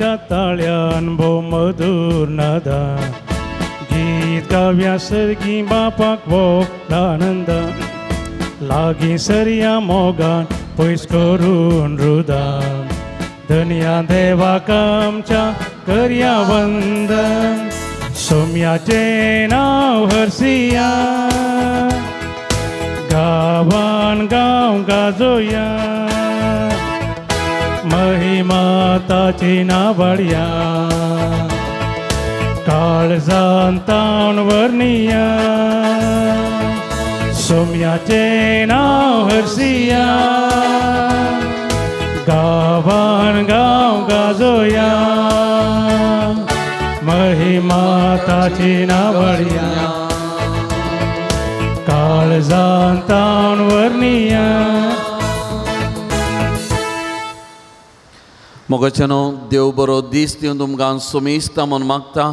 मोगाच्या ताळ्यान भोव मधूर नादान गीत गावया सर्गी बापाक व्हड आनंदान लागीं सरया मोगान पयस करून रुदान धनया देवाक आमच्या करया वंदन सोम्याचें नांव हरसिया गांवान गांव गाजोया महिमा ताची नावाडया काळजान ताण वर्णिया सोम्याचें नांव हरसिया गांवान गांव गाजोया महिमा ताची नावाडया काळजान ताण वर्णिया. मोगाच्यानो देव बरो दीस दिवन तुमकां सुमेस्ता म्हूण मागता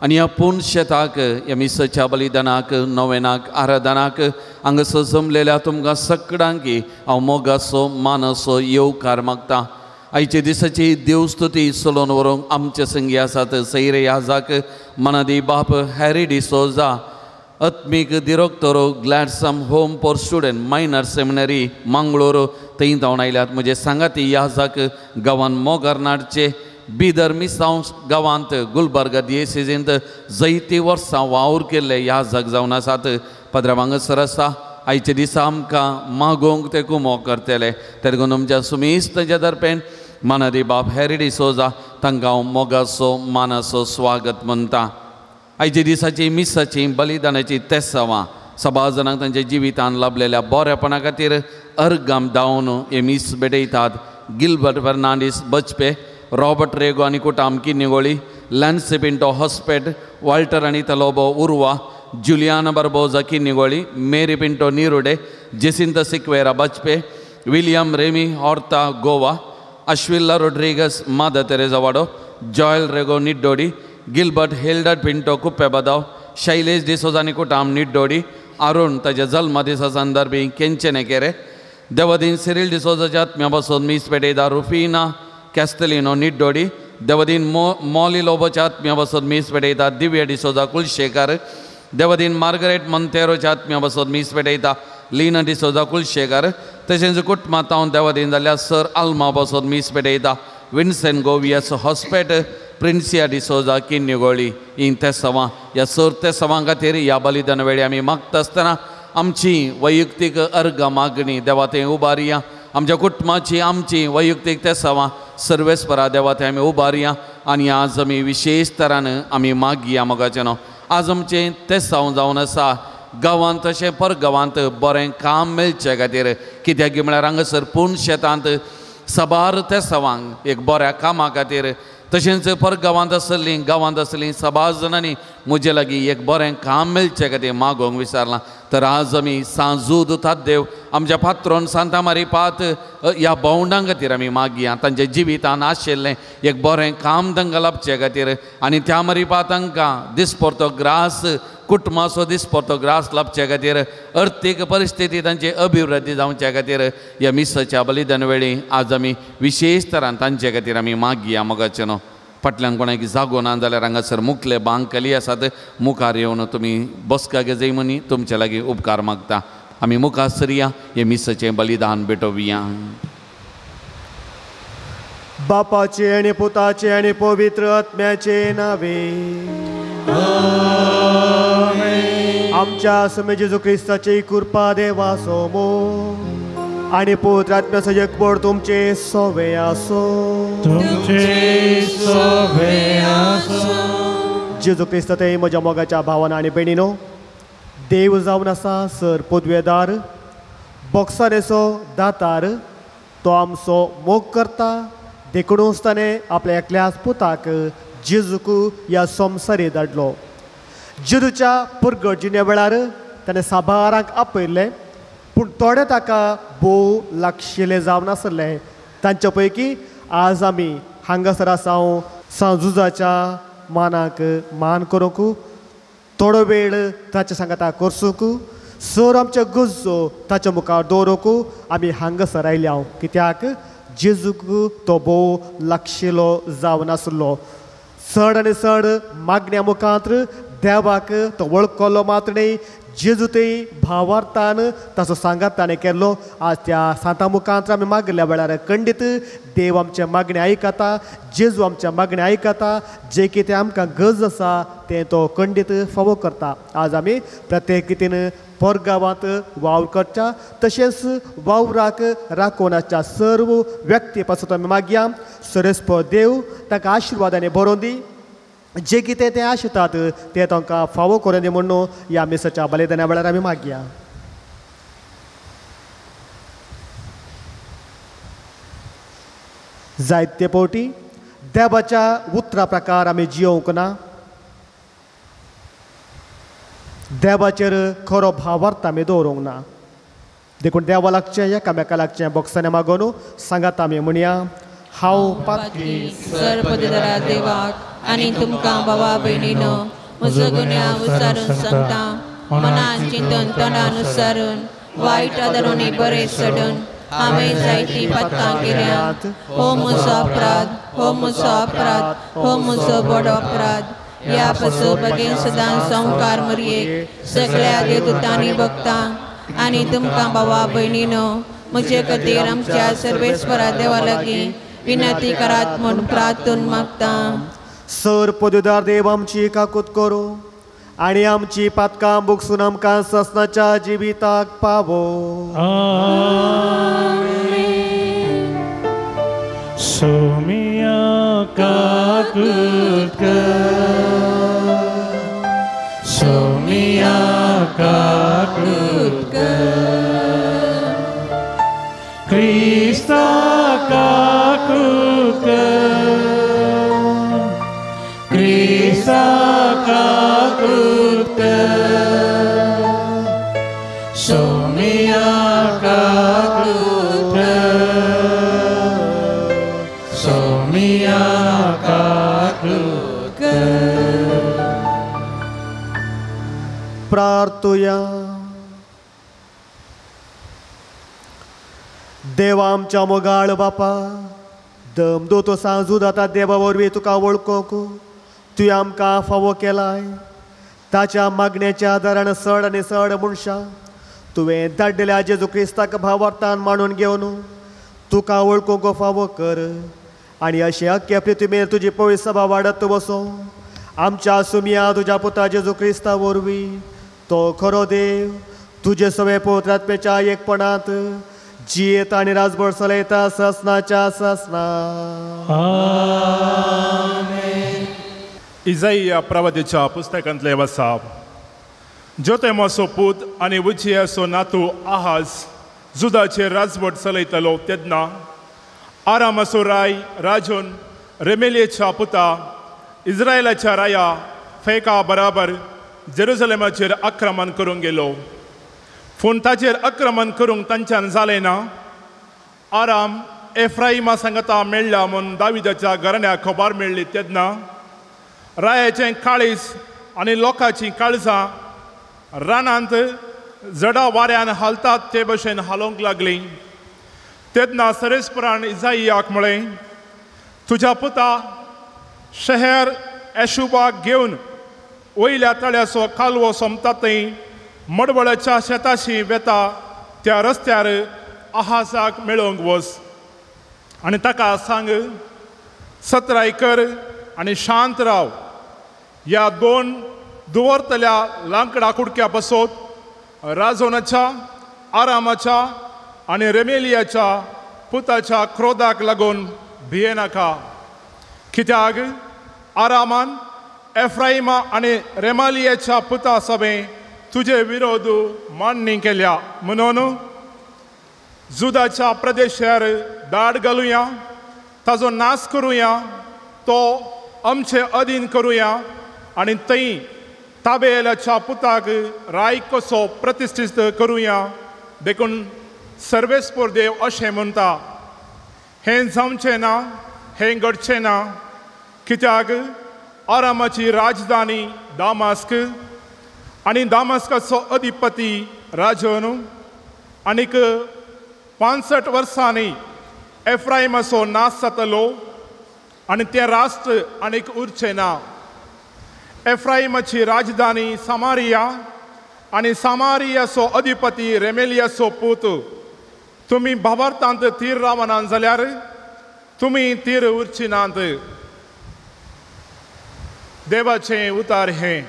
आनी ह्या पूर्ण शेताक ह्या मिसाच्या बलिदानाक नवेनाक आराधनाक हांगासर जमलेल्या तुमकां सगळ्यांकी हांव मोगाचो मानाचो येवकार मागता. आयचे दिसाची देवस्तुती चलोवन व्हरूंक आमचे संगी आसात सैरे याजाक मनादी बाप हॅरी डिसोजा आत्मीक दिरोक्तोर Gladstone home for student minor seminary Mangalore थंय धांवन आयल्यात. म्हजे सांगाती याजाक गांवान मोगार नाडचे बिदर मिसांव गांवांत गुलबर्गा दियेसेजींत जैती वर्सां वावर केल्ले याजक जावन आसात. पदरा हांगासर आसा आयचे दिसा आमकां मागोवंक ते कुमोक करतले तेदून तुमच्या सुमेस्त तांच्या दरपेन मानादी बाप हॅरी डिसोजा तांकां हांव मोगाचो मानाचो स्वागत म्हणटा. आयचे दिसाची मिसाची बलिदानाची तेसावां सभा जाणांक तांच्या जिवितान लाभलेल्या बरेपणा खातीर अर्गाम धांवन हे मीस भेटयतात. गिलबर्ट फर्नांडीस बचपे, रॉबर्ट रेगो आनी कुटाम किन्निगोळी, लॅन्सी पिंटो हॉस्पेट, वाल्टर आनी तलोबो Urva, Juliana Barbosa Kinnigoli, Mary Pinto Nirude, Jacinta Sequeira Bajpe, William Remy Horta Goa, Ashwilla Rodrigues Mother Teresa Wado, Joel Rego Niddodi, Gilbert Hilda Pinto Kuppebadav, Shailesh D'Souza आनी कुटाम निड्डोडी, अरुण ताच्या जल्मा दिसा संदर्भी केंचने केरे, देवदीन सिरील डिसोजाच्या आत्म्या पासून मीस पेटेदा Rufina कॅस्टलिनो निड्डोडी, देवदीन Molly लोबोच्या आत्म्या पासून मीस पेटयता दिव्या डिसोजा कुलशेखर, देवदीन मार्गरेट मंतेरोच्या आत्म्या पासून मीस पेटयता लीना डिसोजा कुलशेखर, तशेंच कुटुंबांत देवदीन जाल्यार सर आल्मा पासून मीस पेटयता विन्सेंट गोवियस हॉस्पेट, प्रिन्सिया डिसोजा किन्निगोळी. हीं तेसावां ह्या सर तेसावां खातीर ह्या बलिदान वेळी आमी मागता आसतना आमची वैयक्तीक अर्गां मागणी देवा थंय उबारया. आमच्या कुटुंबाची आमची वैयक्तीक तेसावां सर्वेस्परा देवा थंय आमी उबारया आनी आज आमी विशेश तरान आमी मागया. मोगाचें आज आमचें तेसांव जावन आसा गांवांत तशें परगांवांत बरें काम मेळचे खातीर कित्याक म्हळ्यार हांगासर पूर्ण शेतांत साबार तेसावांक एक बऱ्या कामा खातीर तशेंच परगांवांत आसलीं गांवांत आसलीं साबार जाणांनी म्हजे लागीं एक बरें काम मेळचें खातीर मागोवंक विचारलां. तर आज आमी सांजूद ताद्देव आमच्या पात्रोन सांतामारी पात ह्या भावंडां खातीर आमी मागया तांच्या जिवितान आशिल्लें एक बरें काम तांकां लाभचे खातीर आनी त्या मारी पात तांकां दिसपडतो ग्रास कुटुंबाचो दिसपडतो ग्रास लाभचे खातीर अर्थीक परिस्थिती तांची अभिवृद्धी जावचे खातीर ह्या मिसाच्या बलिदान वेळी आज आमी विशेश तरान तांचे खातीर आमी मागया. मोगाचें न्हू फाटल्यान कोणाक जागो ना जाल्यार हांगासर मुखले बांकली आसात मुखार येवन तुमी बसका घेजय म्हणी तुमचे लागीं उपकार मागता. आमी मुखार सरया हे मिसाचें बलिदान भेटोवया. बापाचे आनी पुताचे आनी पवित्र आत्म्याचे नावे आमच्या स्वामी जेजू क्रिस्ताची कृपा देवाचो मोग आनी पवित्र आत्म्याचो एकवट तुमचे सोवे आसो. तुमचे सोवे आसो. जेजू क्रिस्त ते म्हज्या मोगाच्या भावान आनी भयणीनो, देव जावन आसा सर पदवेदार बोक्सारेचो दातार, तो आमचो मोग करता देखूनच ताणें आपल्या एकल्याच पुताक जेजूक ह्या संवसारी धाडलो. जेजूच्या पुरगट जिणे वेळार ताणें साबारांक आपयल्लें पूण थोडे ताका भोव लागशिल्ले जावन आसले. तांचे पैकी आज आमी हांगासर आसा सांजुजाच्या मानाक मान करूंक थोडो वेळ ताच्या सांगाता करसूंक सर आमच्या गरजो ताच्या मुखार दवरूंक आमी हांगासर आयल्या. कित्याक जेजूक तो भोव लागशिलो जावन आसलो. चड आनी चड मागण्या मुखांत देवाक तो वळखलो मात्र न्ही, जेजू थंय भावार्थान ताचो सांगात ताणें केल्लो. आज त्या सांता मुखांत आमी मागल्या वेळार खंडीत देव आमच्या मागणें आयकता, जेजू आमच्या मागणें आयकता. जें कितें आमकां गरज आसा तें तो खंडीत फावो करता. आज आमी प्रत्येक रितीन पोरगांवांत वावर करच्या तशेंच वावराक राखोवनाच्या सर्व व्यक्ती पासून आमी मागया. सरेस्पर देव ताका आशिर्वादांनी भरोवन दी, जे कितें ते आशितात ते तांकां फावो करून दी म्हणून ह्या मिसाच्या बलिदाना वेळार आमी मागया. जायते फावटी देवाच्या उतरा प्रकार आमी जियोवंक ना, देवाचेर खरो भावार्थ आमी दवरूंक ना. देखून देवा लागचें एकामेका लागचें बोक्सांनी मागोवन सांगात आमी म्हणया, हांव पातकी सर्वपदरा देवाक आनी तुमकां भावा भयणीनो म्हजो गुन्यांव उच्चारून सांगता. मनान चिंतून तोंडान उच्चारून वायट आदारून बरें सोडून हांवें जायतीं पातकां केल्यांत. हो म्हजो अपराध, हो म्हजो अपराध, हो म्हजो व्हड अपराध. ह्या पासून बेगीन सदां संवकार मरयेक सगळ्या देवदूतांनी भोगता आनी तुमकां भावा भयणीनो म्हजे खातीर आमच्या सर्वेस्वरा देवा लागीं विनंती करात म्हूण प्रार्थून मागता. सर पदवीदार देव आमची काकूत करूं आनी आमची पातकां भोगसून आमकां ससनाच्या जिविताक पावो. सोमिया काकूत कर, सोमिया काकूत कर, क्रिस्ता काकूत कर, क्रिस्ता काकूत कर, सोमिया काकूत कर, सोमिया काकूत कर. प्रार्थुया. देवा आमच्या मोगाळ बापा, दम दोतो सांजू जाता देवा वरवीं तुका वळखूंक तुवें आमकां फावो केलाय. ताच्या मागण्याच्या आदारान चड आनी चड मनशां तुवें धाडलेल्या जेजू क्रिस्ताक भावार्थान मांडून घेवन तुका वळखूंक फावो कर आनी अशें अख्खे पृथ्वीर तुजी पवित्र सभा वाडत वसो. आमच्या सुमिया तुज्या पुता जेजू क्रिस्ता वरवीं तो खरो देव तुजे सवे पवित्र आत्म्याच्या एकपणांत जियेत आनी राजभर चलयता ससनाच्या ससना. इजाईया प्रवादीच्या पुस्तकांतले वसाप. जोतेमाचो पूत आनी उजियाचो नातू आहाज जुदाचेर राजवट चलयतालो तेन्ना आरामाचो राय राजून रेमेलियेच्या पुता इस्रायलाच्या राया फेका बराबर जेरुजलेमाचेर आक्रमण करूंक गेलो. पूण ताचेर आक्रमण करूंक तांच्यान जालें ना. आराम एफ्राइमा सांगता मेळ्ळा म्हूण दाविदाच्या घराण्याक खबर मेळ्ळी तेन्ना रायाचें काळीज आनी लोकांचीं काळजां रानांत जडा वाऱ्यान हालतात ते भशेन हालोवंक लागलीं. तेन्ना सरेस्परान इजाईयाक म्हळें, तुज्या पुता शहर एशुबाक घेवन वयल्या तळ्याचो कालवो सोंपता थंय मडवळाच्या शेताशी वेता त्या रस्त्यार आहासाक मेळोवंक वच आनी ताका सांग, सतराय कर आनी शांत राव. ह्या दोन दवरतल्या लांकडा कुडक्या पासत राजवनाच्या आरामाच्या आनी रेमेलियाच्या पुताच्या क्रोधाक लागून भियेनाका. कित्याक आरामान एफ्राइमा आनी रेमालियाच्या पुता सभें तुजे विरोध मांडणी केल्या. म्हणून जुदाच्या प्रदेशार दाड घालुया, ताजो नाश करुया, तो आमचे अधीन करुया आनी थंय ताबेलाच्या पुताक राय कसो प्रतिश्ठीत करुया. देखून सर्वेस्पर देव अशें म्हणटा, हें जावचें ना, हें घडचें ना. कित्याक आरामाची राजधानी दामास्क आनी दामास्काचो अधिपती राजन आनीक 65 वर्सांनी एफ्रायमाचो नाश जातलो आनी तें राष्ट्र आनीक उरचें ना. एफ्रायमाची राजधानी सामारिया आनी सामारियाचो अधिपती रेमेलियाचो पूत. तुमी भावार्थांत थीर रावनात जाल्यार तुमी थीर उरची नात. देवाचें उतार हें.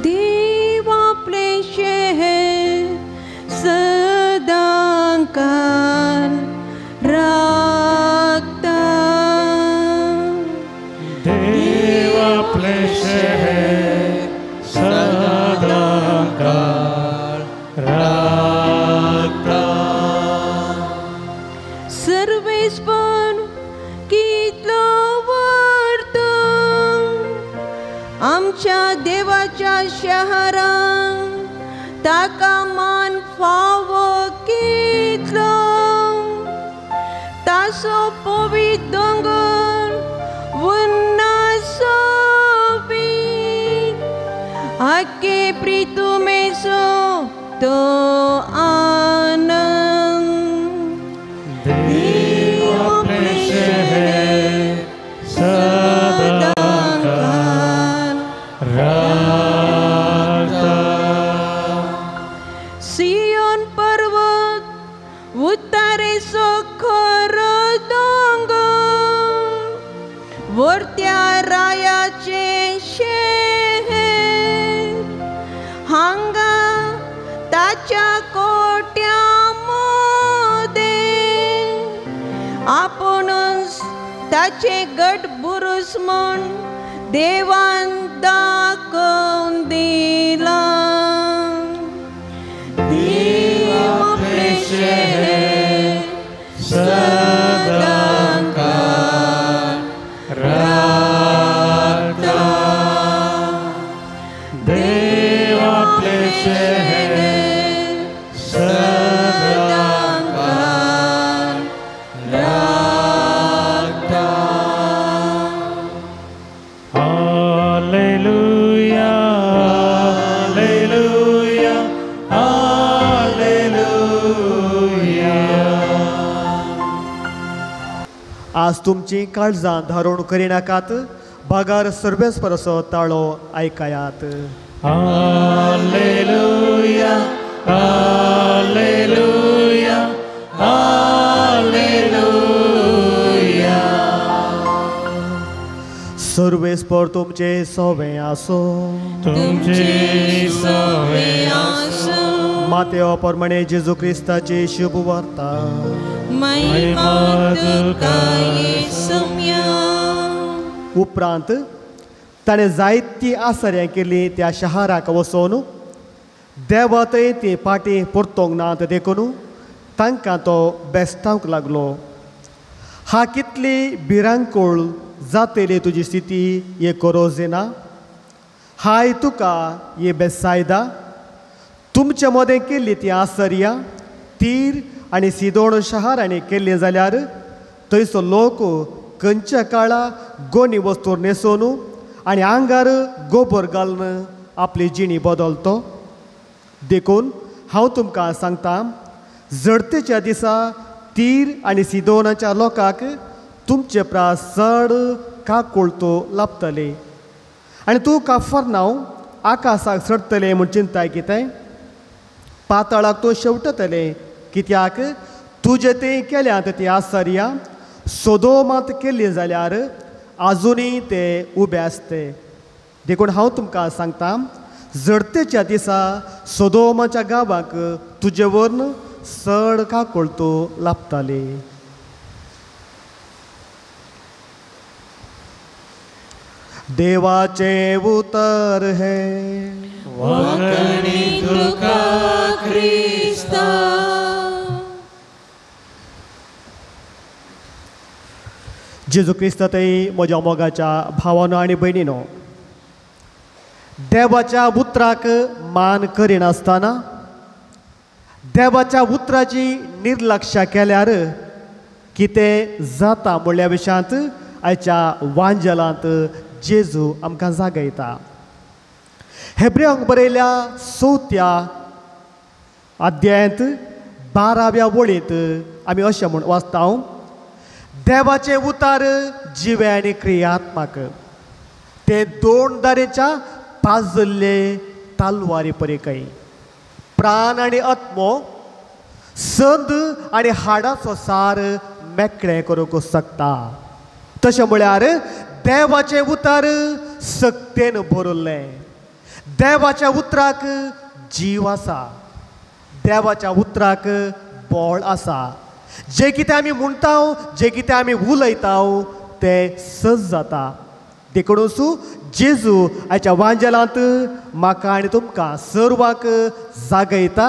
देव आपलें शहर सदांकाळ राखता. देव आपलें शहर सदांकाळ राखता. सर्वेस्पण कितलो वर्तो आमच्या देवाच्या शहरांत ताका मान फावो कितलो. तासो पवित्र दोंगर वन्नासो आके प्रीतुमेसो तो आनंद. देव आपलें शहर सदांकाळ राखता. सियोन पर्वत उतारेचो खरो दोंगर वरत्या रायाचें शहर हांगा ताच्या कोट्या मोदें आपुणूच ताचे गट बुरूस म्हूण देवान दाखोवन दिलां. देव आपलें शहर सदांकाळ राखता. देव आपलें शहर सदांकाळ राखता. Hallelujah, hallelujah, hallelujah. आज तुमची काळजां धारण करिनाकात, बागार सर्वेस्पराचो ताळो आयकायात. Hallelujah, hallelujah, hallelujah. सर्वेस्पर तुमचे सोवे आसो. तुमचे सोवे आसूं. मातेव प्रमाणे जेजू क्रिस्ताची शुभ वार्ता. महिमा तुका येसुम्या. उपरांत ताणें जायतीं आसऱ्यां केलीं त्या शहराक वचोन देवा थंय ती फाटीं परतोंक नात देखून तांकां तो बेस्तावंक लागलो. हा कितली भिरांकूळ जातली तुजी स्थिती हे कोरोजेना. हाय तुका हे बेसायदा. तुमचे मदें केल्ली ती आसर्या तीर आनी सिदोण शहरांनी केल्ली जाल्यार थंयचो लोक खंयच्या काळा गोनी वस्तू न्हेसोवन आनी आंगार गोबर घालून आपली जिणी बदलतो. देखून हांव तुमकां सांगता, जडतेच्या दिसा तीर आनी सिदोनाच्या लोकांक तुमचे प्रास चड काकुळतो लाभतले. आनी तूं काफरनांव आकाशाक चडटलें म्हूण चिंताय कितें? पातळाक तूं शेवटतलें कित्याक तुजें तें केल्यात ती आसर्या सोदोमात केल्ली जाल्यार आजुनूय ते उबे आसते. देखून हांव तुमकां सांगता, जडतेच्या दिसा सोदोमाच्या गांवाक तुजे वरून चड काकुळतो लाभताले. देवाचें उतर हें. वाकणी तुका क्रिस्ता. जेजू क्रिस्तातय म्हज्या मोगाच्या भावानो आनी भयणीनो, देवाच्या उतराक मान करिनासतना देवाच्या उतराची निर्लक्षा केल्यार कितें जाता म्हणल्या विशयांत आयच्या वांजेलांत जेजू आमकां जागयता. हेब्रेवांक बरयल्या 4थ्या अध्यायांत 12व्या वळींत आमी अशें म्हूण वाचता, देवाचें उतार जिवे आनी क्रियात्मक, ते 2 दारेच्या पाजल्ले तालवारी परी प्राण आनी आत्मो, संद आनी हाडाचो सार मेकळें करूंक शकता. तशें म्हळ्यार देवाचें उतार सक्तेन भरिल्लें. देवाच्या उतराक जीव आसा, देवाच्या उतराक बळ आसा. जें कितें आमी म्हणटा, जें कितें आमी उलयता तें सज जाता. देखूनच जेजू आयच्या वांजेलांत म्हाका आनी तुमकां सर्वांक जागयता.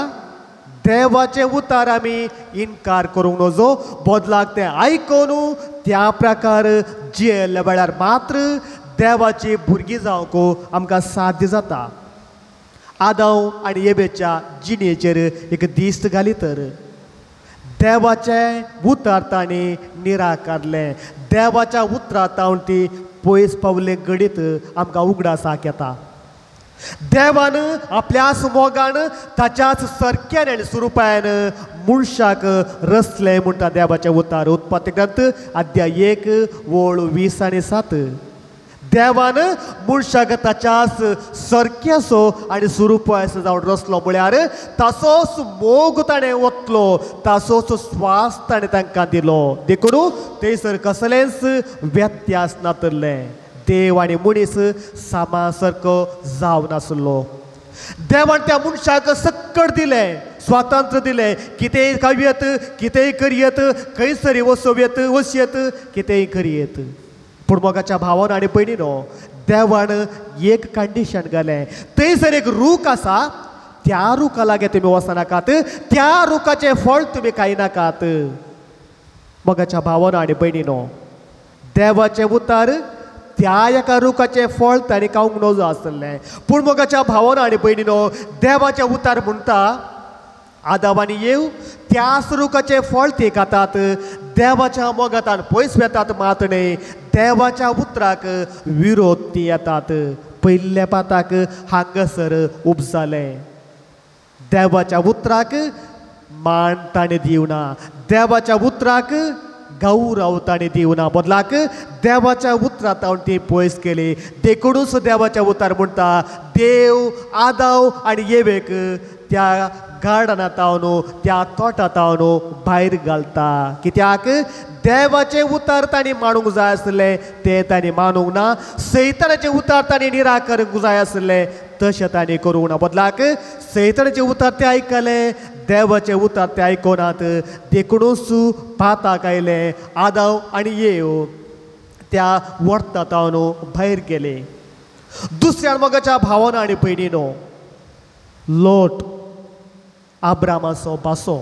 देवाचें उतार आमी इनकार करूंक नजो, बदलाक तें आयकून त्या प्रकार जियेल्ल्या वेळार मात्र देवाची भुरगीं जावंक आमकां साध्य जाता. आदांव आनी एबेच्या जिणेचेर एक दिश्ट घाली तर देवाचें उतार तांणी निराकारलें. देवाच्या उतरा तावन ती पयस पावले घडीत आमकां उगडासाक येता. देवान आपल्याच मोगान ताच्याच सरक्यान आनी स्वरुपान मनशाक रचलें म्हणटा देवाचें उतार. उत्पत्ती ग्रंथ अध्याय 1 ओळ 20 आनी 7. देवान मनशाक ताच्याच सरक्याचो आनी स्वरुपाचो जावन रचलो म्हळ्यार ताचोच मोग ताणें ओतलो, ताचोच स्वास ताणें तांकां दिलो. देखून थंयसर कसलेंच व्यत्यास नातलें. देव आनी मनीस सामा सारको जावन आसलो. देवान त्या मनशाक सक्कड दिलें, स्वातंत्र्य दिलें, कितेंय खावयेत, कितेंय करयेत, खंयसरी वसोवयेत, वसयेत, कितेंय करयेत. पूण मोगाच्या भावान आनी भयणीनो, देवान एक कंडिशन घालें. थंयसर एक रूख आसा, त्या रुखा लागीं तुमी वचनाकात, त्या रुखाचें फळ तुमी खायनाकात. मोगाच्या भावान आनी भयणीनो, देवाचें उतार त्या एका रुखाचें फळ ताणें खावंक नजो आसलें. पूण मोगाच्या भावान आनी भयणीनो, देवाचें उतार म्हणटा आदाव आनी येव त्याच रुखाचें फळ ती खातात, देवाच्या मोगातान पयस वेतात मात न्हय, देवाच्या उतराक विरोध ती येतात. पयल्या पाताक हांगासर उपजालें. देवाच्या उतराक मान ताणें दिवना, देवाच्या उतराक गौरव ताणें दिवना, बदलाक देवाच्या उतरां तावन ती पयस केली. देखूनच देवाच्या उतार म्हणटा देव आदाव आनी येवेक त्या गार्डना तावन, त्या तोटा तावन भायर घालता. कित्याक देवाचें उतार तांणी मानूंक जाय आसलें तें तांणी मानूंक ना, सैतानाचें उतार तांणी निराकरूंक जाय आसलें तशें तांणी करूंक ना. बदलाक सैतानाचें उतार ते आयकलें, देवाचें उतार ते आयकनात. देखूनच पाताक आयलें आदाव आनी येव त्या वर्ता तावन भायर गेले. दुसऱ्या मोगाच्या भावान आनी भयणीनो, लोट आब्रामाचो बासो,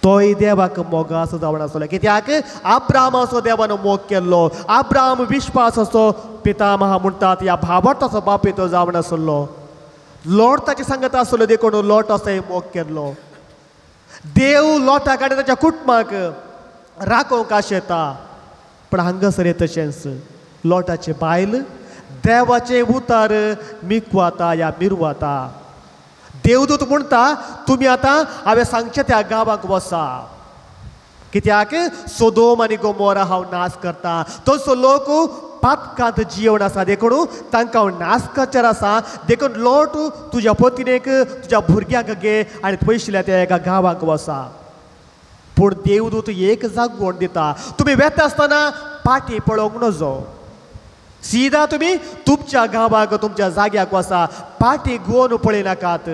तोय देवाक मोगाचो जावन आसलो. कित्याक आब्रामाचो देवान मोग केल्लो. आब्राम विश्वासाचो पितामहा म्हणटात, ह्या भावार्थाचो बापूय तो जावन आसलो. लोट ताचे सांगत आसलो, देखून लोट असोय मोग केल्लो. देव लोटाक आनी ताच्या कुटुंबाक राखोवंक आशेता, पूण हांगासर तशेंच लोटाचे बायल देवाचें उतार मिकवाता या मिरवाता. देवदूत म्हणटा तुमी आतां हांवें सांगचें त्या गांवाक वसा, कित्याक सोदोम आनी गोमोरा हांव नाश करता. तसो लोक पातकांत जियेवन आसा, देखून तांकां हांव नाश करचेर आसा. देखून लोट तुज्या पत्नीक तुज्या भुरग्यांक घे आनी पयशिल्ल्या त्या एका गांवाक वसा. पूण देवदूत एक जागवण दिता, तुमी वेता आसतना पाटी पळोवंक नजो, सीधा तुमी तुमच्या गांवाक तुमच्या जाग्याक वसा, पाटी गोवन पळयनाकात.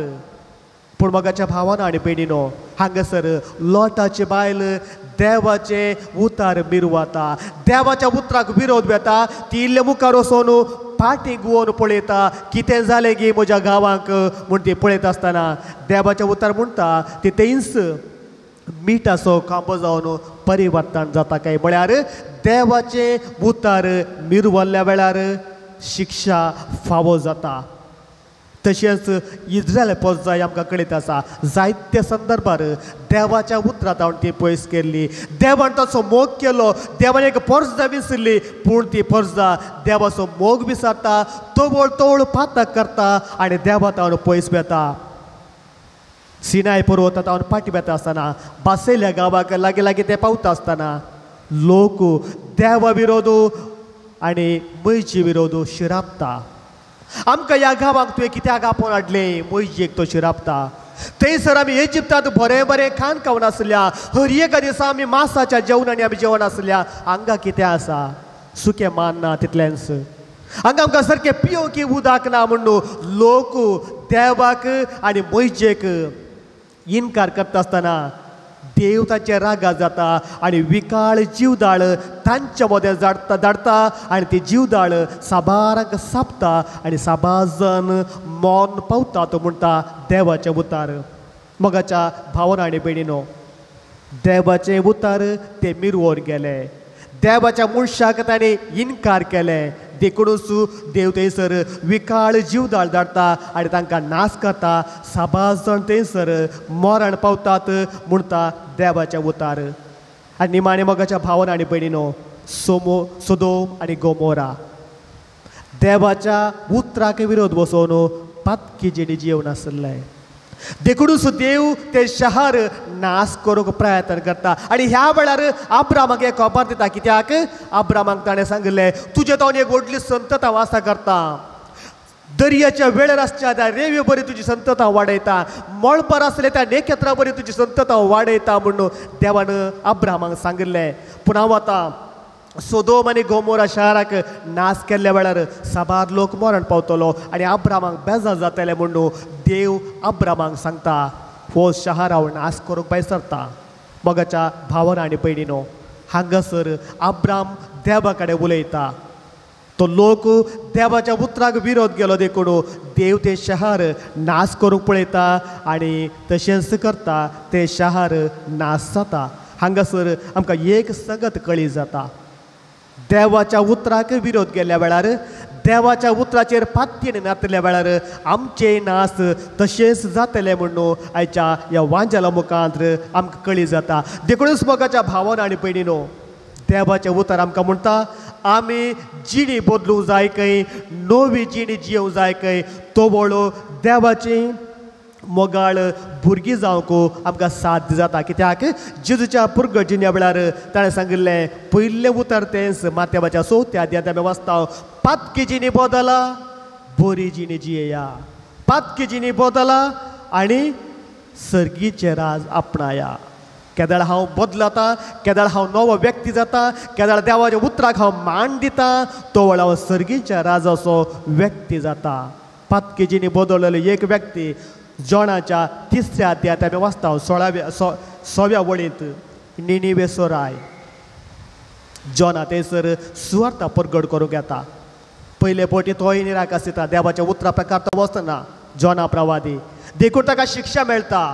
पूण मोगाच्या भावान आनी भयणीनो, हांगासर लोटाचे बायल देवाचे उतार मिरवाता, देवाच्या उतराक विरोध वेता. ती इल्ले मुखार वचून पाटी गोवन पळयता, कितें जालें गी म्हज्या गांवांक म्हूण ती पळयता आसतना देवाचें उतार म्हणटा ती थंयच मिठाचो खांबो जावन परिवर्तन जाता. काय म्हळ्यार देवाचें उतार मिरवल्ल्या वेळार शिक्षा फावो जाता. तशेंच इज्रायल पोरजाय आमकां कळीत आसा जायते संदर्भार देवाच्या उतरां तावन ती पयस केल्ली. देवान ताचो मोग केलो, देवान एक पोरजा विसरली, पूण ती पोरजा देवाचो मोग विसरता, तवळ तवळ पातक करता आनी देवा तावन पयस वेता. सिनाय पर्वता तावन फाटी वेता आसतना बासेल्या गांवाक लागीं लागीं ते पावता आसतना लोक देवा विरोध आनी मैजी विरोध शिरापता. आमकां ह्या गांवाक तुवें कित्याक आपोवन हाडलें, मैजेक तो शिरापता. थंयसर आमी इजिप्तांत बरें बरें खाण खावन आसल्या, हर एका दिसा आमी मासाच्या जेवणांनी आमी जेवण आसल्या, हांगा कितें आसा, सुकें मान ना तितलेंच, हांगा आमकां सारकें पियोवंक उदक ना म्हणून लोक देवाक आनी मैजेक इनकार करता आसतना देव तांचे रागा जाता आनी विकाळ जिवदाळ तांच्या मदें धाडता आनी ती जिवदाळ साबारांक सापता आनी साबार जण मौन पावता. तो म्हणटा देवाचें उतार. मोगाच्या भावना आनी भयणीनो, देवाचें उतार ते मिरवोर गेले, देवाच्या मनशाक ताणें इनकार केलें, देखूनच देव थंयसर विकाळ जिवदाळ धाडटा आनी तांकां नाश करता. साबार जाण थंयसर मरण पावतात म्हणटा देवाचें उतार. आनी निमाणे मोगाच्या भावना आनी भयणीनो, सोदोम आनी गोमोरा देवाच्या उतराक विरोध बसोवन पातकी जिणी जिवन आसलें, देखूनच देव ते शहर नाश करूंक प्रयत्न करता. आनी ह्या वेळार अब्रामाक एक खबर दिता. कित्याक अब्रामाक ताणें सांगिल्लें, तुजे तावन एक व्हडली संतत हांव आसा करता, दर्याच्या वेळेर आसच्या त्या रेवे बरी तुजी संतत हांव वाडयता, मळबार आसले त्या नखेत्रां बरी तुजी संतत हांव वाडयता म्हणून देवान अब्रामाक सांगिल्लें. पूण हांव आतां सोदोम आनी गोमोरा शहराक नाश केल्ल्या वेळार साबार लोक मरण पावतलो आनी अब्रामाक बेजार जातले म्हणून देव अब्रामाक सांगता, हो शहर हांव नाश करूंक भायर सरता. मोगाच्या भावना आनी भयणीनो, हांगासर अब्राम देवा कडेन उलयता. तो लोक देवाच्या उतराक विरोध गेलो देखून देव ते शहर नाश करूंक पळयता आनी तशेंच करता, ते शहर नाश जाता. हांगासर आमकां एक संगत कळी जाता, देवाच्या उतराक विरोध गेल्ल्या वेळार, देवाच्या उतराचेर पातयेन नातल्या वेळार आमचे नास तशेंच जातले म्हणून आयच्या ह्या वांजेला मुखांत आमकां कळी जाता. देखूनच मोगाच्या भावान आनी भयणीनो, देवाचें उतर आमकां म्हणटा आमी जिणी बदलूंक जाय खंय, नवी जिणी जियोंक जाय खंय, तो वळो देवाची मोगाळ भुरगीं जावंक आमकां साध्य जाता. कित्याक जेजूच्या पुरगट जिण्या वेळार ताणें सांगिल्लें पयलें उतर तेंच माथ्याच्या चवथ्या अध्यायांत आमी वाचता, पातकी जिणी बदला बरी जिणी जियेया, पातकी जिणी बदला आनी सर्गीचें राज आपणाया. केदळ हांव बदलता, केदळ हांव नवो व्यक्ती जाता, केदळ देवाच्या उतराक हांव मान दिता, तो वेळ हांव सर्गीच्या राजाचो व्यक्ती जाता. पातकी जिणी बदललेली एक व्यक्ती जोणाच्या तिसऱ्या अध्यायांत आमी वाचता सोळाव्या वळींत निनिवेचो राय जोना थंयसर सुवार्ता परगट करूंक येता. पयले पटी तोय निराक आसता, देवाच्या उतरा प्रकार तो वचना जोना प्रवादी, देखून ताका शिक्षा मेळटा.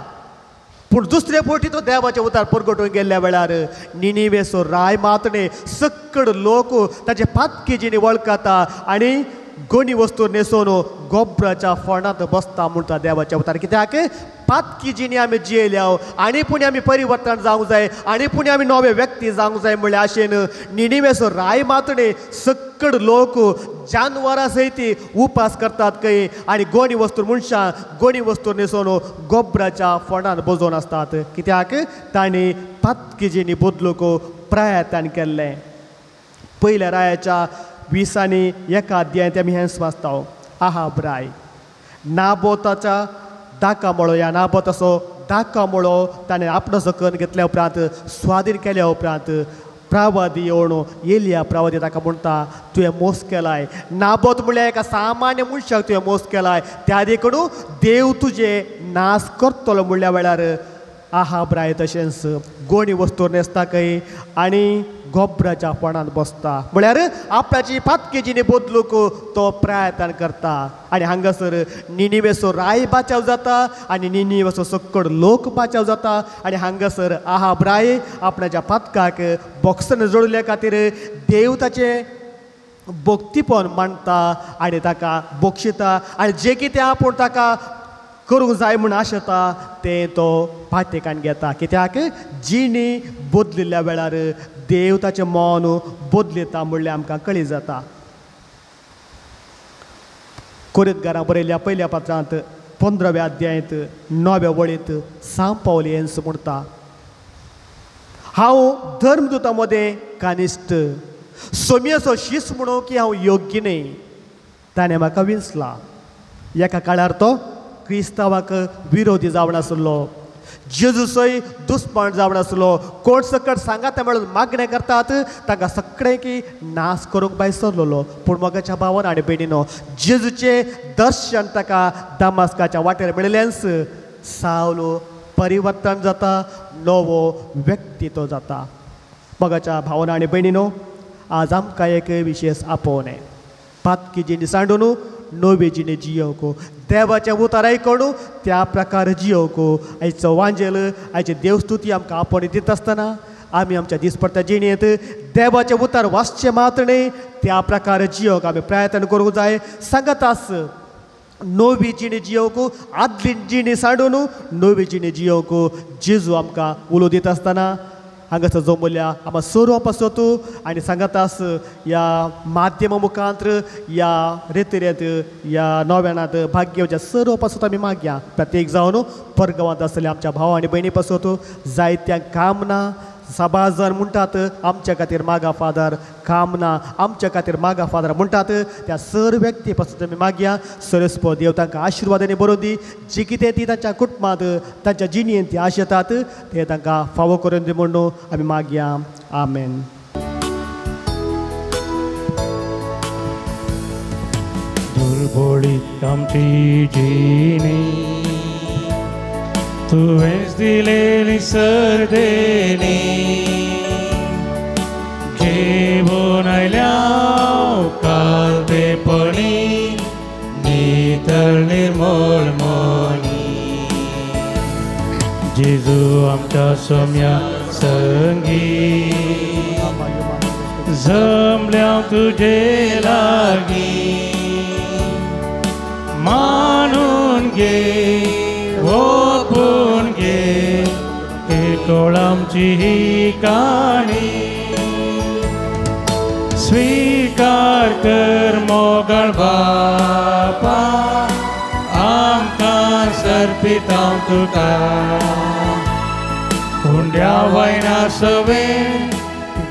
पूण दुसरे पटी तो देवाचें उतार परगटून गेल्ल्या वेळार निनिवेचो राय मातणे सक्कड लोक ताचे पातकी जिणी वळखता आनी गोणी वस्तू न्हेसोवन गोबराच्या फोंडांत बसता म्हणटा देवाच्या उतार. कित्याक पातकी जिणी आमी जियेल्या आनी पुणी आमी परिवर्तन जावंक जाय आनी पुणी आमी नवे व्यक्ती जावंक जाय म्हणल्या आशेन निनिवेचो राय मातणे सक्कड लोक जानवरां सयत उपास करतात खंय आनी गोणी वस्तू मनशां गोणी वस्तू न्हेसोवन गोबराच्या फोंडांत बसोवन आसतात. कित्याक तांणी पातकी जिणी बदलूंक प्रयत्न केल्लें. पयल्या रायाच्या 20 आनी 1 अध्यायांत आमी हेंच वाचता, आहाब राय नाबोताच्या दाका मळो, ह्या नाबोताचो दाका मळो ताणें आपणोसो करून घेतल्या उपरांत स्वाधीन केल्या उपरांत प्रवादी येवन एलिया प्रवादी ताका म्हणटा, तुवें मोस केलाय. नाबोत म्हणल्यार एका सामान्य मनशाक तुवें मोस केलाय, त्या देखून देव तुजे नाश करतलो म्हणल्या वेळार आहाब राय तशेंच गोणी वस्तू न्हेसता खंय आनी गोबराच्या फोंडांत बसता. म्हळ्यार आपल्याची पातकी जिणी बदलूंक तो प्रयत्न करता आनी हांगासर निनिवेचो राय बाचाव जाता आनी निनिवेचो सक्कड लोक बाचाव जाता आनी हांगासर आहाब राय आपणाच्या पातकाक बॉक्सन जोडल्या खातीर देव ताचें भक्तीपण मांडटा आनी ताका बक्षिता आनी जें कितें आपूण ताका करूंक जाय म्हूण आशेता तें तो पात्येकान घेता. कित्याक जिणी बदलिल्ल्या वेळार देव ताचें मन बदलता म्हणल्यार आमकां कळी जाता. कोरिंतकारां बरयल्ल्या पयल्या पत्रांत 15व्या अध्यायांत 9व्या वळींत सांव पावल हेंच म्हणटा, हांव धर्मदुतां मदें कानिश्ट, सोम्याचो शीस म्हणूं की हांव योग्य न्हय, ताणें म्हाका विंचला. एका काळार तो क्रिस्तांवाक विरोधी जावन आसलो, जेजूसय दुस्मान जावन आसलो. कोण सकट सांगाता म्हणून मागणें करतात तांकां सगळें की नाश करूंक भायर सरलेलो. पूण मोगाच्या भावान आनी भयणीनो, जेजूचें दर्शन ताका दामास्काच्या वाटेर मेळिल्ल्यान सावलो परिवर्तन जाता, नवो व्यक्ती तो जाता. मोगाच्या भावान आनी भयणीनो, आज आमकां एक विशेष आपोवणें, पातकी जिणी सांडून नवी जिणे जियोवंक, देवाचें उतर आयकून त्या प्रकार जियोवंक. आयचो वांजेल, आयची देवस्तुती आमकां आपोवणी दिता आसतना आमी आमच्या दिसपडत्या जिणेंत देवाचें उतर वाचचें मात्र न्हय, त्या प्रकार जियोवंक आमी प्रयत्न करूंक जाय. सांगत आस नवी जिणी जियोवंक, आदली जिणी सांडून नवी जिणी जियोवंक जेजू आमकां उलो दिता आसतना हांगासर जमल्या आमकां सर्व पासत आनी सांगत आस ह्या माध्यमा मुखांत ह्या रेतरेंत ह्या नव्यानांत भाग घेवच्या सर्व पासत आमी मागया. प्रत्येक जावन परगांवांत आसलेल्या आमच्या भाव आनी भयणी पासत जायत्या कामना साबार जाण म्हणटात आमच्या खातीर मागा फादर, कामना आमच्या खातीर मागा फादर म्हणटात, त्या सर व्यक्ती पासून आमी मागया. सरस्पत देव तांकां आशिर्वादांनी बरोवन दी, जी कितें ती तांच्या कुटुंबांत तांच्या जिणेंत ती आशेतात ते तांकां फावो करून दी म्हणून आमी मागया. आमेन. दुर्बोळी आमची जिणी तुवेंच दिलेली सर्देणी, घेवन आयल्या कालतेपणी नितळ निर्मळ मनी, जेजू आमच्या सोम्या संगी जमल्या तुजे लागीं, मानून घे ओपून घे किरकोळ आमची ही काणी, स्वीकार कर मोगाळ बापा आमकां सर्पिता तुका, हुंड्या वयना सवे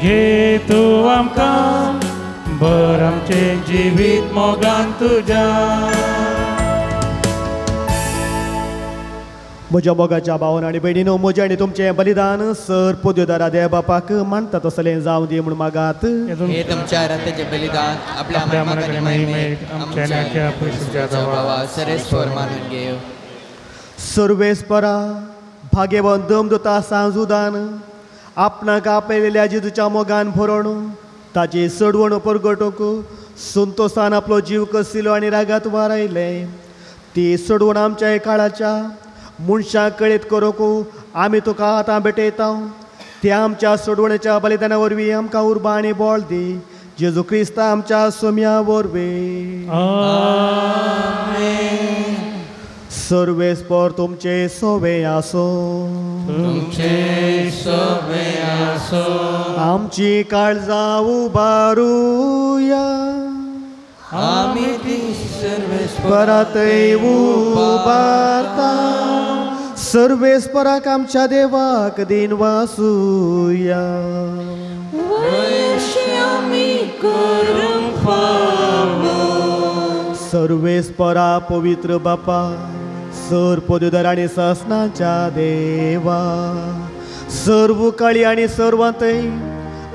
घे तूं आमकां भर आमचें जिवीत मोगान तुज्या. म्हज्या मोगाच्या भावान आनी भयणीनो, म्हजें आनी तुमचें बलिदान सर पोद्योदारा देव बापाक मानता तसलें जावं दी म्हूण मागात. हे तुमच्या आराध्याचें बलिदान आपल्या मनाक महिमेक आमच्या भावा सरेस्वर मानून घेव. सर्वेस्परा भाग्यवंत दमदुता सांजुदान आपणाक आपयलेल्या जेजूच्या मोगान भरोवन ताची चडवण परगटूंक संतोसान आपलो जीव कसिलो आनी रागात वारायलें. ती चडवण आमच्या काळाच्या मनशाक कळीत करूंक आमी तुका आतां भेटयता. त्या आमच्या सोडवणेच्या बलिदाना वरवीं आमकां उर्बा आनी बळ दी, जेजू क्रिस्ता आमच्या सोम्या वरवीं. सर्वेस्पर तुमचे सोवे आसो, तुमचे सोवे आसो. आमची काळजां उबारुया, आमी ती सर्वेस्परातय उबारता. सर्वेस्पराक आमच्या देवाक दिन वासुया. सर्वेस्परा पवित्र बापा, सर पदवीधर आनी ससनाच्या देवा, सर्व काळी आनी सर्वांतय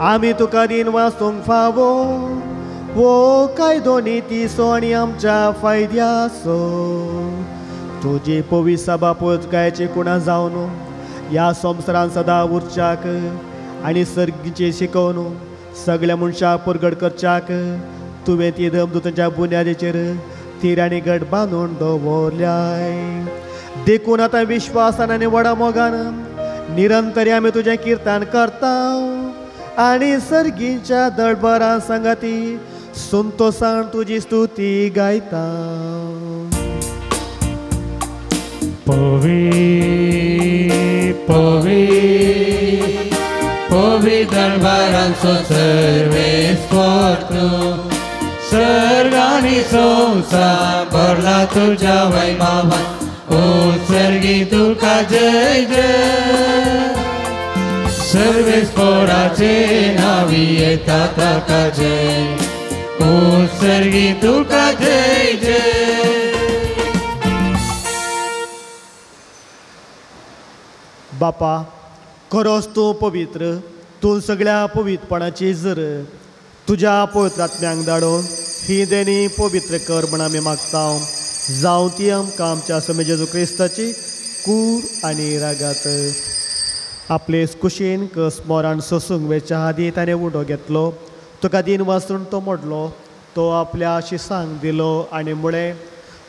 आमी तुका दिन वासूंक फावो वो कायदो नितीचो आनी आमच्या फायद्याचो. तुजी पवित्र सभा पोचकायची कुणा जावन ह्या संवसारान सदां उरच्याक आनी सर्गीचें शिकोवन सगळ्या मनशाक परगट करच्याक तुवें ती धर्मदूतांच्या बुन्यादीचेर तीर आनी गट बांदून दवरल्याय. देखून आतां विश्वासान आनी व्हडा मोगान निरंतर आमी तुजें किर्तन करता आनी सर्गीच्या दळबरां सांगाती संतोसान तुजी स्तुती गायता. पवी पवी पवी दरबारांचो सर्वेस्पर तूं, सर्गानी संवसार भरला तुज्या वैभवान, ओ सर्गी तुका जय जय. सर्वेस्पराचे नावी येता ताका जय, ओ सर्गी तुका जय जय. बापा खरोच तूं पवित्र, तूं सगळ्या पवित्रपणाची जर तुज्या पवित्र आत्म्यांक धाडून ही देणी पवित्र कर म्हण आमी मागता. जावं ती आमकां आमच्या स्वामी जेजू क्रिस्ताची कूड आनी रागात. आपले कुशीन कस मोरान सोसूंक वेच्या आदी ताणें उडो घेतलो, तुका दिन वाचून तो मोडलो, तो आपल्या शिसांक दिलो आनी म्हळें,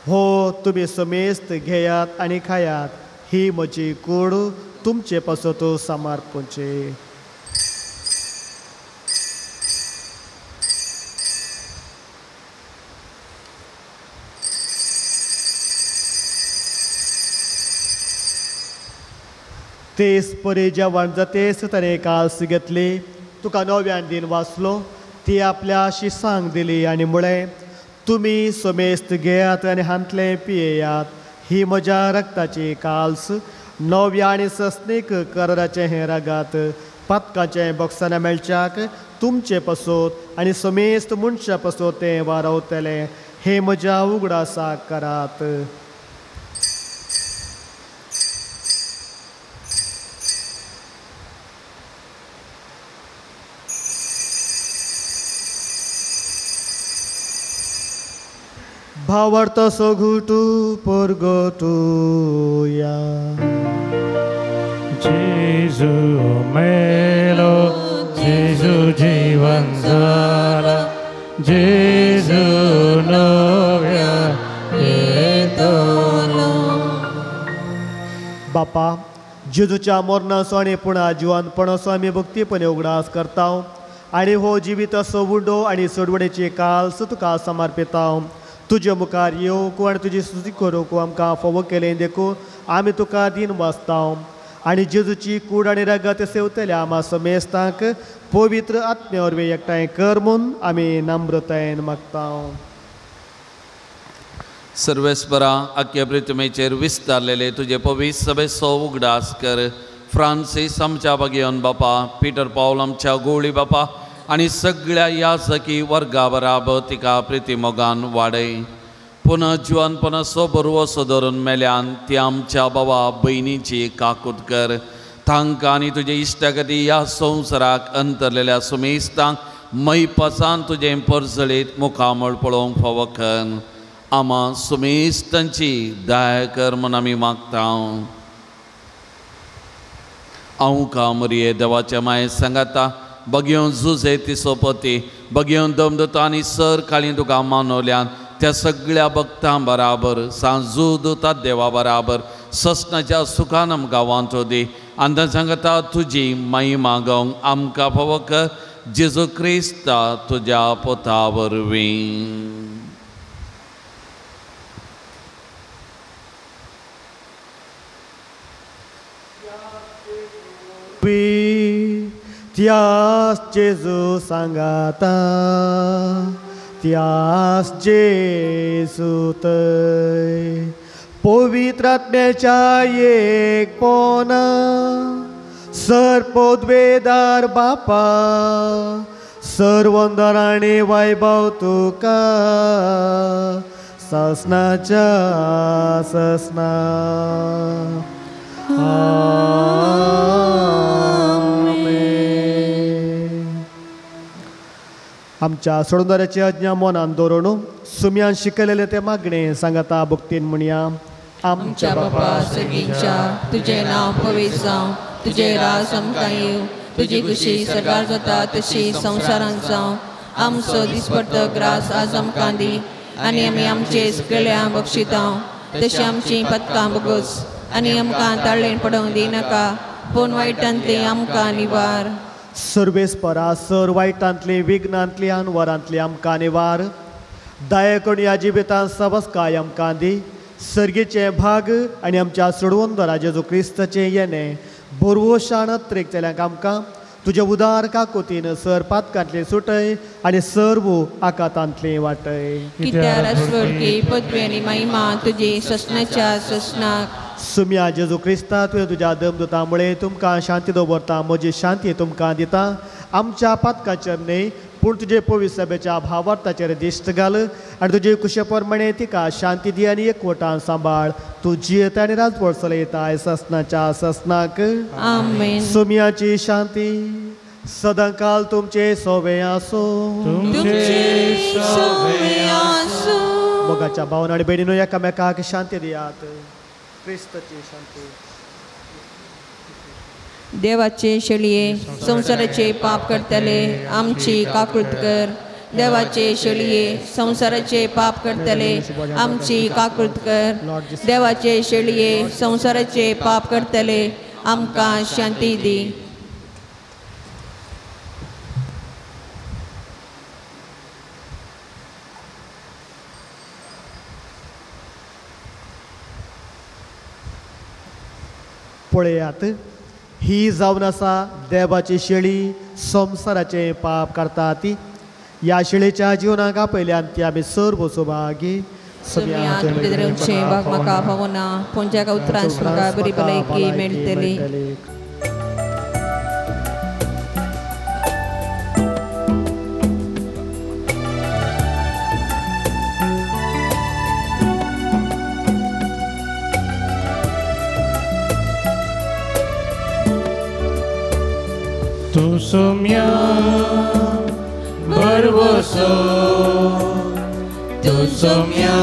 हो तुमी समेस्त घेयात आनी खायात, ही म्हजी कूड तुमचे पासत समर्पणची. तेच परी जेवण जातेच ताणें काल्स घेतली, तुका नव्यान दिन वाचलो, ती आपल्या शिसांक दिली आनी म्हळें, तुमी समेस्त घेयात आनी हांतलें पियेयात, ही म्हज्या रक्ताची काल्स, नव्या आनी सस्नीक कराराचें हें रगात, पातकाचें बक्षाना मेळच्याक तुमचे पासत आनी समेस्त मनशा पासत तें वारवतलें, हें म्हज्या उगडासाक करात. भावार्थ सगुटू परगटुया. जेजू मेलो, जेजू जीवन जाला, जेजू नव्या येतलो. बापा जेजूच्या मरणाचो आनी पुणा जिवानपणाचो आमी भक्तीपणे उगडास करता आनी हो जिवीत असो उंडो आनी सोडवणेची काल्स तुका समर्पिता. तुजे मुखार येवंक आनी तुजी स्तुती करूंक आमकां फावो केलें देखून आमी तुका दीन वाचता आनी जेजूची कूड आनी रगत सेवतल्या आमा समेस्तांक पवित्र आत्म्या वरवीं एकठांय कर म्हूण आमी नम्रतायेन मागता. सर्वेस्परा आख्या पृथ्वीचेर विस्तारलेले तुजे पवित्र सभेचो उगडास कर. फ्रांसीस आमच्या बागेवन बापा, पीटर पावल आमच्या गोवळी बापा आनी सगळ्या याजकी वर्गा बराबर तिका प्रिती मोगान वाडय. पुनः जिवनपणाचो बरवसो धरून मेल्यान ती आमच्या बाबा भयणीची काकूत कर. तांकां आनी तुजे इश्टागती ह्या संवसाराक अंतरलेल्या सुमेस्तांक मैपासान तुजें परजळीत मुखामळ पळोवंक फावो कर. आमा सुमेस्तांची दया कर म्हूण आमी मागता. हांव कामरिये देवाच्या माये सांगाता बगेवन जुजे तिसोपती बगेवन दमदता आनी सर काळी तुका मानवल्यान त्या सगळ्या भक्तां बराबर सांजू दुता देवा बराबर ससनाच्या सुखान आमकां वांटो दी आनी सांगता तुजी महिमा गावंक आमकां फावो कर जेजू क्रिस्ता तुज्या पोता वरवीं. त्यास जेजू सांगाता, त्यास जेजू तय पवित्र आत्म्याच्या एकपणा सर पदवेदार बापा सर्वंदर आनी वैभव तुका ससनाच्या ससना. आमच्या सोडूनदाराची आज्ञा मनान दवरून सुम्यान शिकयलेले ते मागणे सांगाता भक्तीन म्हणया. आमच्या बापा सर्गीच्या, तुजें नांव पवित्र जावं, तुजें राज आमकां येवं, तुजी खुशी सर्गार जाता तशी संवसारांत जावं. आमचो दिसपडतो ग्रास आज आमकां दी आनी आमी आमचे सगळ्या बक्षितां तशी आमची पदकां बगोस आनी आमकां ताळेण पडोवंक दिनाका, पूण वायटांतली आमकां निवार. सर्वेस्परा सर वायटांतली विघ्नांतली अनवरांतली आमकां निवार दया करून ह्या जिवितांत सबसकाय आमकां दी सर्गीचें भाग आनी आमच्या सोडवणदारा जेजू क्रिस्ताचें येणें बोरवोशान त्रेकतल्यांक आमकां तुज्या उदार काकोतीन सर पातकांतलें सुटय आनी सर्व आकातांतलें वाटय. कित्याक स्वर्गी पदवी आनी महिमा तुजी ससनाच्या ससनाक. सुम्या जेजू क्रिस्ता तुवें तुज्या दमदुता मुळे तुमकां शांती दवरता म्हजी शांती तुमकां दिता आमच्या पातकाचेर न्हय पूण तुजे पवित्र सभेच्या भावार्थाचेर दिश्ट घाल आनी तुजे कुशे प्रमाणे तिका शांती दी आनी एकवटान सांबाळ. तूं जियेता आनी राजवट चलयता ससनाच्या ससनाक. आमेन. सुम्याची शांती सदांकाल तुमचे सोवे आसो. तुमचे सोवे आसो. मोगाच्या भावना आनी भयणीनो एकामेकाक शांती दियात. क्रिस्ताची शांती. देवाचे शेळये संवसाराचे पाप करतले आमची काकृत कर. देवाचे शेळये संवसाराचे पाप करतले आमची काकृत कर. देवाचे शेळये संवसाराचे पाप करतले आमकां शांती दी. पळयात ही जावन आसा देवाची शेळी संवसाराचें पाप करता ती. ह्या शेळीच्या जिवनाक आपयल्यान ती आमी सर्व सौभागी. म्हाका फावना पूण ज्या उतरान म्हाका बरी भलायकी मेळटली. तूं सोम्या भरवसो तूं सोम्या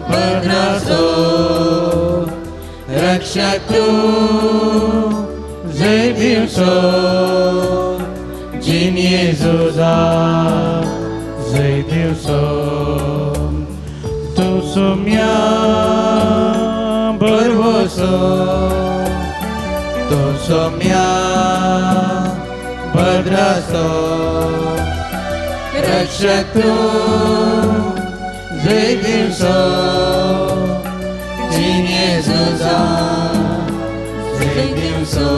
भद्रासो रक्षा तूं जय दिवसो जिन्ये जुजा जय दिवसो. तूं सोम्या भरवसो तूं सोम्या भद्रासो रक्षक तूं जय दिवसो जिन्ये जुजा जय दिवसो.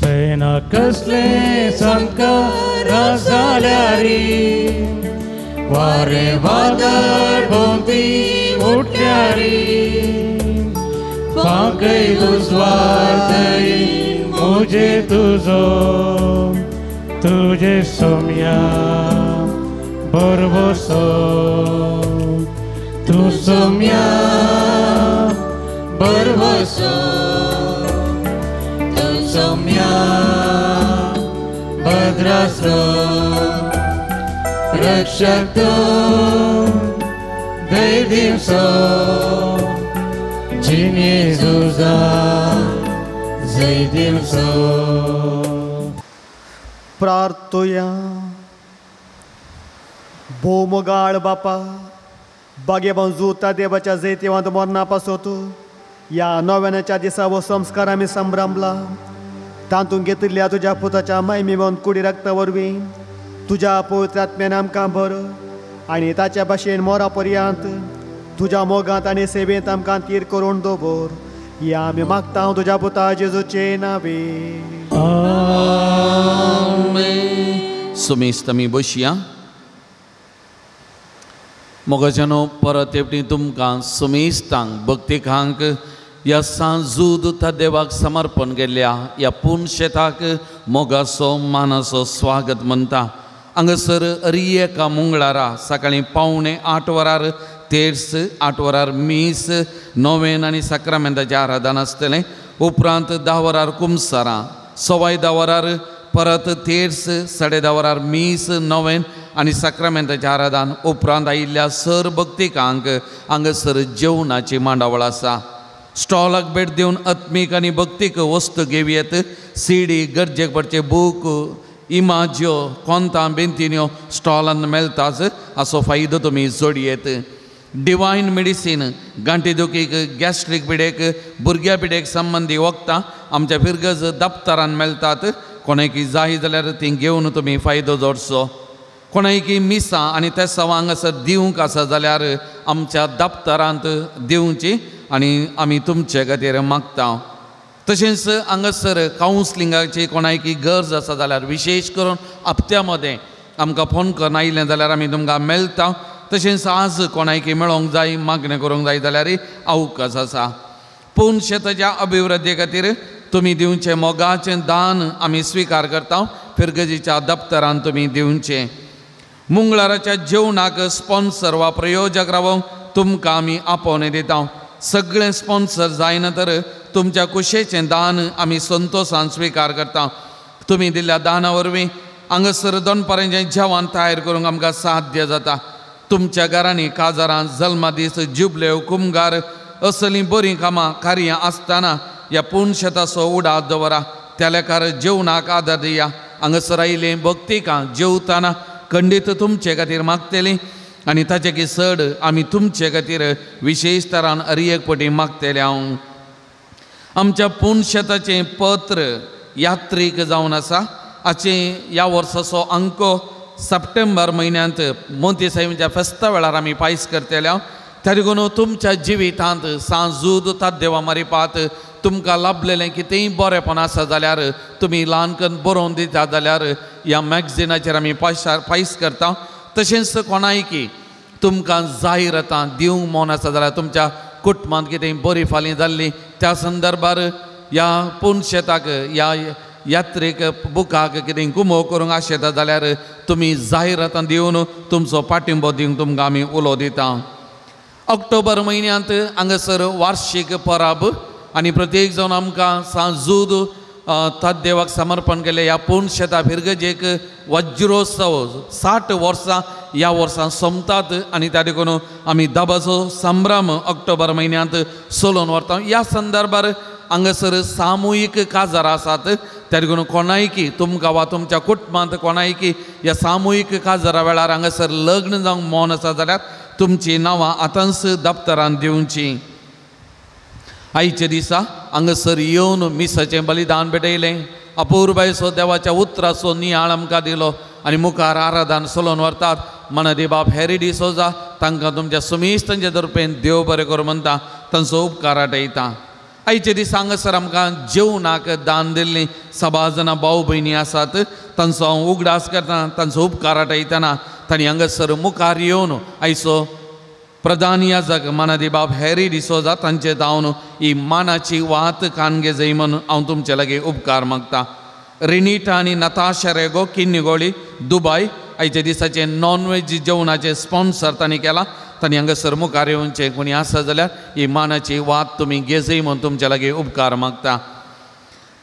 बेना कसले संकरा जाल्यारी वारे वादळ भोंवती उठल्यारी पांकय उजवाडय मुजे तुजो तुजे सोम्या भरवसो तूं सोम्या भरवसो तूं सोम्या भद्रासो रक्षक तूं जय दिवसो जिन्ये जुजा जय दिवसो. प्रार्थोया. भोवमोगाळ बापा बागेबान जुता देवाच्या जैतिवांत मरणा पासत ह्या नव्याच्या दिसा हो संस्कार आमी संभ्रमला तातूंत घेतिल्ल्या तुज्या पुताच्या मायमीवन कुडी रक्ता वरवीं तुज्या पवित्र आत्म्यान आमकां भर आनी ताच्या भाशेन मोरा पर्यंत तुज्या मोगांत आनी सेवेंत आमकां तीर करून दवर. ह्या आमी मागता तुज्या पुता जेजूचे नावे. आमेन. सुमेस्त आमी बसया. मोगाच्यानो परत एकटी तुमकां सुमेस्तांक भक्तिकांक ह्या सांजूद देवाक समर्पण केल्ल्या ह्या पूर्ण शेताक मोगाचो मानाचो स्वागत म्हणटा. हांगासर अरी एका मंगळारा सकाळीं 7:45 वरार तेर्स, 8 वरार मीस, नोवेन आनी साक्रामेंताचें आराधन आसतलें. उपरांत 10 वरार कुमसारां, 10:15 वरार परत तेर्स, 10:30 वरार मीस, नोवेन आनी साक्रामेंताचें आराधन. उपरांत आयिल्ल्या सर भक्तिकांक हांगासर जेवणाची मांडावळ आसा. स्टॉलाक भेट दिवन आत्मीक आनी भक्तीक वस्तू घेवयेत. सीडी, गरजेक पडचे बूक, इमाज्यो कोंतां बेंतिन्यो स्टॉलान मेळटाच हाचो फायदो तुमी जोडयेत. डिवायन मेडिसीन गांठी दुखीक गॅस्ट्रीक पिडेक भुरग्या पिडेक संबंदी वखदां आमच्या फिरगज दप्तरान मेळटात. कोणाकी जाय जाल्यार ती घेवन तुमी फायदो जोडचो. कोणाकी मिसां आनी तेसांव हांगासर दिवंक आसा जाल्यार आमच्या दप्तरांत दिवची आनी आमी तुमचे खातीर मागता. तशेंच हांगासर कावन्सिलिंगाची कोणाकी गरज आसा जाल्यार विशेश करून हप्त्या मदें आमकां फोन करून आयलें जाल्यार आमी तुमकां मेळटा. तशेंच आज कोणाकी मेळोंक जाय मागणें करूंक जाय जाल्यार अवकाश आसा. पूण शेताच्या अभिवृद्धी खातीर तुमी दिवचें मोगाचें दान आमी स्विकार करता. फिरगजीच्या दप्तरान तुमी दिवचें. मंगळाराच्या जेवणाक स्पॉन्सर वा प्रयोजक रावोंक तुमकां आमी आपोवणें दिता. सगळें स्पॉन्सर जायना तर तुमच्या कुशेचें दान आमी संतोशान स्विकार करता. तुमी दिल्ल्या दाना वरवीं हांगासर दनपारांचें जेवण तयार करूंक आमकां साध्य जाता. तुमच्या घरांनी काजारां जल्मादीस जुबले कुमगार असलीं बरीं कामां कार्यां आसतना ह्या पूर्ण शेताचो उडास दवरा. त्या लेखार जेवणाक आदार दिया. हांगासर आयिल्लीं भक्तिकां जेवतना खंडीत तुमचे खातीर मागतलीं आनी ताचे की चड आमी तुमचे खातीर विशेश तरान अरी एक पटी मागतले. हांव आमच्या पूर्ण शेताचें पत्र यात्रीक जावन आसा. हाचें ह्या वर्साचो अंको सप्टेंबर म्हयन्यांत मोंती साहेबाच्या फेस्ता वेळार आमी पायस करतले. त्या देखून तुमच्या जिवितांत सांजूद ताद्देवा मारिपात तुमकां लाभलेलें कितेंय बरेंपण आसा जाल्यार तुमी ल्हान करून बरोवन दिता जाल्यार ह्या मॅगझिनाचेर आमी पायस करता. तशेंच कोणायकी तुमकां जायरातां दिवंक मन आसा जाल्यार तुमच्या कुटुंबांत कितें बरी फालीं जाल्ली त्या संदर्भार ह्या पूर्ण शेताक ह्या यात्रेक बुकाक कितें गुमो करूंक आशेता जाल्यार तुमी जायरातां दिवन तुमचो पाठिंबो दिवंक तुमकां आमी उलो दिता. ऑक्टोबर म्हयन्यांत हांगासर वार्षीक परब आनी प्रत्येक जावन आमकां सांजूद ताद्देवाक समर्पण केलें ह्या पूर्ण शेता फिरगजेक वज्रोत्सव 60 वर्सां ह्या वर्सां सोंपतात आनी त्या देखून आमी दाबाचो संभ्रम ऑक्टोबर म्हयन्यांत चलोवन व्हरता. ह्या संदर्भार हांगासर सामुहीक काजार आसात. त्या देखून कोणायकी तुमकां वा तुमच्या कुटुंबांत कोणायकी ह्या सामुहीक काजारा वेळार हांगासर लग्न जावंक मन आसा जाल्यार तुमचीं नांवां आतांच दप्तरान दिवचीं. आयच्या दिसा हांगासर येवन मिसाचें बलिदान भेटयलें. अपुरबायचो देवाच्या उतराचो नियाळ आमकां दिलो आनी मुखार आराधन चलोवन व्हरतात मनादी बाब हॅरी डिसोजा तांकां तुमच्या सुमेस्तांच्या दर्पेन देव बरें करूं म्हणटा तांचो उपकार आटयता. आयच्या दिसा हांगासर आमकां जेवणाक दान दिल्लीं सभा जाणां भाव भयणी आसात तांचो हांव उगडास करता तांचो उपकार आटयतना तांणी हांगासर मुखार येवन आयचो प्रधान याजक मानादी बाब हॅरी डिसोजा तांचे धांवन ही मानाची वात कानगे जय म्हूण हांव तुमचे लागीं उपकार मागता. रिनीटा आनी नताशा रेगो किन्नीगोळी दुबाय आयच्या दिसाचें नॉन वेज जेवणाचें स्पॉन्सर तांणी केलां. तांणी हांगासर मुखार येवचें कोणी आसा जाल्यार ही मानाची वात तुमी घेजय म्हूण तुमचे लागीं उपकार मागता.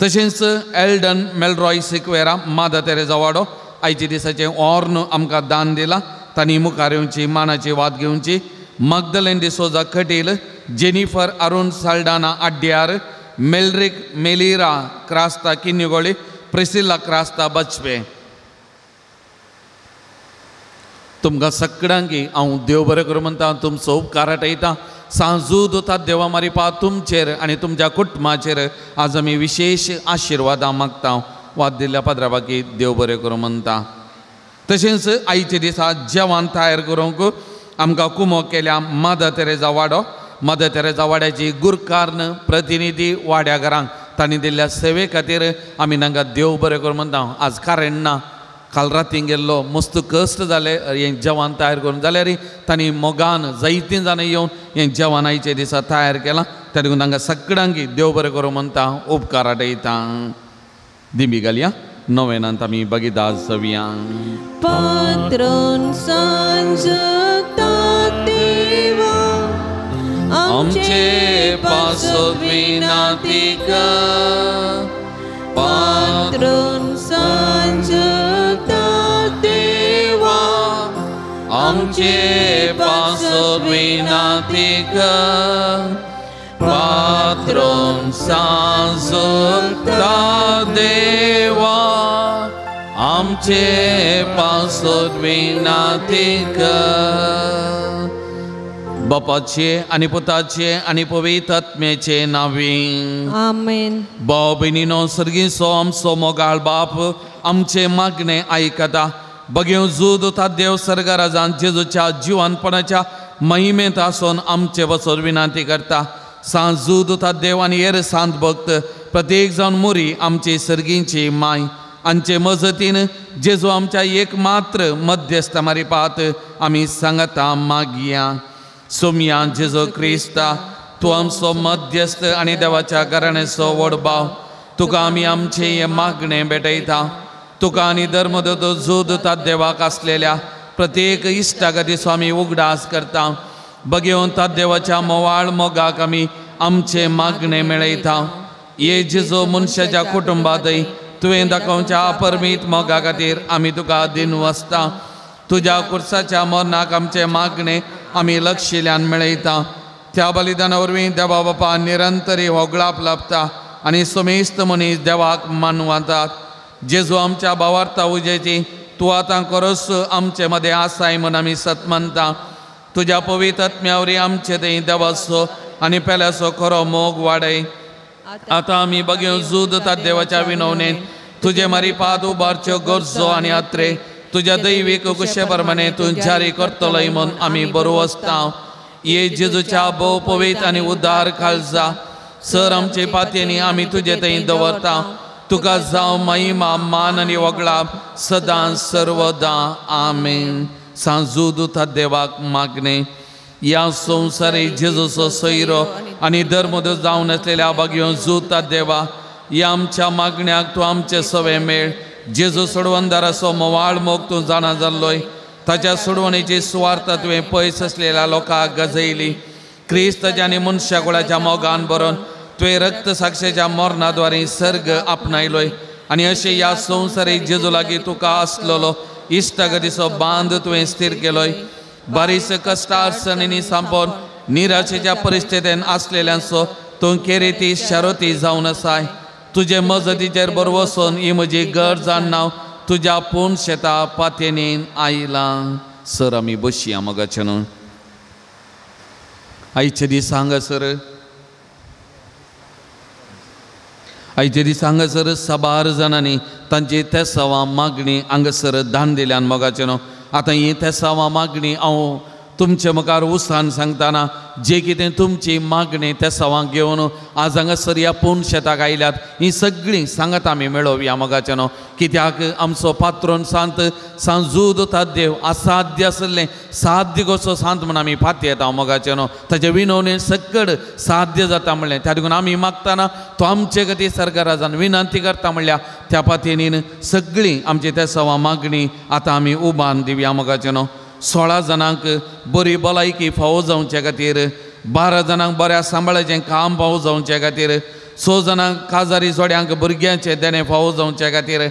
तशेंच एल्डन मेलरॉय सिक्वेरा मादर तेरेजा वाडो आयच्या दिसाचें ऑर्न आमकां दान दिलां. तांणी मुखार येवची मानाची वात घेवची. Magdalene D'Souza Kateel Jennifer Arun Saldanha Adyar Melrick Melira Crasta Kinnigoli Priscilla Crasta Bajpe. तुमकां सगळ्यांकी हांव देव बरें करूं म्हणटा तुमचो उपकार आटयता. सांजूद देवा मारिपा तुमचेर आनी तुमच्या कुटुंबाचेर आज आमी विशेश आशिर्वादां मागता. वाद दिल्ल्या पाद्रा बाकी देव बरें करूं म्हणटा. तशेंच आयच्या दिसा जेवण तयार करूंक आमकां कुमो केल्या मदर तेरेजा वाडो. मदर तेरेजा वाड्याची गुरकार्ण प्रतिनिधी वाड्या घरांक तांणी दिल्ल्या सेवे खातीर आमी तांकां देव बरें करूं म्हणटा. आज कारण ना काल रातीन गेल्लो मस्त कश्ट जाले हें जेवण तयार करून जाल्यार तांणी मोगान जायतीं जाणां येवन हें जेवण आयच्या दिसा तयार केलां. त्या देखून तांकां सगळ्यांक देव बरें करूं म्हणटा उपकार आटयता. दिंबी घालया नवेनांत आमी बगीदास जावया. पात्रोन सांजता देवा आमचे पासत विनाती कर. पात्रोन सांजता देवा आमचे पासत विनाती कर. पात्रोन सांजता देवा आमचे पासत विनाती कर. बापाचे आनी पुताचे आनी पवित्र आत्म्याचे नांवी आमेन. भाव भयणीनो, सर्गीचो आमचो मोगाळ बाप आमचे मागणे आयकता. बगेव जूद देव सर्गराजान जेजूच्या जिवनपणाच्या महिमेंत आसून आमचे बसोर विनंती करता. सांत जूद देव आनी हेर सांत भक्त प्रत्येक जावन मोरी आमची सर्गींची माय आमचे मजतीन जेजू आमच्या एक मात्र मध्यस्थ मारिपात आमी सांगता मागया. सोमया जेजू क्रिस्ता, तूं आमचो मध्यस्थ आनी देवाच्या घराण्याचो व्हड भाव, तुका आमी आमचें हें मागणें भेटयता. तुका आनी धर्मदूत जूद देवाक आसलेल्या प्रत्येक इश्टागतीचो आमी उगडास करता. बगेवन देवाच्या मोवाळ मोगाक आमी आमचें मागणें मेळयता. ये जेजू मनशाच्या कुटुंबांतय तुवें दाखोवच्या अपरमीत मोगा खातीर आमी तुका दिनवासता. तुज्या कुर्साच्या मरणाक आमचें मागणें आमी लक्षिल्यान मेळयता. त्या बलिदाना वरवीं देवा बापा निरंतरी होगळाप लाभता आनी समेस्त मनीस देवाक मानवातात. जेजू आमच्या भावार्था उजेची तूं आतां खरोच आमचे मदें आसाय म्हूण आमी सत मानता. तुज्या पवित्र आत्म्या वरवीं आमचे थंय देवाचो आनी पेल्याचो खरो मोग वाडय. आतां आमी बगेव जूद देवाच्या विनवणेन तुजे मारिपाद उबारच्यो गरजो आनी आत्रे तुज्या दैवीक कुशे प्रमाणे तूं जारी करतलोय म्हूण आमी बरो आसता. ये जेजूच्या भोव पवित्र आनी उदार खालजा सर आमचे पातयेनी आमी तुजे थंय दवरता. तुका जावं महिमा मान आनी वगळाप सदां सर्वदां. आमेन. सांजू देवाक मागणें. ह्या संवसारी जेजूचो सोयरो आनी धर्मदूत जावन आसलेल्या बागयो जूता देवा, ह्या आमच्या मागण्याक तूं आमचे सवे मेळ. जेजू सोडवणदाराचो मोवाळ मोग तूं जाणा जाल्लोय. ताच्या सोडवणेची सुवार्थ तुवें पयस आसलेल्या लोकांक गजयली. क्रिस्ताच्या आनी मनशा कुळाच्या मोगान भरून तुवें रक्त साक्षेच्या मरणाद्वारे सर्ग आपणायलोय आनी अशें ह्या संवसारीक जेजू लागीं तुका आसलेलो इश्टागतीचो बांद तुवें स्थीर केलोय. बारीस कश्ट अडचणींनी सांपोवन निराशेच्या परिस्थितीन आसलेल्यांचो तूं केरेती शारोती जावन आसाय. तुजे मजतीचेर बरो वचून ही म्हजी गरज नांव तुज्या पूण शेता पातयेन आयलां. सर आमी बसया मोगाचें न्हू. आयचे दीस हांगासर आयचे दीस हांगासर साबार जाणांनी तांची तेसावां मागणी हांगासर दान दिल्यान मोगाचें न्हू. आतां ही तेसावां मागणी हांव तुमचे मुखार उसान सांगतना जे कितें तुमची मागणी तेसावां घेवन आज हांगासर ह्या पूण शेताक आयल्यात ही सगळीं सांगात आमी मेळोवया मोगाचें न्हू. कित्याक आमचो पात्रोन सांत सांजूद देव असाध्य आसलें साध्य कसो सांत म्हूण आमी पातयेता मोगाचें न्हू. ताचे विनवणेन सकड साध्य जाता म्हणलें त्या देखून आमी मागतना तो आमचे खातीर सरकाराजान विनंती करता म्हणल्या त्या पातयेनीन सगळीं आमची तेसावां मागणी आतां आमी उबान दिवया मोगाचें न्हू. 16 जाणांक बरी भलायकी फावो जावचे खातीर, 12 जाणांक बऱ्या सांबाळाचें काम फावो जावचे खातीर, 6 जाणांक काजारी जोड्यांक भुरग्यांचें देणें फावो जावचे खातीर,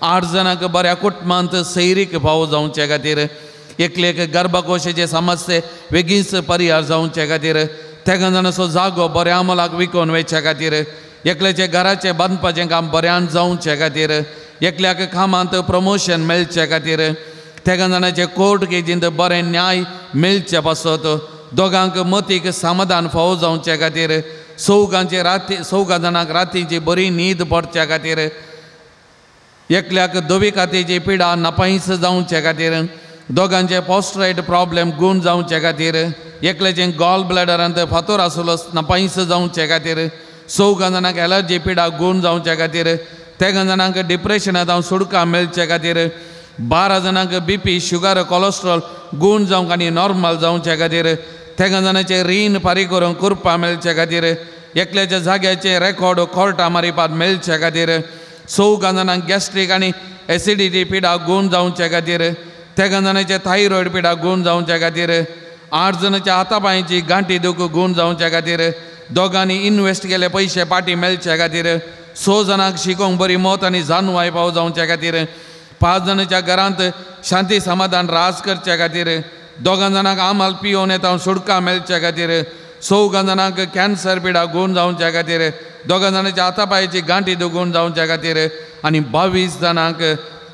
8 जाणांक बऱ्या कुटुंबांत सैरीक फावो जावचे खातीर, एकलेक गर्भकोशाचे समस्ये बेगीनच परिहार जावचे खातीर, 13 जाणांचो जागो बऱ्या मोलाक विकून वयच्या खातीर, एकल्याचें घराचें बांदपाचें काम बऱ्यान जावचे खातीर, एकल्याक कामांत प्रमोशन मेळचे खातीर, 13 जाणांचे कोर्ट केजींत बरें न्याय मेळचे पासत, दोगांक मतीक समाधान फावो जावचे खातीर, 4 जाणांक रातीची बरी न्हीद पडच्या खातीर, एकल्याक धवी कातीची पिडा नापायस जावचे खातीर, दोगांचे पोस्ट्रायट प्रॉब्लेम गूण जावचे खातीर, एकल्याचें गॉल ब्लॅडरांत फातोर आसलो नापायस जावचे खातीर, 4 जाणांक एलर्जी पिडा गूण जावचे खातीर, 13 जाणांक डिप्रेशनांत सुटका मेळचे खातीर, 12 जाणांक बीपी शुगर कोलेस्ट्रॉल गूण जावंक आनी नॉर्मल जावचे खातीर, 13 जाणांचें रीण फारीक करूंक कृपा मेळचे खातीर, एकल्याच्या जाग्याचें रेकॉर्ड कोर्टा मारिपात मेळचे खातीर, 4 जाणांक गॅस्ट्रीक आनी एसिडिटी पिडा गूण जावचे खातीर, 13 जाणांचें थायरॉयड पिडा गूण जावचे खातीर, 8 जाणांच्या हाता पांयची गांठी दूख गूण जावचे खातीर, दोगांनी इनवेस्ट केले पयशे पाटी मेळचे खातीर, 6 जाणांक शिकोवंक बरी मत आनी जानवाय पाव जावचे खातीर, 5 जाणांच्या घरांत शांती समाधान राज करचे खातीर, 2 जाणांक आमाल पियोवन येता सुटका मेळचे खातीर, 4 जाणांक कॅन्सर पिडा गूण जावचे खातीर, 2 जाणांच्या हाता पांयाची गांठी दुगूण जावचे खातीर आनी 22 जाणांक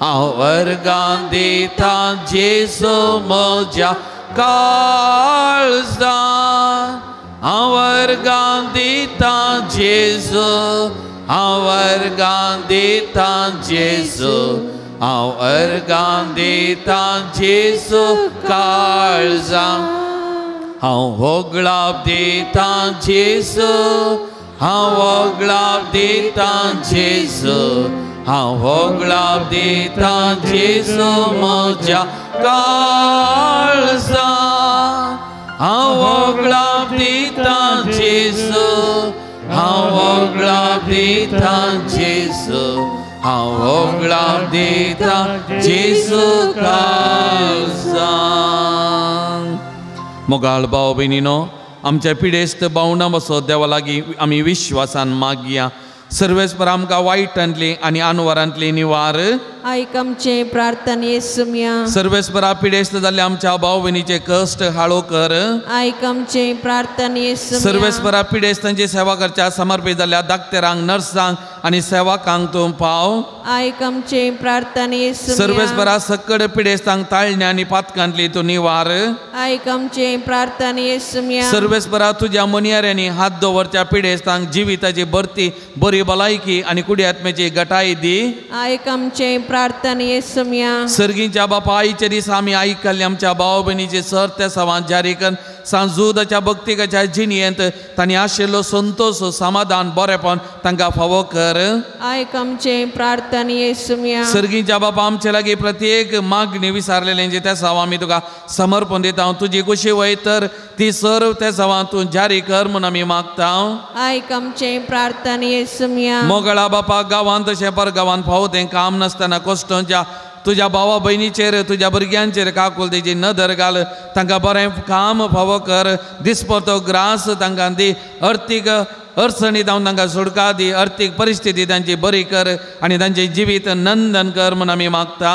हांव अर्गां दिता जेजू म्हज्या काळजान, हांव अर्गां दिता जेजू, हांव अर्गां दिता जेजू, हांव अर्गां दिता जेजू काळजान. हांव होगळाप दिता जेजू, हांव होगळाप दिता जेजू, हांव होगळाप दिता जेजू म्हज्या काळजान, हांव होगळाप दिता जेजू, हांव होगळाप दिता जेजू, हांव होगळाप दिता जेजू काळजान. मोगाळ भाव भयणीनो, आमच्या पिडेस्त भावंडां बसत देवा लागीं आमी विश्वासान मागया. सर्वेस्पर आमकां वायटांतली आनी आनवरांतली निवार. आयक आमचे प्रार्थने सुम्या. सर्वेस्परा पिडेस्त जाल्ले आमच्या भाव भयणीचे कश्ट हाळो कर. आयक आमचे प्रार्थने सुम्या. सर्वेस्परा पिडेस्तांची सेवा करच्या समर्पित जाल्ल्या डाक्टरांक, नर्सांक आनी सेवकांक तूं पाव. आयक आमचे प्रार्थने सुम्या. सर्वेस्परा सकड पिडेस्तांक ताळण्या आनी पातकांतली तूं निवार. आयक आमचे प्रार्थने सुम्या. सर्वेस्परा तुज्या मनियाऱ्यांनी हात दवरच्या पिडेस्तांक जिविताची भरती, बरी भलायकी आनी कुडी आत्म्याची गटाय दी. आयक आमचे प्रार्थने सुम्या. सर्गीच्या बापा, आईच्या दिसा आमी आयकल्ले आमच्या भाव भयणीचे सर त्या सवान जारी कर. सांजुदाच्या भक्तिकाच्या जिणयेंत तांणी आशिल्लो संतोष, समाधान, बरेपण तांकां फावो कर. आयक आमचे प्रार्थने सुम्या. सर्गीच्या बापा, आमचे लागीं प्रत्येक मागणी विसारलेल्यांची त्या सवा आमी तुका समर्पण दिता. तुजी खुशी वय तर ती सर्व त्या सवान तूं जारी कर म्हूण आमी मागता. आयक आमचे प्रार्थने सुम्या. मोगळा बापा, गांवांत तशें परगांवांत फावो तें काम नासतना कश्टांच्या तुज्या भावा भयणीचेर, तुज्या भुरग्यांचेर काकुळतेची नदर घाल. तांकां बरें काम फावो कर. दिसपडतो ग्रास तांकां दी. अर्थीक अडचणी जावन तांकां सुटका दी. अर्थीक परिस्थिती तांची बरी कर आनी तांचें जिवीत नंदन कर म्हूण आमी मागता.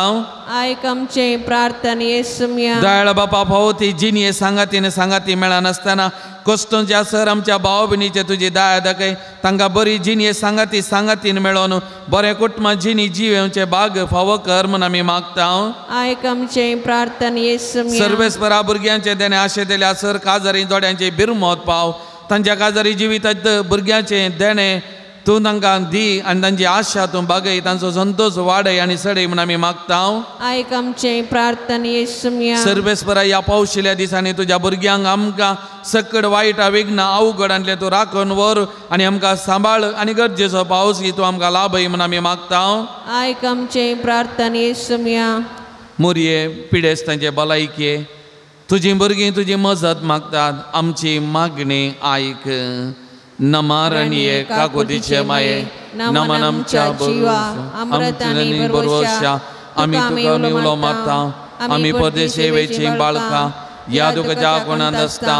आयक आमचे प्रार्थने सुम्या. दयाळ बापा, फावो ती जिणये सांगातीन सांगाती मेळनासतना कश्टांच्या सर आमच्या भाव भयणीचे तुजी दया दाखय. तांकां बरी जिणये सांगाती सांगातीन मेळोन बरें कुटुंबां जिणी जिवेवचे भाग फावो कर म्हूण आमी मागता. आयक आमचे प्रार्थने सुम्या. सर्वेस्परा भुरग्यांचे देणे आशे दिल्या सर काजारी जोड्यांचे बिरमत पाव. तांच्या काजारी जिवितात भुरग्यांचें देणें तूं तांकां दी आनी तांची आशा तूं बागय. तांचो संतोष वाडय आनी सडय म्हूण आमी मागता. आयक आमचे प्रार्थने सुम्या. सर्वेस्परा ह्या पावशिल्या दिसांनी तुज्या भुरग्यांक आमकां सकड वायट विघ्न अवघडांतलें तूं राखून व्हर आनी आमकां सांबाळ आनी गरजेचो पावस तूं आमकां लाभय म्हूण आमी मागता. आयक आमचे प्रार्थने सुम्या. मोरये पिडेस्तांचे भलायके तुजी भुरगीं तुजी मजत मागतात. आमची मागणी आयक. नमारणये काकुतीचे माये, नमन आमच्या जिवा आमच्या बरोवशा. आमी तुका उलो मारता. आमी परदेशी वेची बाळकां ह्या दुखच्या कोणांत आसता.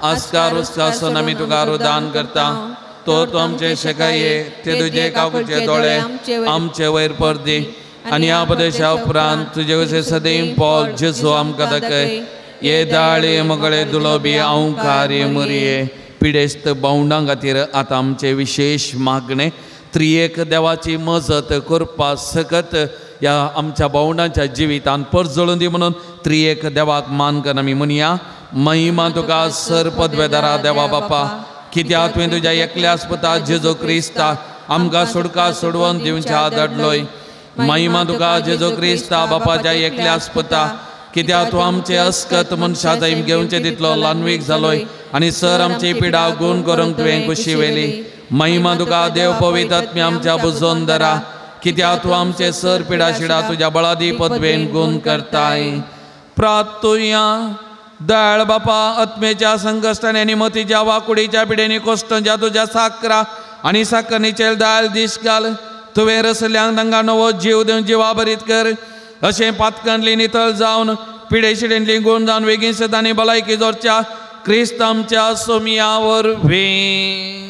आस्कार उस्कासून आमी तुका रुदान करता. तो तूं आमचे शेकाये ते तुजे काकुचे दोळे आमचे वयर परदी आनी ह्या प्रदेशा उपरांत तुजे कशें सदैव पॉल जेजू आमकां दाखय. ये दाळे मगळे दुलोबी अंकारे मरये. पिडेस्त भावंडां खातीर आतां आमचें विशेश मागणें त्रियेक देवाची मजत करपा सकत ह्या आमच्या भावंडांच्या जिवितान परजळून दी म्हणून त्रियेक देवाक मान कर आमी म्हणया. महिमा तुका सर पदवेदारा देवा बापा, कित्याक तुवें तुज्या एकल्याच पुता जेजू क्रिस्ता आमकां सुटका सोडवून दिवच्या धाडलोय. महिमा तुका जेजू क्रिस्ता बापाच्या एकल्याच पुता, कित्याक तूं आमचे अस्कत मनशा जायम घेवचे तितलो ल्हानवीक जालोय आनी सर आमची पिडा गुण करूंक तुवें खुशी व्हेली. महिमा तुका देव पवित्र आत्म्या आमच्या बुजोन दरा, कित्याक तूं आमचे सर पिडा शिडा तुज्या बळादी पदवेन गुण करताय. प्रार्थुया. दयाळ बापा, आत्मेच्या संकश्टांनी आनी मतीच्या वाकुडीच्या पिडेनी कोश्टांच्या तुज्या साकरा आनी साकरणीचेर दयाळ दीस घाल. तुवें रसल्यांक तांकां नवो जीव दिवन जिवा भरीत कर. अशें पातकांतली नितळ जावन पिडे शिडेंतली गुण जावन वेगीं सदांनी भलायकी जोडच्या क्रिस्त आमच्या सोमिया वरवीं.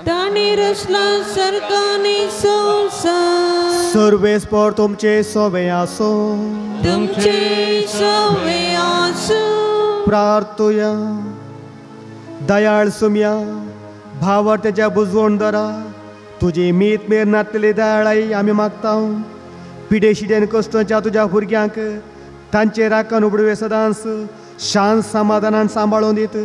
ताणी रचला सरकाने संसार. सर्वेस्पर तुमचे सोवे आसो. तुमचे सोवे आसो. प्रार्थुया. दयाळ सुम्या भावार्थ्याच्या बुजवण दरा तुजी मीत मेर नातलेली दयाळाई आमी मागता. पिडेशिडेन कश्टांच्या तुज्या भुरग्यांक तांचे राखण उबडवे सदांच शांत समाधानान सांबाळून दीत.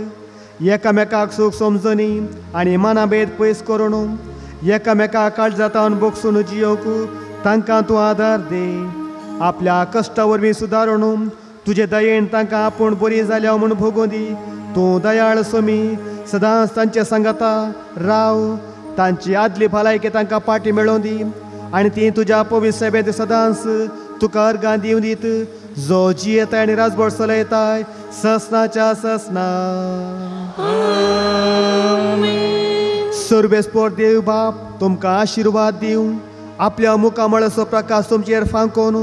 एकामेकाक सूख समजणी आनी मनाभेद पयस करून एकामेका काळजातावन बोगसून जियोवंक तांकां तूं आदार दी. आपल्या कश्टा वरवीं सुदारून तुजे दयेन तांकां आपूण बरी जाल्या म्हूण भोगूं दी. तूं दयाळ सोमी सदांच तांचे सांगाता राव. तांची आदली भलायकी तांकां पाटी मेळोवन दी आनी ती तुज्या पवित्र सेवेंत सदांच तुका अर्गां दिवन दीत, जो जियेताय आनी राजभर चलयताय ससनाच्या ससना. सर्वेस्पोर देव बाप तुमकां आशिर्वाद दिवं. आपल्या मुखामळाचो प्रकाश तुमचेर फांकोन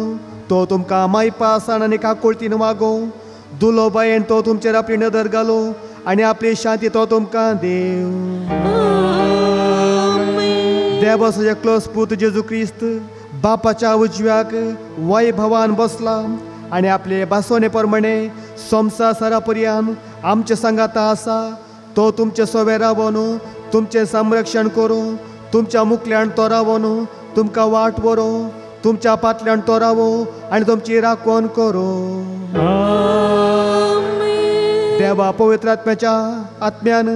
तो तुमकां मायपासान आनी काकुळतीन वागोवं. दुलो बायेन तो तुमचेर आपली नदर घालो आनी आपली शांती तो तुमकां देव. देवाचो एकलोच पूत जेजू क्रिस्त बापाच्या उजव्याक वैभवान बसला आनी आपले भासोने प्रमाणे संवसार सारा पर्यान आमचे सांगाता आसा. तो तुमचे सोवे रावन तुमचें संरक्षण करूं. तुमच्या मुखल्यान तो रावन तुमकां वाट व्हरूं. तुमच्या पाटल्यान तो रावो आनी तुमची राखण करूं. देवा पवित्र आत्म्याच्या आत्म्यान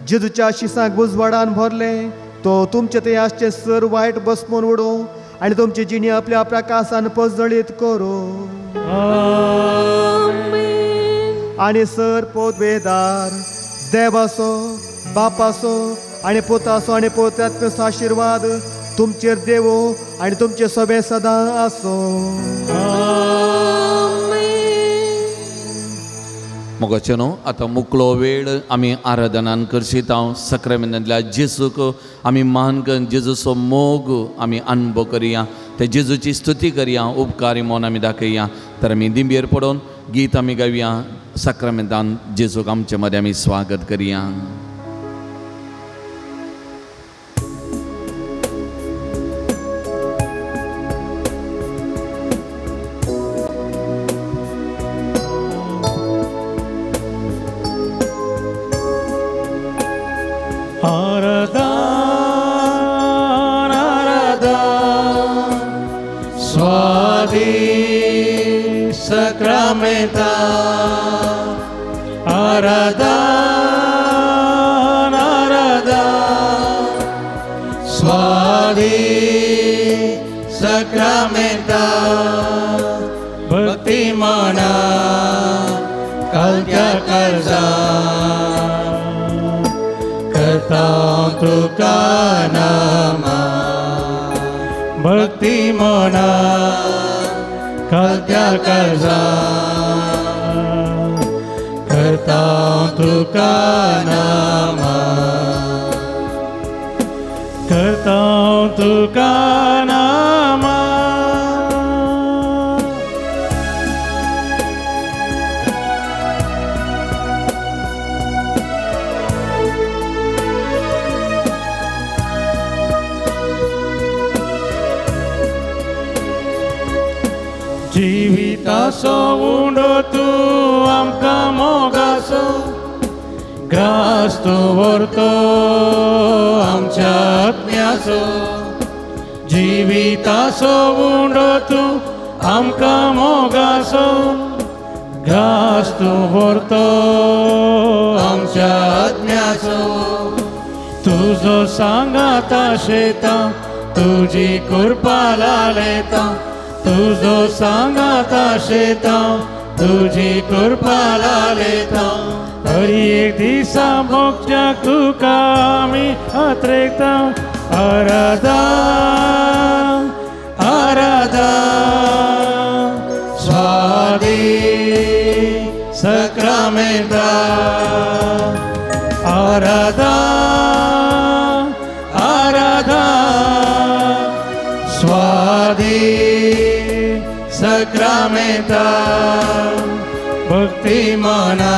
जेजूच्या शिसांक उजवाडान भरलें. तो तुमचे ते आसचे सर वायट बसमून उडोवं आनी तुमची जिणी आपल्या प्रकाशान पजळीत करूं. आनी सर पोतवेदार देवाचो बापाचो आनी पुताचो आनी पवित्र आत्म्याचो आशिर्वाद तुमचेर देवो आनी तुमचे सोबे सदां आसो. मोगाचे न्हू आतां मुकलो वेळ आमी आराधनान करशीत. हांव सक्रामेंतांतल्या जेजूक आमी मान करून जेजूचो मोग आमी अनुभव करया, त्या जेजूची स्तुती करया, उपकारी मन आमी दाखया. तर आमी दिंबेर पडोवन गीत आमी गावया. सक्रामेंतान जेजूक आमचे मदें आमी स्वागत करया. आराधन आराधन स्वादी सक्रामेंता. आराधन आराधन स्वादी सक्रामेंता. भक्ती मना कालत्या कर्जा करता तुका नामा. भक्ती मना कालत्या कर्जा करता तुका नामा. करता तुका नामा. जिविताचो उंडो तूं आमकां मोगाचो ग्रास तूं व्हरतो आमच्या आत्म्याचो. जिविताचो उंडो तूं आमकां मोगाचो ग्रास तूं व्हरतो आमच्या आत्म्याचो. तुजो सांगाता शेता तुजी कृपा लालयता. तुजो सांगाता शेता तुजी कृपा लालयता. हर एक दिसा मोक्षाक तुका आमी अत्रेकता. आराधन आराधन स्वादी सक्रामेंता. आराधन आराधन स्वादी सक्रामेंता. भक्ती मना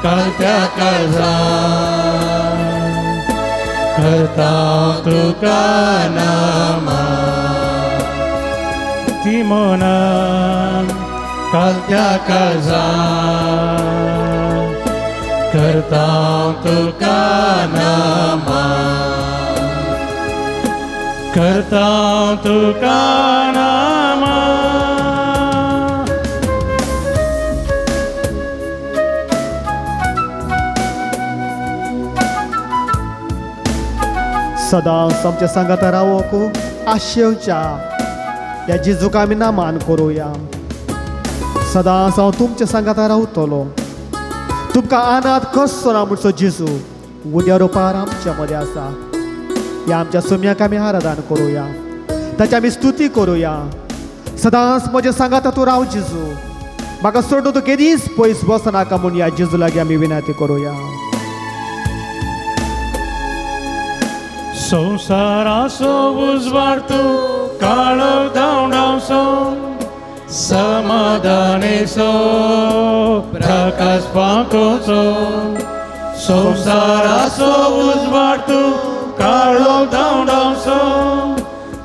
कालत्या काळजा करता तुका नामा. भक्ती मना कालत्या काळजा करता तुका नामा करता तुका नामा. सदांच आमच्या सांगाता रावोक आशेवच्या ह्या जेजूक आमी नामान करुया. सदांच हांव तुमच्या सांगाता रावतलो, तुमकां अनाथ कसो ना म्हणचो जेजू उद्या रुपार आमच्या मदें आसा. ह्या आमच्या सुम्याक आमी आराधन करुया, ताची आमी स्तुती करुया. सदांच म्हज्या सांगाता तूं राव जेजू, म्हाका सोडून तूं केदीच पयस वचनाका म्हूण ह्या जेजू लागीं आमी विनंती करुया. संवसाराचो उजवाड तूं काळो धांवडावचो समाधानेचो प्रकाश फांकोचो. संवसाराचो उजवाड तूं काळो धांवडावचो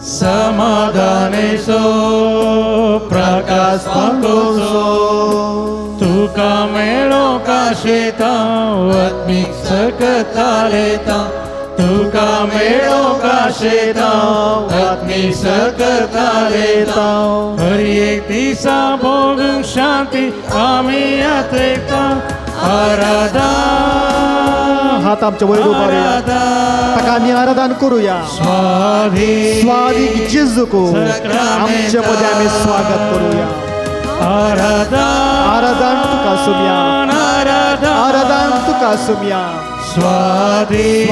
समाधानेचो प्रकाश फांकोचो. तुका मेळो काशेता आत्मीक सकता लेता तुका मेळो काशेता आत्मीक सकता लेता. हर एक दिसा भोगूंक शांती आमी यात्रेता आराधना. हात आमच्या वयर उबारुया, ताका आमी आराधन करुया. स्वादीक जेजूक आमचे मदें आमी स्वागत करुया. आराधन तुका सुम्या, आराधन तुका सुम्या. स्वादीक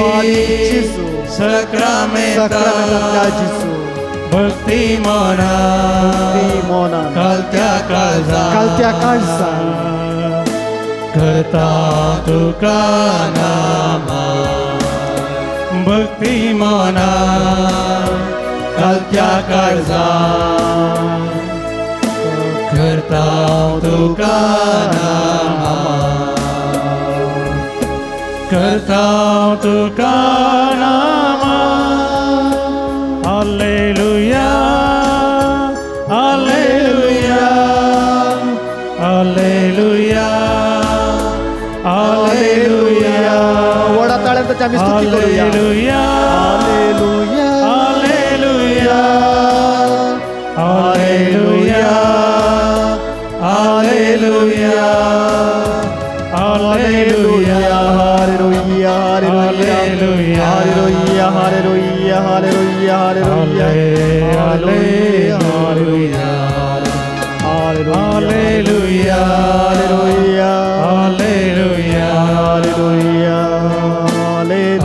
जेजू सक्रामेंतांतल्या जेजू भक्ती मना कालत्या काळजा कालत्या काळजा करता तुका नामा भक्ती मना कालत्या काळजा करता तुका नामा करता तुका नामा. Hallelujah hallelujah hallelujah hallelujah. व्हडा ताळ्यान ताची आमी स्तुती करुया. Hallelujah hallelujah hallelujah hallelujah hallelujah hallelujah hallelujah hallelujah hallelujah hallelujah hallelujah hallelujah hallelujah hallelujah hallelujah hallelujah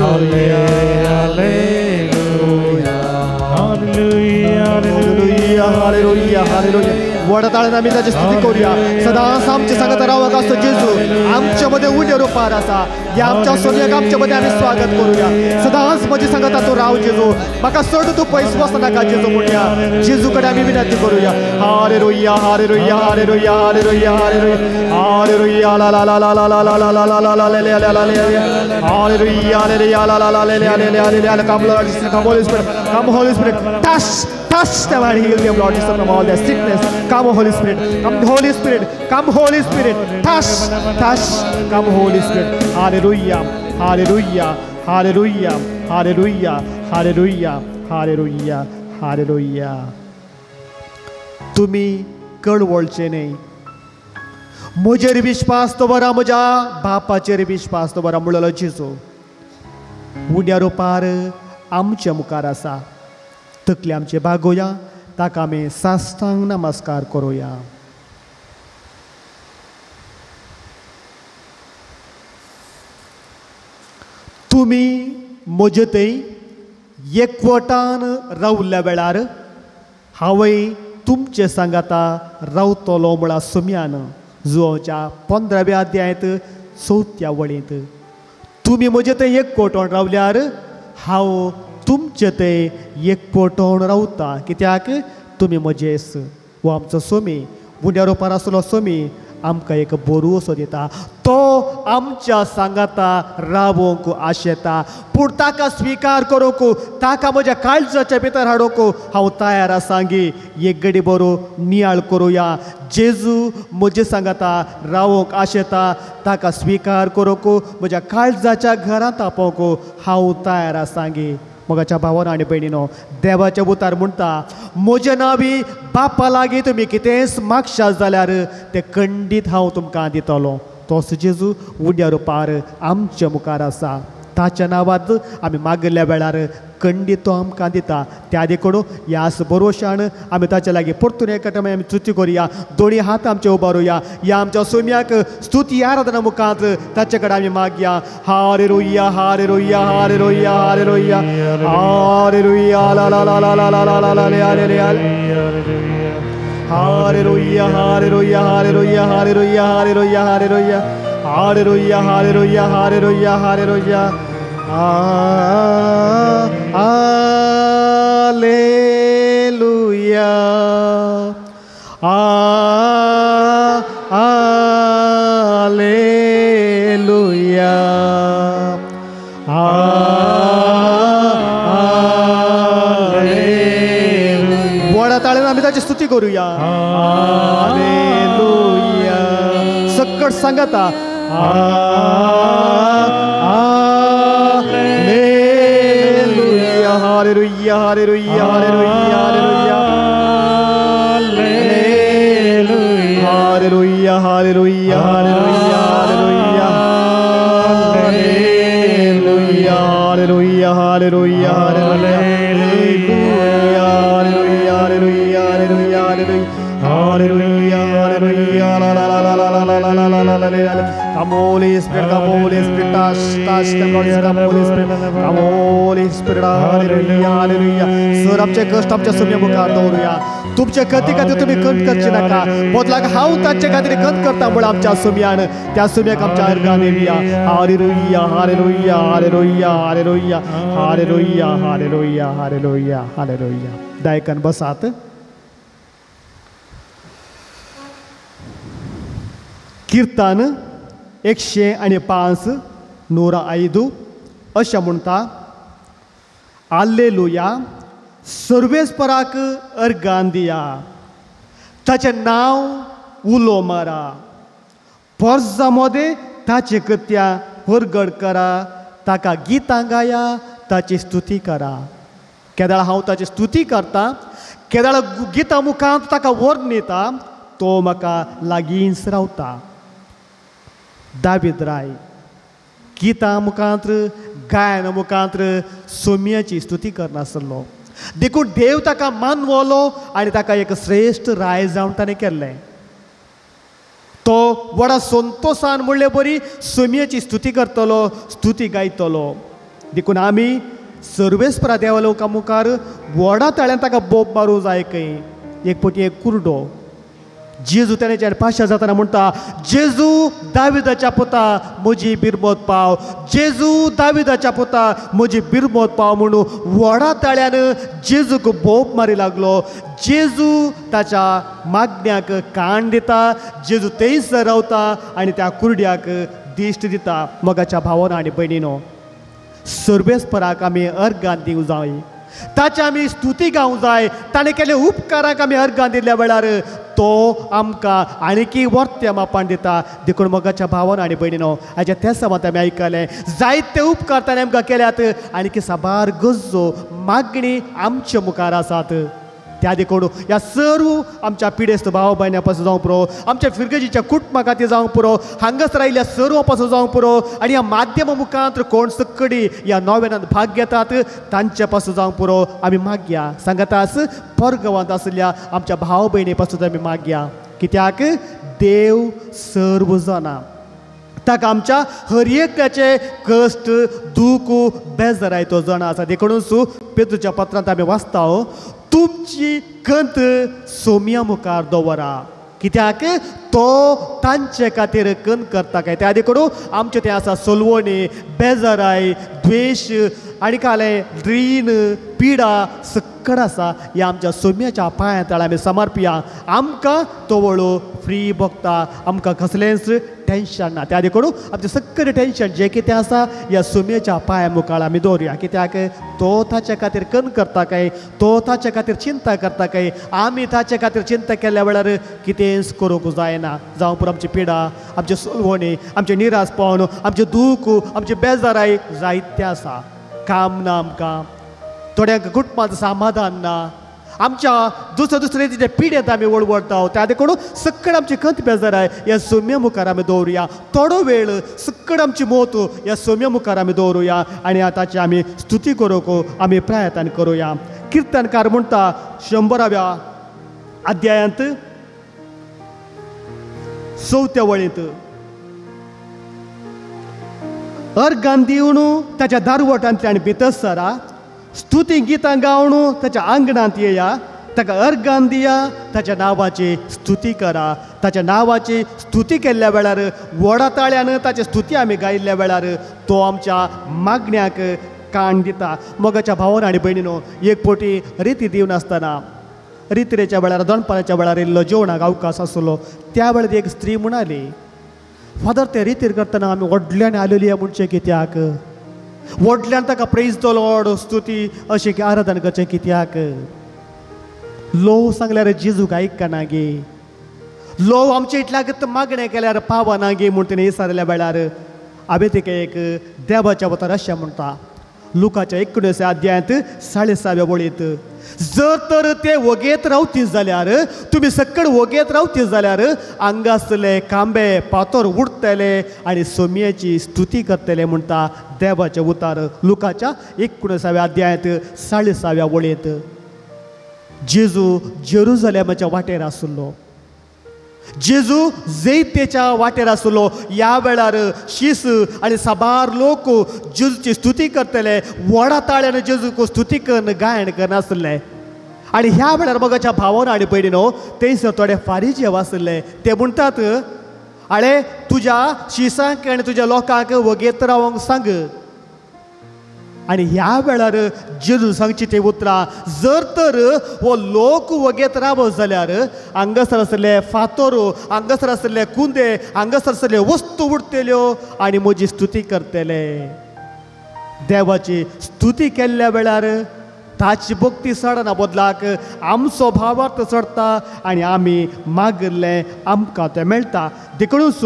hallelujah hallelujah hallelujah. व्हडा ताळ्यान आमी ताची स्तुती करुया. सदांच आमच्या सांगाता रावक आसतो जेजू आमच्या मदें उण्या रुपार आसा. ह्या आमच्या सोदयाक आमच्या मदें आमी स्वागत करुया. सदांच म्हज्या सांगाता तूं राव जेजू, म्हाका सोडून तूं पयस वचनाका जेजू म्हणया. जेजू कडेन आमी विनंती करुया. Hallelujah hallelujah hallelujah hallelujah hallelujah hallelujah ला ला ला ला ला ला ला ला ला ला ला ला ला ला ला hallelujah hallelujah ला ला ला ला ला ला ला. Come Lord, come Holy Spirit, come Holy Spirit, touch touch them and heal them, Lord Jesus, from all their sickness. Come Holy Spirit, come Holy Spirit, come Holy Spirit, touch, touch, come Holy Spirit. Hallelujah, hallelujah, hallelujah, hallelujah, hallelujah, hallelujah, hallelujah. तुमी कळवळचे न्हय, म्हजेर विश्वास दवरा, म्हज्या बापाचेर विश्वास दवरा म्हणलो जेजू उण्या रुपार आमच्या मुखार आसा. तकली आमचे बागोया, ताका आमी साष्टांग नमस्कार करुया. तुमी म्हजे थंय एकवटान रावल्ल्या वेळार हांवय तुमचे सांगाता रावतलो म्हळ्यार सुम्यान जुवाच्या 15व्या अध्यायांत 4थ्या वळींत. तुमी म्हजे थंय एकवटोन रावल्यार हांव तुमचे ते एकवटोन रावता, कित्याक तुमी म्हजेस. हो आमचो सोमी उण्या रुपार आसलो सोमी आमकां एक बरोसो दिता. तो आमच्या सांगाता रावोंक आशेता, पूण ताका स्विकार करूंक, ताका म्हज्या काळजाच्या भितर हाडूंक हांव तयार आसांगी. एक घडी बरो नियाळ करुया. जेजू म्हजे सांगाता रावोंक आशेता, ताका स्विकार करूंक, म्हज्या काळजाच्या घरांत आपोवंक हांव तयार आसांगी. मोगाच्या भावान आनी भयणीनो, देवाच्या उतार म्हणटा, म्हजें नांवी बापा लागीं तुमी कितेंच मागशात जाल्यार तें खंडीत हांव तुमकां दितलो. तोच जेजू उंड्या रुपार आमच्या मुखार आसा. ताच्या नांवांत आमी मागिल्ल्या वेळार खंडीत तो आमकां दिता. त्या देखून ह्याच भरोशान आमी ताच्या लागीं परतून एका टायमार आमी स्तुती करुया. दोनी हात आमचे उबारुया. ह्या आमच्या सोम्याक स्तुती आराधना मुखांत ताचे कडेन आमी मागया. Hallelujah, hallelujah, hallelujah, hallelujah, hallelujah, ला ला ला ला ला ला ला ला ला hallelujah, hallelujah, hallelujah, hallelujah, hallelujah, hallelujah, hallelujah, hallelujah, hallelujah, hallelujah, hallelujah, hallelujah, hallelujah. व्हडा ताळ्यान आमी ताची स्तुती करुया. हालेलुया. सकट सांगता hallelujah, hallelujah, hallelujah, hallelujah, hallelujah, hallelujah, hallelujah, hallelujah, hallelujah, hallelujah, hallelujah, hallelujah, hallelujah, hallelujah, hallelujah, hallelujah, ला ला ला ला ला ला ला ला ला ला. Come Holy Spirit, come Holy Spirit, touch, touch them, Lord, come Holy Spirit, come Holy Spirit, hallelujah, hallelujah. Sir आमचे कश्ट आमच्या सुम्या मुखार दवरुया. तुमचे कती खातीर तुमी खंत करचे नाका, बदलाक हांव तांचे खातीर खंत करता म्हूण आमच्या सुम्यान त्या सुम्याक आमच्या organ येवया. Hallelujah, hallelujah, hallelujah, hallelujah, hallelujah, hallelujah, hallelujah, hallelujah. दायकन बसात. कीर्तन 105 105 अशें म्हणटा, आल्लेलुया, सर्वेस्पराक अर्गान दिया, ताचें नांव उलो मारा, पोरजा मोदें ताचे कृत्या परगट करा, ताका गितां गाया, ताची स्तुती करा. केदाळ हांव ताची स्तुती करता, केदाळ गितां मुखांत ताका व्हरून येता, तो म्हाका लागींच रावता. दावीद राय गितां मुखांत गायन मुखांत सोम्याची स्तुती करनासलो, देखून देव ताका मानवलो आनी ताका एक श्रेश्ठ राय जावन ताणें केल्लें. तो व्हडा संतोसान म्हणले बरी सोम्याची स्तुती करतलो, स्तुती गायतलो. देखून आमी सर्वेस्परा देवा लोकां मुखार व्हडा ताळ्यान ताका बोब मारूं जाय. खंय एक पटी एक कुरडो जेजू ताणें पाशा जातना म्हणटा, जेजू दाविदाच्या पुता म्हजी बिरमत पाव, जेजू दाविदाच्या पुता म्हजी बिरमत पाव म्हणून व्हडा ताळ्यान जेजूक बोब मारी लागलो. जेजू ताच्या मागण्याक कान दिता, जेजू थंयसर रावता आनी त्या कुरड्याक दिश्ट दिता. मोगाच्या भावान आनी भयणीनो, सर्वेस्पराक आमी अर्गान दिवंक जाय, ताची आमी स्तुती गावंक जाय. ताणें केल्ले उपकाराक आमी अर्गान दिल्ल्या वेळार तो आमकां आणकी वर्त्या मापान दिता. देखून मोगाच्या भावान आनी भयणीनो, हाज्या त्या समांत आमी आयकलें, जायते उपकार ताणें आमकां केल्यात, आणकी साबार गरजो मागणी आमच्या मुखार आसात. त्या देखून ह्या सर्व आमच्या पिडेस्त भाव भयण्यां पासून जावंक पुरो, आमच्या फिरगजीच्या कुटुंबा खातीर जावंक पुरो, हांगासर आयिल्ल्या सर्व पासून जावंक पुरो, आनी ह्या माध्यमा मुखांत कोण सकडी ह्या नोवेनांत भाग घेतात तांचे पासून जावंक पुरो. आमी मागया सांगातास परगांवांत आशिल्ल्या आमच्या भाव भयणी पासून आमी मागया, कित्याक देव सर्व जाणा. ताका आमच्या हर एकल्याचे कश्ट दूख बेजाराय तो जाणा आसा. देखूनच पेत्रूच्या पत्रांत आमी वाचता, तुमची कंत सोम्या मुखार दवरा, कित्याक तो तांचे खातीर कंत करता. काय त्या देखून आमचें तें आसा सोलवणी, बेजाराय, द्वेश, आनी कालें रीण पिडा सक्कड आसा ह्या आमच्या सोम्याच्या पांया तळा आमी समर्पिया. आमकां तवळो फ्री भोगता, आमकां कसलेंच टेंशन ना. त्या देखून आमचें सक्कड टेंशन जें कितें आसा ह्या सोम्याच्या पांया मुखार आमी दवरुया. कित्याक तो ताच्या खातीर कन करता काय, तो ताच्या खातीर चिंता करता काय, आमी ताच्या खातीर चिंता केल्या वेळार कितेंच करूंक जायना. जावं पुरो आमची पिडा, आमचे सोलवणी, आमचें निरासपण, आमचें दूख, आमची बेजाराय जायतें आसा. काम ना आमकां, थोड्यांक कुटुंबांत समाधान ना, आमच्या दुसरे दुसरे जे पिड्यांत आमी वळवळटा. त्या देखून सक्कड आमची खंत बेजाराय ह्या सोम्या मुखार आमी दवरुया. थोडो वेळ सक्कड आमची मोत ह्या सोम्या मुखार आमी दवरुया आनी ताची आमी स्तुती करूंक आमी प्रयत्न करुया. किर्तनकार म्हणटा 100व्या अध्यायांत 4थ्या वळींत, अर्गान दिवन ताच्या दारवटांतल्यान भितर सरा, स्तुती गितां गावन ताच्या आंगणांत येया, ताका अर्गान दिया, ताच्या नांवाची स्तुती करा. ताच्या नांवाची स्तुती केल्ल्या वेळार व्हडा ताळ्यान ताची स्तुती आमी गायिल्ल्या वेळार तो आमच्या मागण्याक काण दिता. मोगाच्या भावान आनी भयणीनो, एक पोटी रिती दिवन आसतना रितरेच्या वेळार दनपाराच्या वेळार इल्लो जेवणाक अवकाश आसलो. त्या वेळार एक स्त्री म्हणाली, फादर ते रितीर करतना आमी व्हडल्यान आलेली म्हणचें कित्याक, व्हडल्यान ताका प्रेज the Lord स्तुती अशें आराधन करचें कित्याक? लोव सांगल्यार जेजूक आयकना गे, लोव आमचे इतल्याक मागणें केल्यार पावना गे म्हूण तिणें विचारल्या वेळार हांवें तिका एक देवाच्या वतार अशें म्हणटा, लुकाच्या 19 अध्यायांत 6.5व्या वळींत, जर तर ते वगेत रावती जाल्यार, तुमी सक्कड वगेत रावती जाल्यार हांगासले कांबे पातोर उडटले आनी सोम्याची स्तुती करतले म्हणटा देवाचें उतार लुकाच्या 19व्या अध्यायांत 6.5व्या वळींत. जेजू जेरुजलेमाच्या वाटेर आसलो, जेजू जैतेच्या वाटेर आसलो. ह्या वेळार शीस आनी साबार लोक जेजूची स्तुती करतले, व्हडा ताळ्यान जेजूक स्तुती करून गायन करनासले. आनी ह्या वेळार मोगाच्या भावान आनी भयणीनो, थंयसर थोडे फारीजेव आसले. ते म्हणटात, आळे तुज्या शिसांक आनी तुज्या लोकांक वगेत रावंक सांग. आनी ह्या वेळार जेजू सांगची ती उतरां, जर तर हो लोक वगेत रावत जाल्यार हांगासर आसले फातोर, हांगासर आसले कुंदे, हांगासर आसले वस्तू उडटल्यो आनी म्हजी स्तुती करतले. देवाची स्तुती केल्ल्या वेळार ताची भक्ती चडना बदलाक आमचो भावार्थ चडता आनी आमी मागिल्लें आमकां तें मेळटा. देखूनच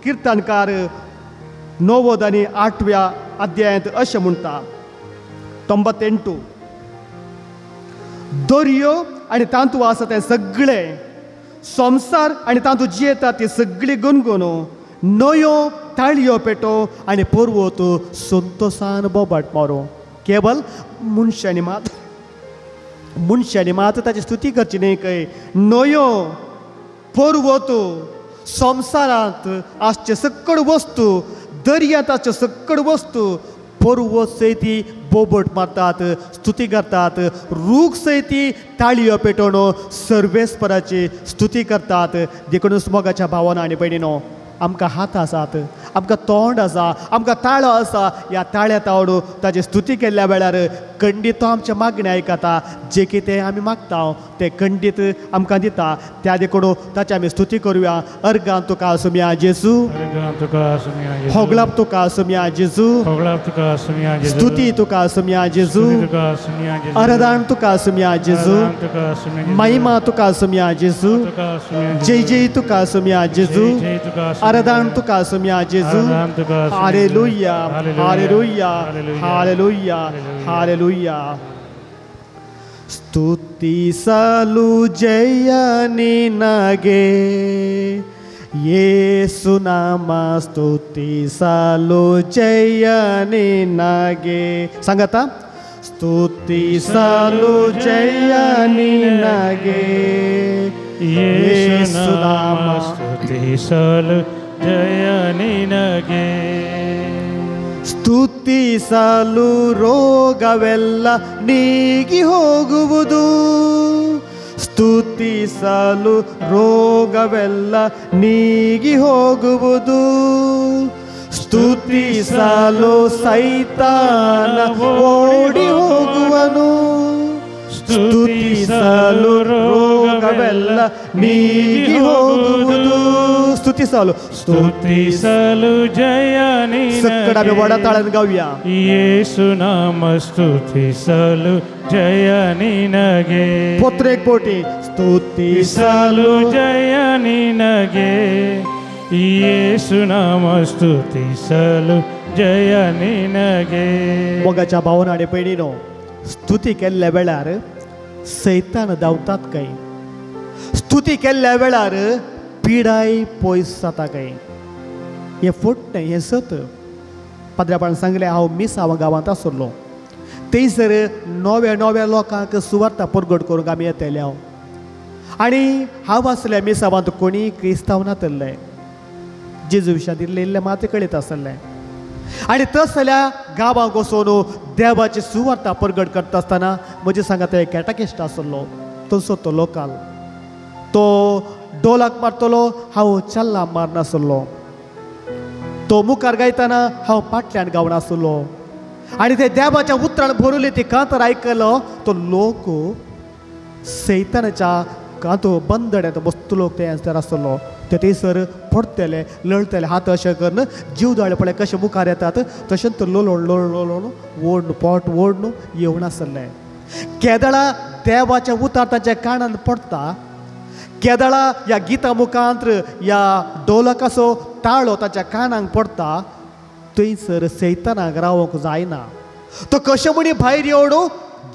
किर्तनकार 98व्या अध्यायांत अशें म्हणटा, 98, दर्यो आनी तांतू आसा तें सगळें, संवसार आनी तांतू जियेता ती सगळी गुणगुणो, न्हंयो ताळयो पेटो आनी पर्वत संतोसान बोबाट मारो. केवल मनशांनी मात, मनशांनी मात ताची स्तुती करची न्हय काय. न्हंयो, पर्वत, संवसारांत आसचे सकड वस्तू, दर्यांत आसच्यो सकड वस्तू, पर्वत सयती बोबट मारतात, स्तुती करतात, रूख सयती ताळयो पेटोवन सर्वेस्पराची स्तुती करतात. देखूनच मोगाच्या भावान आनी भयणीनो, आमकां हात आसात, आमकां तोंड आसा, आमकां ताळो आसा. ह्या ताळ्या तावडू ताची स्तुती केल्ल्या वेळार खंडीत तो आमचें मागणें आयकता. जें कितें आमी मागता तें खंडीत आमकां दिता. त्या देखून ताची आमी स्तुती करुया. अर्गान तुका आसुया जेजू, होगळाप तुका आसुया जेजू, स्तुती तुका आसुया जेजू, आराधन तुका आसुया जेजू, महिमा तुका आसुया जेजू, जय जय तुका आसुया जेजू, आराधन तुका आसुया जेजू. Hallelujah, hallelujah, hallelujah, hallelujah. स्तुती सालू जय निनगे येसु नामा, स्तुती सालू जय निनगे. सांगता, स्तुती सालू जय निनगे येसु नामा, स्तुती सालू जय ನಿನಗೆ. ಸ್ತುತಿಸಲು ರೋಗವೆಲ್ಲ ನೀಗಿ ಹೋಗುವುದು, ಸ್ತುತಿಸಲು ರೋಗವೆಲ್ಲ ನೀಗಿ ಹೋಗುವುದು, ಸ್ತುತಿಸಲು ಸೈತಾನ ಓಡಿ ಹೋಗುವನು, ಸ್ತುತಿಸಲು ರೋಗವೆಲ್ಲ ನೀಗಿ ಹೋಗುವುದು. ಸ್ತುತಿಸಲು ಸ್ತುತಿಸಲು ಜಯ ನಿನಗೆ ಒಡತಾಳನ್ ಗವ್ಯ ಯೇಸು ನಾಮ ಸ್ತುತಿಸಲು ಜಯ ನಿನಗೆ. ಪುತ್ರೇಕ್ ಕೋಟಿ ಸ್ತುತಿಸಲು ಜಯ ನಿನಗೆ ಯೇಸು ನಾಮ ಸ್ತುತಿಸಲು ಜಯ ನಿನಗೆ. मोगाच्या भावना आनी भयणीनो, स्तुती केल्ल्या वेळार सैतान धांवतात काय, स्तुती केल्ल्या वेळार पिडाय पयस जाता काय. हें फट न्हय, हें सत. पाद्र्यापान सांगलें, हांव मिसांव गांवांत आसलो, थंयसर नव्या नव्या लोकांक सुवार्ता परगट करूंक आमी येतले हांव. आनी हांव आसल्या मिसावांत कोणी क्रिस्तांव नातल्ले, जेजू विशयांत इल्लें इल्लें मात कळीत आसलें. आनी तसल्या गांवांक वचून देवाची सुवार्ता परगट करता आसतना म्हजे सांगात एक कॅटाकिस्ट आसलो, तसो तो लोकाल, तो डोलाक मारतलो, हांव चल्ला मारनासलो, तो मुखार गायतना हांव फाटल्यान गावनासलो. आनी ते देवाच्या उतरान भरवली ती कांतर आयकलो तो लोक सैतानाच्या कांतो बंदड्यांत मस्त लोक ते आसतर आसलो. ते थंयसर पडटले, लळटले, हात अशें करून जीव दोळे पळय कशे मुखार येतात तशेंच तो लोलोण लोळ लोलोण ओडून पोट ओडून येवन आसलें. केदळा देवाच्या उतार ताच्या कानान पडटा, केदळा ह्या गिता मुखांत ह्या डोलकाचो ताळो ताच्या कानांक पडटा, थंयसर सैतानाक रावंक जायना. तो कशें म्हणी भायर येवन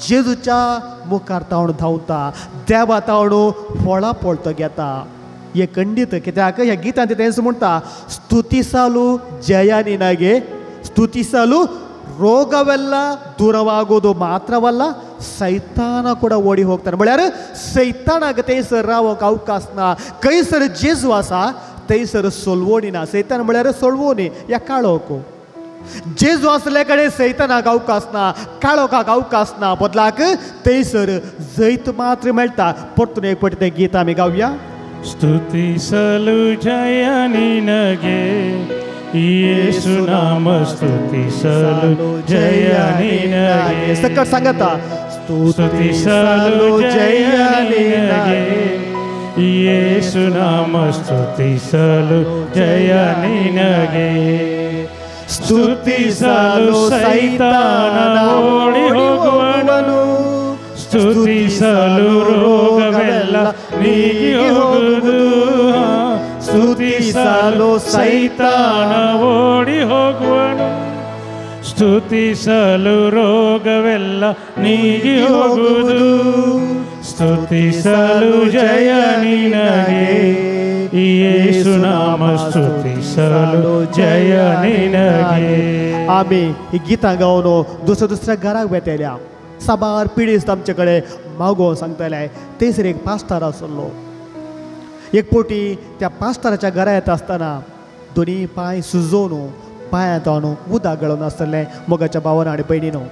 जेजूच्या मुखार तावण धांवता, देवा तावण फळां पळतो घेता. हे खंडीत कित्याक ह्या गितांत तेंच म्हणटा, ಸ್ತುತಿಸಲು ಜಯ ನಿನಗೆ, ಸ್ತುತಿಸಲು ರೋಗವೆಲ್ಲ ದೂರವಾಗೋದು ಮಾತ್ರವಲ್ಲ ಸೈತಾನ ಕೂಡ ಓಡಿ ಹೋಗ್ತಾನೆ. म्हळ्यार सैतानाक थंयसर रावंक अवकाश ना. खंयसर जेजू आसा थंयसर सोलवणी ना. सैतान म्हळ्यार सोलवणी ह्या काळोख. जेजू आसले कडेन सैतानाक अवकाश ना, काळोखाक अवकाश ना, बदलाक थंयसर जैत मात्र मेळटा. परतून एक पटी तें गीत आमी गावया. ಸ್ತುತಿಸಲು ಜಯ ನಿನಗೆ ಯೇಸು ನಾಮ ಸ್ತುತಿಸಲು ಜಯ ನಿನಗೆ. सकट सांगता, ಸ್ತುತಿಸಲು ಜಯ ನಿನಗೆ ಯೇಸು ನಾಮ ಸ್ತುತಿಸಲು ಜಯ ನಿನಗೆ. ಸ್ತುತಿಸಲು ಸೈತಾನ ಓಡಿ ಹೋಗುವನು, ಸ್ತುತಿಸಲು ರೋಗವೆಲ್ಲ ನೀಗಿ ಹೋಗುವುದು, ಸ್ತುತಿಸಲು ಸೈತಾನ ಓಡಿ ಹೋಗುವನು, ಸ್ತುತಿಸಲು ರೋಗವೆಲ್ಲ ನೀಗಿ ಹೋಗುವುದು, ಸ್ತುತಿಸಲು ಜಯ ನಿನಗೆ ಯೇಸು ನಾಮ ಸ್ತುತಿಸಲು ಜಯ ನಿನಗೆ. आमी ही गितां गावन दुसऱ्या दुसऱ्या घराक वेतल्या. साबार पिडीस्त आमचे कडेन मागोवन सांगतले. थंयसर एक पास्तार आसलो. एक पोटी त्या पास्ताराच्या घरा येता आसतना दोनी पांय सुजोवन पांयांत हाडून उदक गळोवन आसतलें. मोगाच्या भावान आनी भयणीनो,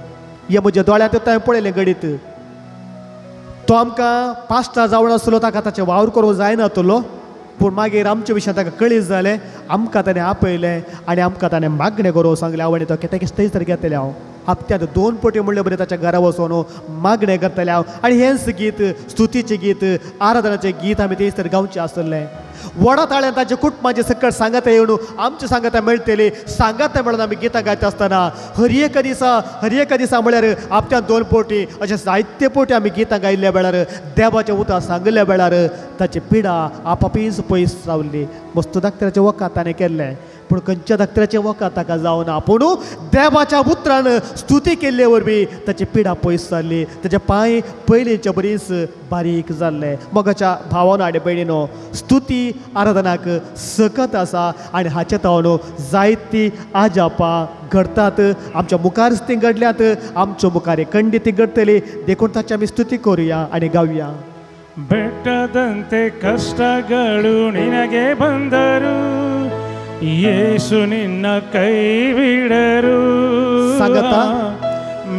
हे म्हज्या दोळ्यांत हांवें पळयलें घडीत. तो आमकां पास्तार जावन आसलो, ताका ताचें वावर करूंक जायनातलो, पूण मागीर आमच्या विशयांत ताका कळीत जालें, आमकां ताणें आपयलें आनी आमकां ताणें मागणें करूंक सांगलें. हांव आनी तो कॅटेकिस्ट थंयसर घेतलें. हांव हप्त्यांत 2 पटी म्हणले बरें ताच्या घरा वचून मागणें करतलें हांव. आनी हेंच गीत, स्तुतीचें गीत, आराधनाचें गीत आमी थंयसर गावचें आसलें. व्हडा ताळ्यान ताच्या कुटुंबाचें सकट सांगाता येवन आमच्या सांगाता मेळटली, सांगाता मेळून आमी गितां गायता आसतना हर एका दिसा, हर एका दिसा म्हळ्यार हप्त्यांत 2 पटी अशें जायते पटी आमी गितां गायिल्ल्या वेळार, देवाचें उतर सांगिल्ल्या वेळार ताची पिडा आपापीच पयस रावली. मस्त डाक्टराचें वखद ताणें केल्लें, पूण खंयच्या डाक्टराचें वखद ताका जावना, पूण देवाच्या उतरान स्तुती केल्ले वरवीं ताची पिडा पयस जाल्ली, ताचे पांय पयलींचे बरीच बारीक जाल्ले. मोगाच्या भावानो आनी भयणीनो, स्तुती आराधनाक सकत आसा आनी हाचे तावन जायतीं आजापां घडतात. आमच्या मुखारच तीं घडल्यात, आमच्या मुखार खंडीत ती घडटली, देखून ताची आमी स्तुती करुया आनी गावया. ಬೆಟ್ಟದಂತೆ ಕಷ್ಟಗಳು ನಿನಗೆ ಬಂದರು, ಯೇಸು ನಿನ್ನ ಕೈ ಬಿಡರು. ಸಂಗತ,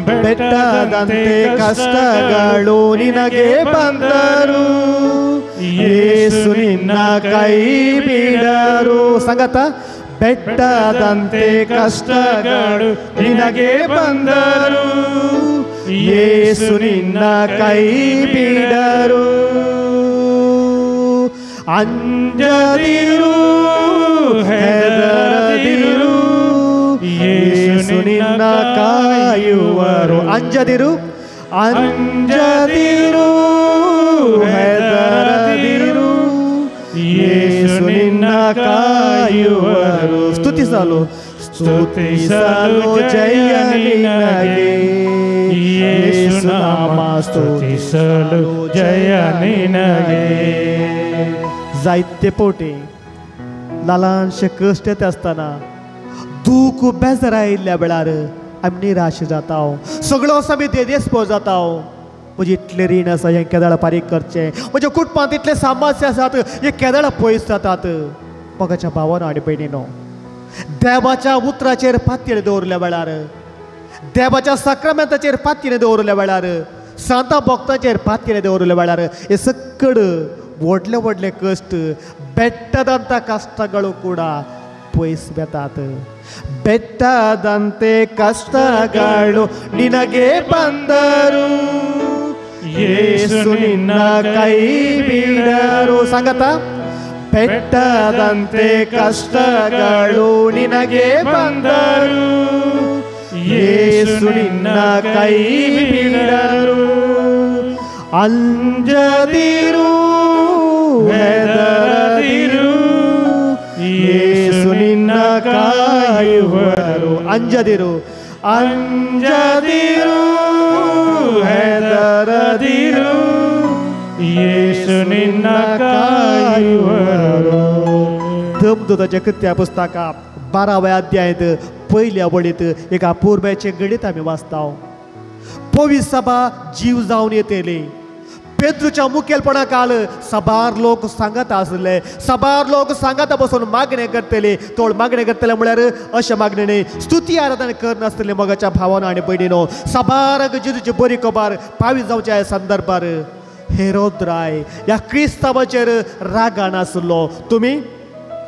ಬೆಟ್ಟದಂತೆ ಕಷ್ಟಗಳು ನಿನಗೆ ಬಂದರು, ಯೇಸು ನಿನ್ನ ಕೈ ಬಿಡರು. ಸಂಗತ, ಬೆಟ್ಟದಂತೆ ಕಷ್ಟಗಳು ನಿನಗೆ ಬಂದರು ಯೇಸು ನಿನ್ನ ಕೈ ಬಿಡರು. ಅಂಜದಿರು ಹೆದರದಿರು ಯೇಸು ನಿನ್ನ ಕಾಯುವರು. ಅಂಜದಿರು ಅಂಜದಿರು ಹೆದರದಿರು ಯೇಸು ನಿನ್ನ ಕಾಯುವರು. ಸ್ತುತಿಸಲು ಸ್ತುತಿಸಲು ಜಯ ನಿನಗೆ ಯೇಸು ನಾಮ ಸ್ತುತಿಸಲು ಜಯ ನಿನಗೆ. जायते पोटी ल्हानशे कश्ट येता आसतना दूख बेजार आयिल्ल्या वेळार आमी निराश जाता, सगळो आमी देदेस्पो जाता. म्हजें इतलें रीण आसा हें केदळ फारीक करचें, म्हज्या कुटुंबांत इतले समस्या आसात हे केदळ पयस जातात. मोगाच्या भावानो आनी भयणीनो, देवाच्या उतराचेर पातयेन दवरल्या वेळार, देवाच्या साक्रामेंताचेर पातयेन दवरल्या वेळार, सांता भक्ताचेर पातयेन दवरल्या वेळार हे सकड व्हडले व्हडले कश्ट ಬೆಟ್ಟದಂಥ ಕಷ್ಟಗಳು ಕೂಡ ಪೊಯ್ಸ್ ಬೆತಾತ. ಬೆಟ್ಟದಂತೆ ಕಷ್ಟಗಳು ನಿನಗೆ ಬಂದರು ಯೇಸು ನಿನ್ನ ಕೈ ಬಿಡರು. ಸಂಗತ ಬೆಟ್ಟದಂತೆ ಕಷ್ಟಗಳು ನಿನಗೆ ಬಂದರು ಯೇಸು ನಿನ್ನ ಕೈ ಬಿಡರು. ಅಂಜದಿರು ಹೆದರದಿರು ಯೇಸು ನಿನ್ನ ಕಾಯುವರು. ಅಂಜದಿರು ಅಂಜದಿರು ಹೆದರದಿರು ಯೇಸು ನಿನ್ನ ಕಾಯುವರು. धमदुताच्या कृत्या पुस्तका 12व्या अध्यायांत पयल्या वळींत एका पुर्व्याचें गणीत आमी वाचता. पवी सभा जीव जावन येतली. पेद्रूच्या मुखेलपणा काल साबार लोक सांगत आसले, साबार लोक सांगाता बसून मागणें करतले. तोळ मागणें करतले म्हळ्यार अशें मागणें न्ही, स्तुती आराधना करनासतले. मोगाच्या भावानो आनी भयणीनो, साबार जेजूची बरी खबर पावी जावच्या संदर्भार हेरोद राय ह्या क्रिस्तांवाचेर रागान आसलो. तुमी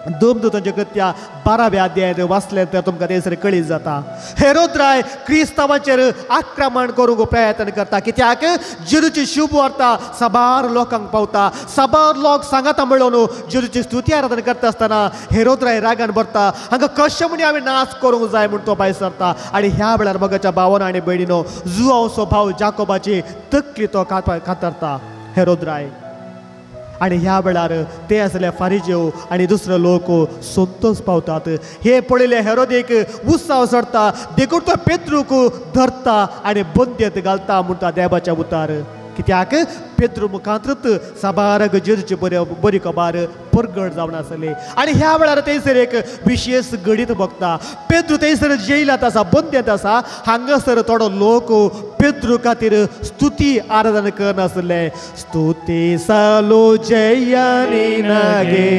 धमदुतांच्या कृत्या 12व्या अध्यायांत वाचलें तर तुमकां थंयसर कळीत जाता. हेरोद राय क्रिस्तांवाचेर आक्रमण करूंक प्रयत्न करता. कित्याक जेजूची शुभ वार्ता साबार लोकांक पावता, साबार लोक सांगाता म्हणून जेजूची स्तुती आराधना करता आसतना हेरोद राय रागान भरता. हांगा कशें म्हणी आमी नाच करूंक जाय म्हूण तो भायर सरता. आनी ह्या वेळार मोगाच्या भावानो आनी भयणीनो, जुआंवचो भाव जाकोबाची तकली तो कातरता हेरोद राय. आनी ह्या वेळार ते आसले फारिजेव आनी दुसरे लोक संतोष पावतात. हे पळयले हेरोदेक उत्साह चडता, देखून तो पेत्रूक धरता आनी बंदेत घालता म्हणटा देवाच्या उतार. कित्याक पेत्रू मुखांतच साबार जेजूची बरी खबर परगट जावन आसली. आनी ह्या वेळार थंयसर एक विशेष घडीत बघता. पेत्रू थंयसर जेलांत आसा, बंदेंत आसा. हांगासर थोडो लोक पेत्रू खातीर स्तुती आराधना करनासले. स्तुती सालो जय निनगे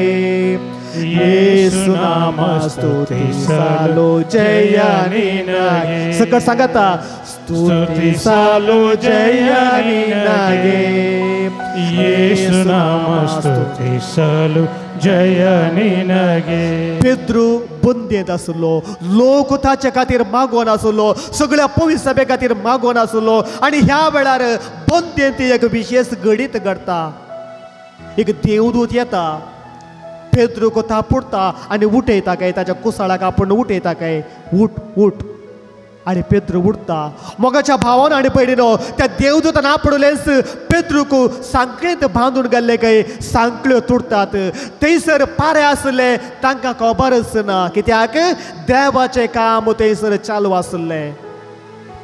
येसु नाम स्तुती सालो जय निनगे. सकट सांगता स्तुती सालो जय निनगे येसु नाम स्तुती सालो जय निनगे. पेद्रू बंदेंत आसलो, लोक ताचे खातीर मागोन आसलो, सगळ्या पवित्र सभे खातीर मागोन आसलो. आनी ह्या वेळार बंदेंत एक विशेष घडीत घडता. एक देवदूत येता, पेद्रूक थापुडता आनी उठयता काय, ताच्या कुसाळाक आपूण उठयता काय, उठ उठ. आनी पेद्रू उठता. मोगाच्या भावान आनी भयणीनो, त्या देवदूतान आपडलेंच पेद्रूक सांकळेंत बांदून घाल्ले काय, सांकळ्यो तुटतात. थंयसर पारे आसले तांकां खबरच ना, कित्याक देवाचें काम थंयसर चालू आसलें.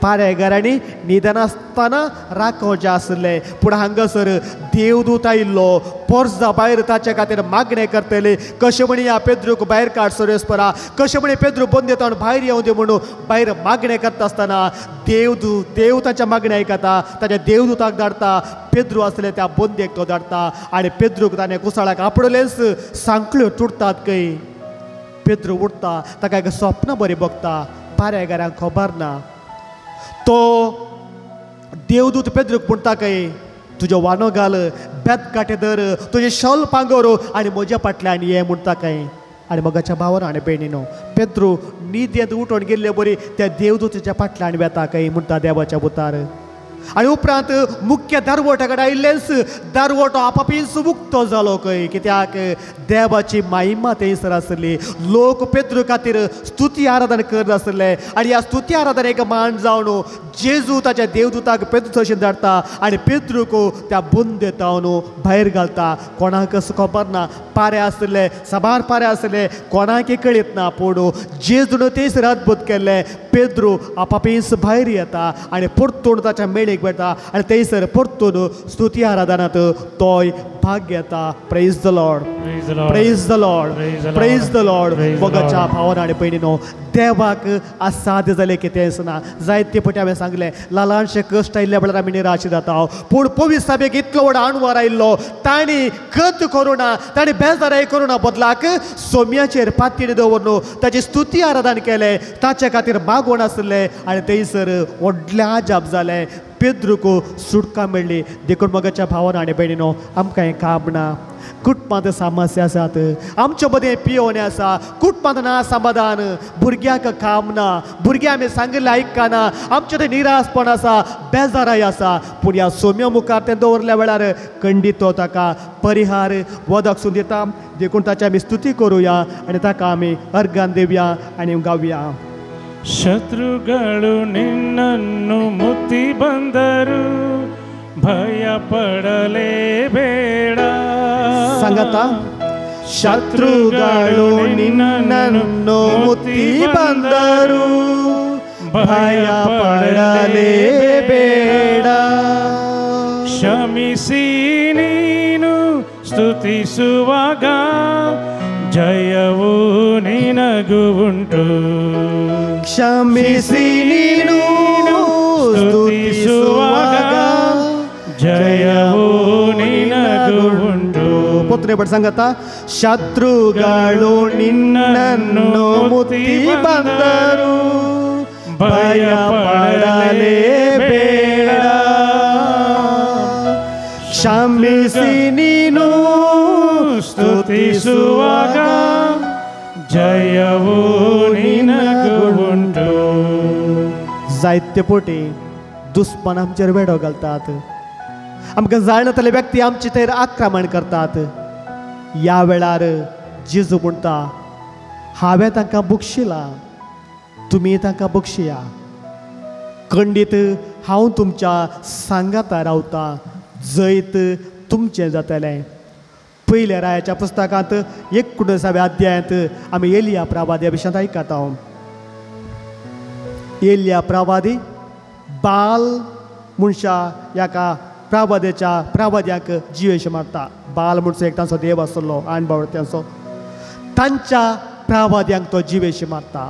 पारेगारांनी न्हिदनासतना राखोवचें आसलें, पूण हांगासर देवदूत आयिल्लो पोरसा भायर ताचे खातीर मागणें करतले. कशें म्हणी ह्या पेद्रूक भायर काड सोरेस्परा, कशें म्हणी पेद्रू बंद येता भायर येवं दी म्हणून भायर मागणें करता आसतना देवदूत देव ताच्या मागणें आयकता, ताच्या देवदूताक धाडता. पेद्रू आसले त्या बंदेक तो धाडता आनी पेद्रूक ताणें कुसाळाक आपडलेंच सांकळ्यो तुटतात खंय. पेद्रू उठता, ताका एक स्वप्न बरें बघता, पारेगारांक खबर ना. तो देवदूत पेद्रूक म्हणटा काय, तुज्यो वानो घाल, बेत काटे धर, तुजें शॉल पांगोर आनी म्हज्या फाटल्यान ये म्हणटा काय. आनी मोगाच्या भावान आनी भयणीनो, पेद्रू न्हिदेंत उठून गेल्ले बरी त्या देवदूताच्या फाटल्यान वेता काय म्हणटा देवाच्या बुतार. आनी उपरांत मुख्य दारवटा कडेन आयिल्लेंच दारवटो आपापीच मुक्त जालो खंय, कित्याक देवाची महिमा थंयसर आसली. लोक पेद्रू खातीर स्तुती आराधन करत आसले आनी ह्या स्तुती आराधनेक मान जावन जेजू ताच्या देवदूताक पेद्रू थंयसून धाडटा आनी पेद्रूक त्या बुंदेतावन भायर घालता. कोणाकच खबर ना, पारे आसले, साबार पारे आसले, कोणाकय कळीत ना, पूण जेजून थंयसर अद्भुत केल्लें. पेद्रू आपापीच भायर येता आनी परतून ताच्या मेळीक वेता आनी थंयसर परतून स्तुती आराधनांत तोय भाग घेता. Praise the Lord, praise the Lord, praise the Lord. मोगाच्या भावान आनी भयणीनो, देवाक असाध्य जालें कितेंच ना. जायते पटी हांवें सांगलें, ल्हानशे कश्ट आयिल्ल्या वेळार आमी निराश जाता, पूण पवित्र सभेक इतलो व्हड आणवार आयिल्लो, तांणी गत करुना, तांणी बेजाराय करुना, बदलाक सोम्याचेर पातयेन दवरून ताची स्तुती आराधन केलें, ताचे खातीर मागवण आसलें आनी थंयसर व्हडलें आजाप जालें. पेद्रूक सुटका मेळ्ळी. देखून मोगाच्या भावान आनी भयणीनो, आमकां हें काम ना. कुटुंबांत समस्या आसात, आमचे मदें पियोवणें आसा, कुटुंबांत ना समाधान, भुरग्यांक काम ना, भुरग्यां आमी सांगिल्लें आयकना, आमचें तें निराशपण आसा, बेजाराय आसा, पूण ह्या सोम्या मुखार तें दवरल्या वेळार खंडीत तो ताका परिहार वदक सून दिता. देखून ताची आमी स्तुती करुया आनी ताका आमी अर्गान दिवया आनी गावया. ಶತ್ರುಗಳು ನಿನ್ನನ್ನು ಮುತ್ತಿ ಬಂದರು ಭಯ ಪಡಲೇಬೇಡ. ಸಂಗತ ಶತ್ರುಗಳು ನಿನ್ನನ್ನು ಮುತ್ತಿ ಬಂದರು ಭಯ ಪಡಲೇಬೇಡ. ಕ್ಷಮಿಸಿ ನೀನು ಸ್ತುತಿಸುವಾಗ ಜಯವು ನಿನಗೂ ಉಂಟು. ಕ್ಷಮಿಸಿ ನೀನು ಸ್ತುತಿಸುವಾಗ ಜಯವು ನಿನಗೂ ಉಂಟು. ಪುತ್ರಿ ಬಟ್ ಸಂಗತ ಶತ್ರುಗಳು ನಿನ್ನನ್ನು ಮುತ್ತಿ ಬಂದರು ಭಯ ಪಡಲೇಬೇಡ. ಕ್ಷಮಿಸಿ ನೀನು ಸ್ತುತಿಸುವಾಗ ಜಯವು ನಿನಗೂ ಉಂಟು. जायते पटी दुस्मान आमचेर वेडो घालतात, आमकां जाणतले व्यक्ती आमचे थंय आक्रमण करतात. ह्या वेळार जेजू म्हणटा, हांवें तांकां बक्षिलां, तुमी तांकां बक्षिया. खंडीत हांव तुमच्या सांगाता रावता, जैत तुमचें जातलें. पयल्या रायाच्या पुस्तकांत 19व्या अध्यायांत आमी एलिया प्रवाद्या विशयांत आयकता. एलिया प्रवादी बाल मनशा ह्या प्रवाद्याच्या प्रवाद्यांक जिवेश मारता. बाल म्हणचो एक तांचो देव आसलो, आणबावळत्यांचो, तांच्या प्रवाद्यांक तो जिवेश मारता.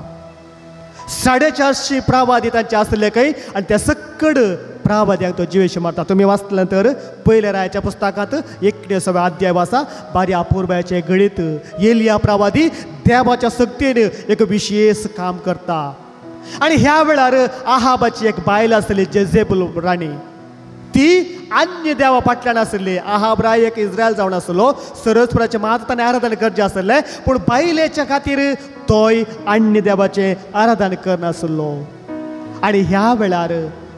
450 प्रवादी तांचे आसले खंय आनी त्या सक्कड प्रवाद्यांक तो जिवेश मारता. तुमी वाचले तर पयल्या रायाच्या पुस्तकांत 19व्या अध्याय आसा. बारी अपुरबायेचें गणीत एलिया प्रवादी देवाच्या सक्तीन एक विशेष काम करता. आनी ह्या वेळार आहाबाची एक बायल आसली, जेझेबल राणी, ती अन्य देवा फाटल्यान आसली. आहाब राय एक इस्रायल जावन आसलो, सरस्वराचें मात ताणें आराधन करचें आसलें, पूण बायलेच्या खातीर तोय अन्य देवाचें आराधन करनासलो. आनी ह्या वेळार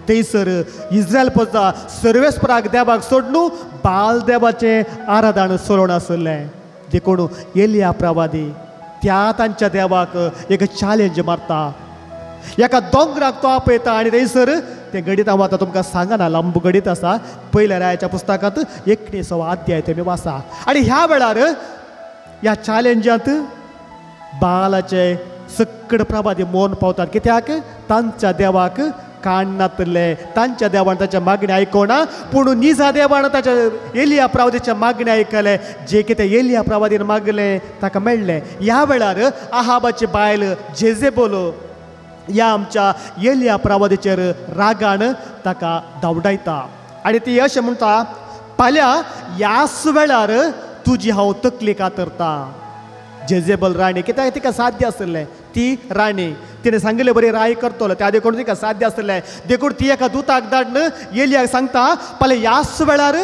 थंयसर इस्रायल प्रजा सर्वेस्पराक देवाक सोडून बाल देवाचें आराधन चलोवन आसलें. देखून एलिया प्रवादी त्या तांच्या देवाक एक चॅलेंज मारता. एका दोंगराक तो आपयता आनी थंयसर तें गणीत हांव आतां तुमकां सांगना, लांब गणीत आसा. पयल्या रायाच्या पुस्तकांत 19वो अध्याय तुमी वाचा. आनी ह्या वेळार ह्या चॅलेंजांत बालाचे सक्कड प्रवादी मौन पावतात, कित्याक तांच्या देवाक कान नातले, तांच्या देवान ताच्या मागणें आयकोना, पूण निजा देवान ताच्या एलिया प्रवादीच्या मागणें आयकलें. जे कितें एलिया प्रवादीन मागलें ताका मेळ्ळें. ह्या वेळार आहाबाची बायल जेझेबल ह्या आमच्या एलिया प्रवादीचेर रागान ताका धांवडायता आनी ती अशें म्हणटा, फाल्यां ह्याच वेळार तुजी हांव तकली कातरता. जेझेबल राणी, कित्याक तिका साध्य आसलें, ती राणी तिणें सांगिल्ले बरी राय करतलो, त्या देखून तिका साध्य आसलें. देखून ती एका दुताक धाडून एलियाक सांगता, फाल्यां ह्याच वेळार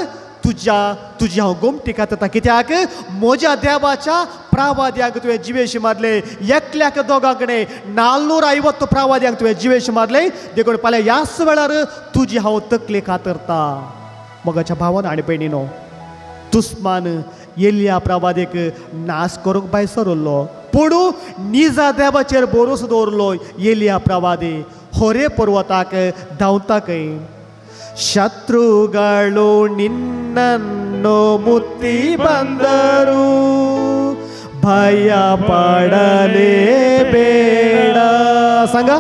तुज्या तुजी हांव गोमटी कातरता, कित्याक म्हज्या देवाच्या प्रावाद्यांक तुवें जिवेशी मारले, एकल्याक दोगांक न्हय 450 प्रावाद्यांक तुवें जिवेशी मारले, देखून फाल्यां ह्याच वेळार तुजी हांव तकली कातरता. मोगाच्या भावान आनी भयणीनो, दुस्मान एलिया प्रवादेक नाश करूंक भायर सरलो, पूण निजा देवाचेर भरोसो दवरलो एलिया प्रवादी होरे पर्वताक धांवता खंय. ಶತ್ರುಗಳು ನಿನ್ನನ್ನು ಮುತ್ತಿ ಬಂದರು ಭಯ ಪಡಲೇಬೇಡ. ಸಂಗ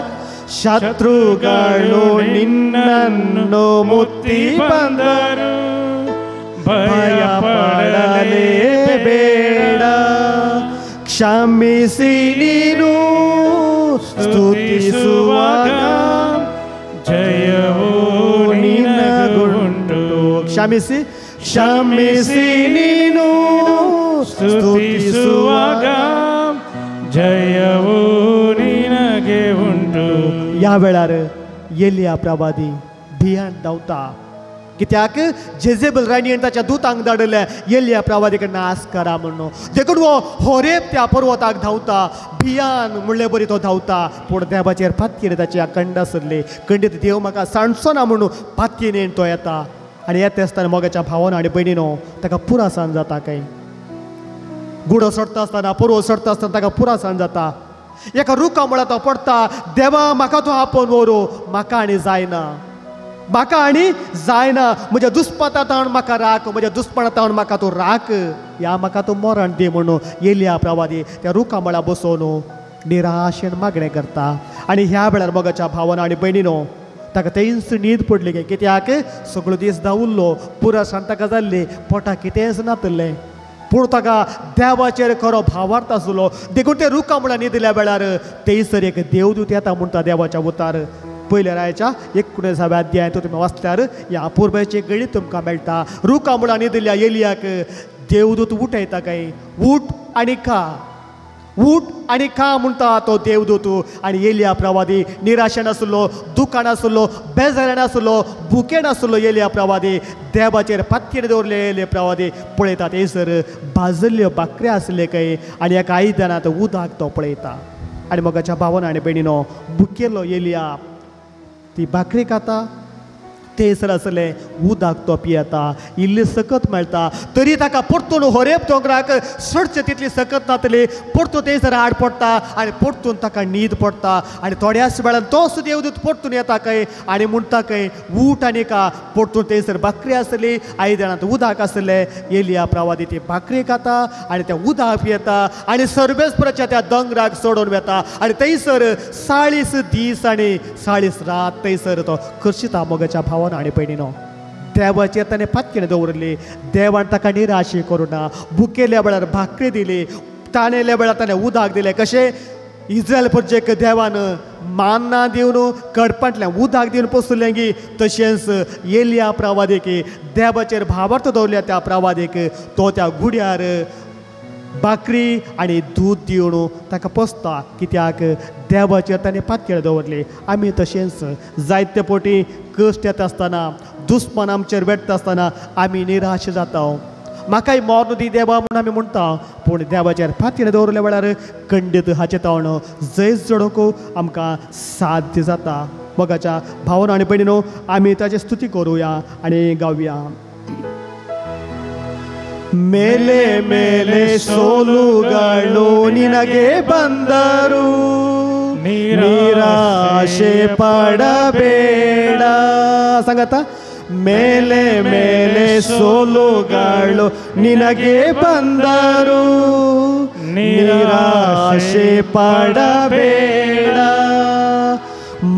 ಶತ್ರುಗಳು ನಿನ್ನನ್ನು ಮುತ್ತಿ ಬಂದರು ಭಯ ಪಡಲೇಬೇಡ. ಕ್ಷಮಿಸಿ ನೀನು ಸ್ತುತಿಸುವಾಗ ಜಯವೂ ನಿನಗುಂಟು. ಕ್ಷಮಿಸಿ ಕ್ಷಮಿಸಿ ನೀನು ಸ್ತುತಿಸುವಾಗ ಜಯವೂ ನಿನಗೆ ಉಂಟು. ह्या वेळार एलिया प्रवादी भियान धांवता, कित्याक जेजेबल राणयेन ताच्या दुतांक धाडले एलिया प्रवादी कडे नाश करा म्हणून. देखून हो होरेब त्या पर्वताक धांवता, भियान म्हणले बरी तो धांवता, पूण देवाचेर पातयेन ताची कंड आसली, कंडीत देव म्हाका सांडचो ना म्हणून पातयेन तो येता. आनी येता आसतना मोगाच्या भावान आनी भयणीनो ताका पुरासान जाता. काय गुडो सोडटा आसतना पर्वत सोडटा आसतना ताका पुरासान जाता. एका रुखा मुळा तो पडटा, देवा म्हाका तूं आपोवन व्हरू, म्हाका आनी जायना, म्हाका आनी जायना, म्हज्या दुस्पता तावन म्हाका राख, म्हज्या दुस्पणा तावन म्हाका तूं राख, ह्या म्हाका तूं मरण दी म्हणून एलिया प्रवादी त्या रुखा मुळा बसोवन निराशेन मागणें करता. आनी ह्या वेळार मोगाच्या भावान आनी भयणीनो ताका तेंच न्हीद पडली गे, कित्याक सगळो दीस धांवल्लो, पुरासान ताका जाल्ली, पोटाक कितेंच नातलें, पूण ताका देवाचेर खरो भावार्थ आसलो. देखून ते रुखा मुळा न्हिदल्या वेळार थंयसर एक देवदूत येता म्हणटा देवाच्या उतार. पयल्या रायाच्या 19व्या अध्यायांत तुमी वाचल्यार ह्या अपुरबायेचें गणीत तुमकां मेळटा. रुखा मुळा न्हिदल्या एलियाक देवदूत उठयता काय, उठ आनी खा, उठ आनी खा म्हणटा तो देवदूत. आनी एलिया प्रवादी निराशेन आसलो, दुकान आसलो, बेजारान आसलो, भुकेन आसलो एलिया प्रवादी देवाचेर पातयेन दवरले एलिया प्रवादी पळयता थंयसर भाजल्ल्यो भाकऱ्यो आसले काय आनी एका आयदनांत उदक तो पळयता. आनी मोगाच्या भावान आनी भयणीनो भुकेलो एलिया ती भाकरी खाता, थंयसर आसलें उदक तो पियेता, इल्ली सकत मेळटा, तरी ताका परतून होरेब दोंगराक सडचे तितली सकत नातली, परतून थंयसर आड पडटा आनी परतून ताका न्हीद पडटा. आनी थोड्याच वेळान तोच देवदूत परतून येता खंय आनी म्हणटा खंय उठ आनी का. परतून थंयसर भाकरी आसली, आयदनांत उदक आसलें, एलिया प्रवादी ती भाकरी खाता आनी तें उदक पियेता आनी सर्वेस्पराच्या त्या दोंगराक सोडून वता. आनी थंयसर 40 दीस आनी 40 रात थंयसर तो करशिता. मोगाच्या भावान आनी भयणीनो देवाचेर ताणें पातयेन दवरली, देवान ताका निराशी करूं ना, भुकेल्या वेळार भाकरी दिली, ताणेल्या वेळार ताणें उदक दिलें. कशें इस्रायल प्रजेक देवान मान्ना दिवन कडपांतल्यान उदक दिवन पोसलें की, तशेंच एलिया प्रवादेक देवाचेर भावार्थ दवरल्या त्या प्रवादेक तो त्या गुड्यार भाकरी आनी दूद दिवन ताका पोसता, कित्याक देवाचेर ताणें पातयेन दवरली. आमी तशेंच जायते पटी कश्ट येता आसतना, दुस्मान आमचेर वेट्टा आसतना आमी निराश जाता, म्हाकाय मर्ण दी देवा म्हूण आमी म्हणटा, पूण देवाचेर पातयेन दवरल्या वेळार खंडीत हाचें तावन जैत जोडूंक आमकां साध्य जाता. मोगाच्या भावान आनी भयणीनो आमी ताची स्तुती करुया आनी गावया. ಮೇಲೆ ಮೇಲೆ ಸೋಲುಗಳು ನಿನಗೆ ಬಂದರು ನಿರಾಶೆ ಪಡಬೇಡ. ಸಂಗತ ಮೇಲೆ ಮೇಲೆ ಸೋಲುಗಳು ನಿನಗೆ ಬಂದರು ನಿರಾಶೆ ಪಡಬೇಡ.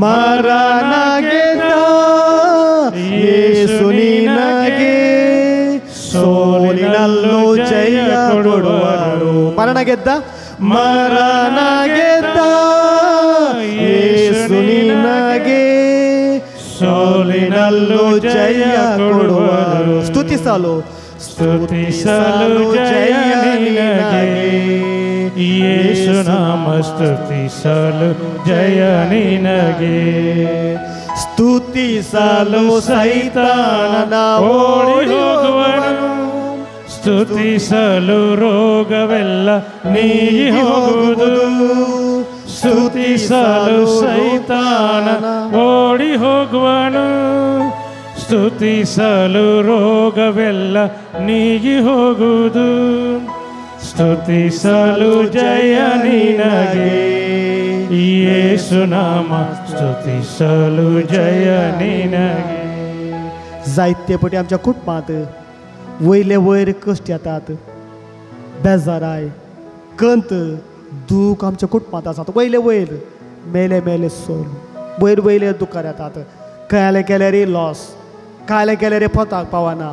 ಮರಣಗೆದ್ದ ಯೇಸು ನಿನಗೆ ಸೋಲಿನಲ್ಲೂ ಜಯ ಕೊಡುವರು. ಮರಣಗೆದ್ದ ಮರಣಗೆದ್ದ ಯೇಸು ನಿನಗೆ ಸೋಲಿನಲ್ಲೂ ಜಯ ಕೊಡುವರು. ಸ್ತುತಿಸಲು ಸ್ತುತಿಸಲು ಜಯ ನಿನಗೆ ಯೇಸು ನಾಮ, ಸ್ತುತಿಸಲು ಜಯ ನಿನಗೆ. ಸ್ತುತಿಸಲು ಸೈತಾನನ ಓಡಿ ಹೋಗುವನು, ಸ್ತುತಿಸಲು ರೋಗವೆಲ್ಲ ನೀಗಿ ಹೋಗುವುದು, ಸ್ತುತಿಸಲು ಸೈತಾನ ಓಡಿ ಹೋಗುವನು, ಸ್ತುತಿಸಲು ರೋಗವೆಲ್ಲ ನೀಗಿ ಹೋಗುವುದು, ಸ್ತುತಿಸಲು ಜಯ ನಿನಗೆ ಯೇಸು ನಾಮ, ಸ್ತುತಿಸಲು ಜಯ ನಿನಗೆ. जायते पटी आमच्या कुटुंबांत वयले वयर कश्ट येतात, बेजाराय कंत दूख आमच्या कुटुंबांत आसात. वयले वयर मेले मेले सोल वयर वयले दुखार येतात. कायले केल्यार लॉस, कायले केल्यार पोताक पावना,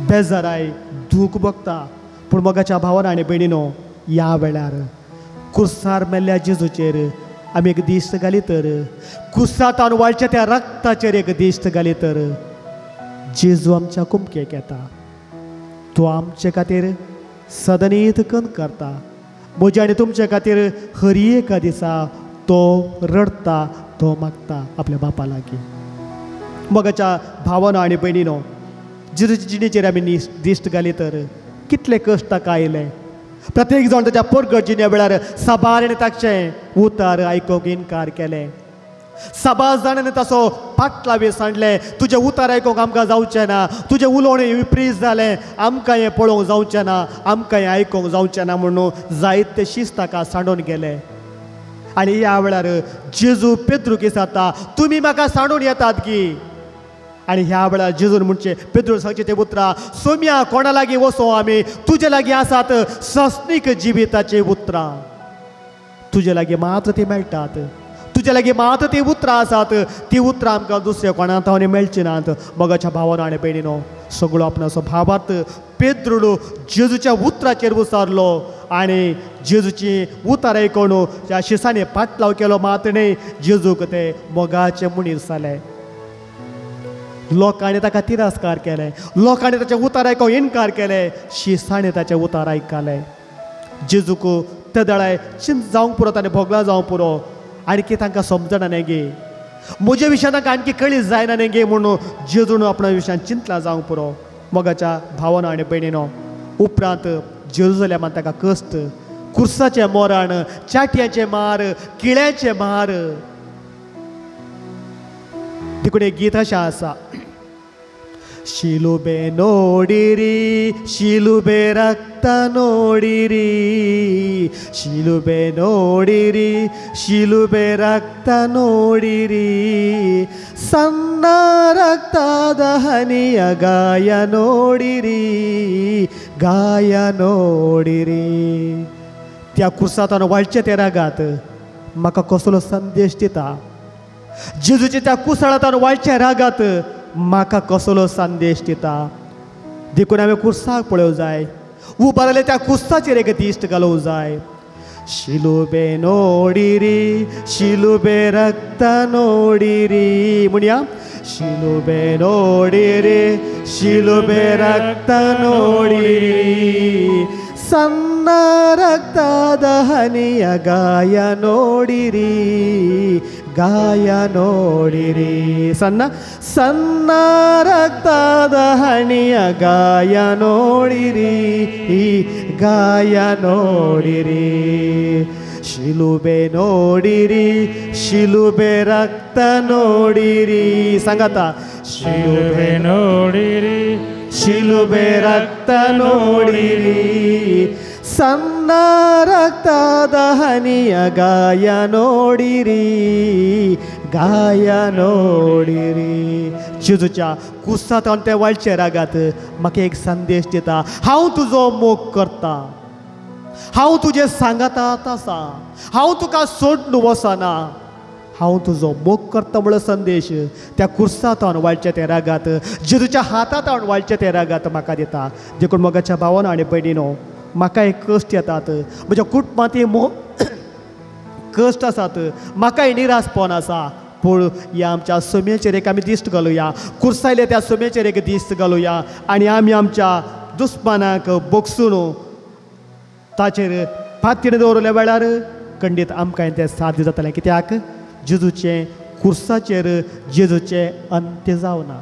बेजाराय दूख भोगता. पूण मोगाच्या भावान आनी भयणीनो, ह्या वेळार कुर्सार मेल्ल्या जेजूचेर आमी एक दिश्ट घाली तर, कुर्सांत वाळच्या त्या रक्ताचेर एक दिश्ट घाली तर जेजू आमच्या कुमकेक येता. तो आमचे खातीर सदनीत कन करता. म्हज्या आनी तुमचे खातीर हर एका दिसा तो रडटा, तो मागता आपल्या बापा लागीं. मोगाच्या भावानो आनी भयणीनो, जेजूचे जिणेचेर आमी दिश्ट घाली तर कितले कश्ट ताका आयले. प्रत्येक जाण ताच्या पोरगट जिण्या वेळार साबार ताचें उतार आयकूंक इनकार केलें. साबार जाणांनी ताचो पाटलावी सांडलें, तुजें उतार आयकूंक आमकां जावचें ना, तुजें उलोवणें विपरीत जालें, आमकां हें पळोवंक जावचें ना, आमकां हें आयकूंक जावचें ना म्हणून जायते शीस ताका सांडून गेले. आनी ह्या वेळार जेजू पेद्रूक विचारता, तुमी म्हाका सांडून येतात की? आनी ह्या वेळार जेजून म्हणचें पेद्रू सांगचें तें उतरां, सोम्या कोणा लागीं वचो आमी, तुजे लागीं आसात सस्नीक जिविताचीं उतरां, तुजे लागीं मात्र ती मेळटात, तुजे लागीं मात्र ती उतरां आसात, ती उतरां आमकां दुसऱ्या कोणा तावनी मेळची नात. मोगाच्या भावानो आनी भयणीनो, सगळो आपणाचो भावार्थ पेद्रूलो जेजूच्या उतराचेर उसारलो आनी जेजूची उतार आयकून त्या शिसांनी पाटलाव केलो मात न्हय, जेजूक ते मोगाचे मनीस जाले. लोकांनी ताका तिरस्कार केले, लोकांनी ताचे उतार आयकूंक इनकार केले, शिसांनी ताचे उतार आयकले. जेजूक ते दळाय चिंत जावंक पुरो, ताणें भोगला जावंक पुरो, आणखी तांकां समजना न्ही गे, म्हज्या विशयान तांकां आणखी कळी जायना न्ही गे म्हणून जेजून आपणा विशयान चिंतला जावंक पुरो. मोगाच्या भावानो आनी भयणीनो, उपरांत जेरुजलेमान ताका कश्ट, कुर्साचें मोराण, चाटयांचे मार, किळ्यांचे मार. देखून एक गीत अशें आसा, ಶಿಲುಬೆ ನೋಡಿರಿ ಶಿಲುಬೆ ರಕ್ತ ನೋಡಿರಿ, ಶಿಲುಬೆ ನೋಡಿರಿ ಶಿಲುಬೆ ರಕ್ತ ನೋಡಿರಿ, ಸಣ್ಣ ರಕ್ತದ ಹನಿಯ ಗಾಯ ನೋಡಿರಿ ಗಾಯ ನೋಡಿರಿ. त्या कुर्सांत वाळचे ते रागात म्हाका कसलो संदेश दिता, जेजूचे त्या कुसाळांत वाळच्या रागात म्हाका कसलो संदेश दिता. देखून हांवें कुर्साक पळोवंक जाय, उबारले त्या कुर्साचेर एक दिश्ट घालोवंक जाय. शिलुबे नोडिरी शिलुबे रक्त नोडिरी, म्हणया शिलुबे नोडिरी शिलुबे रक्त नोडिरी, ಸಣ್ಣ ರಕ್ತದ ಹನಿಯ ಗಾಯ ನೋಡಿರಿ ಗಾಯ ನೋಡಿರಿ, ಸಣ್ಣ ಸಣ್ಣ ರಕ್ತದ ಹನಿಯ ಗಾಯ ನೋಡಿರಿ ಗಾಯ ನೋಡಿರಿ, ಶಿಲುಬೆ ನೋಡಿರಿ ಶಿಲುಬೆ ರಕ್ತ ನೋಡಿರಿ. ಸಂಗತ ಶಿಲುಬೆ ನೋಡಿರಿ ಶಿಲುಬೆ ರಕ್ತ ನೋಡಿರಿ, ಸಣ್ಣ ರಕ್ತದ ಹನಿಯ ಗಾಯ ನೋಡಿರಿ ಗಾಯ ನೋಡಿರಿ. जेजूच्या कुसांत ते वाळचे रागात म्हाका एक संदेश दिता, हांव तुजो मोग करता, हांव तुजें सांगातात आसा, हांव तुका सोडून वचना, हांव तुजो मोग करता म्हणलो संदेश त्या कुर्सांत वाळच्या ते रागात जेजूच्या हातांत वाळच्या ते रागात म्हाका दिता. देखून मोगाच्या भावानो आनी भयणीनो, म्हाका एक कश्ट येतात, म्हज्या कुटुंबांत कश्ट आसात, म्हाकाय निराशपण आसा, पूण ह्या आमच्या सुमेचेर एक आमी दिश्ट घालुया, कुर्सायले त्या सुमेचेर एक दिश्ट घालुया आनी आमी आमच्या दुस्मानाक बोगसून ताचेर फातीण दवरल्या वेळार खंडीत आमकां तें साध्य जातलें. कित्याक जेजूचें कुर्साचेर जेजूचें अंत्य जावना,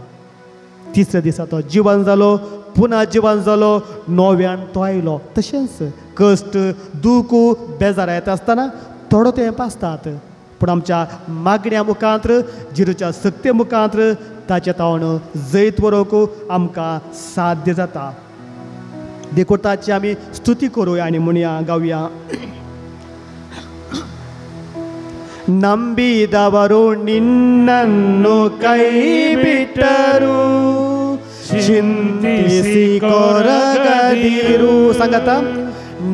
तिसऱ्या दिसा तो जिवन जालो, पुन्हा जिवन जालो, नव्यान तो आयलो. तशेंच कश्ट दूख बेजार येता आसतना थोडो तेंप आसतात, पूण आमच्या मागण्या मुखांत्र जिरूच्या सक्ते मुखांत्र ताचे तावन जैत व्हरूंक आमकां साध्य जाता. देखून ताची आमी स्तुती करूया आनी म्हणया गावया. ನಂಬಿದವರು ನಿನ್ನನ್ನು ಕೈ ಬಿಟ್ಟರು, ಚಿಂತಿಸಿ ಕೊರಗದಿರು. ಸಂಗತ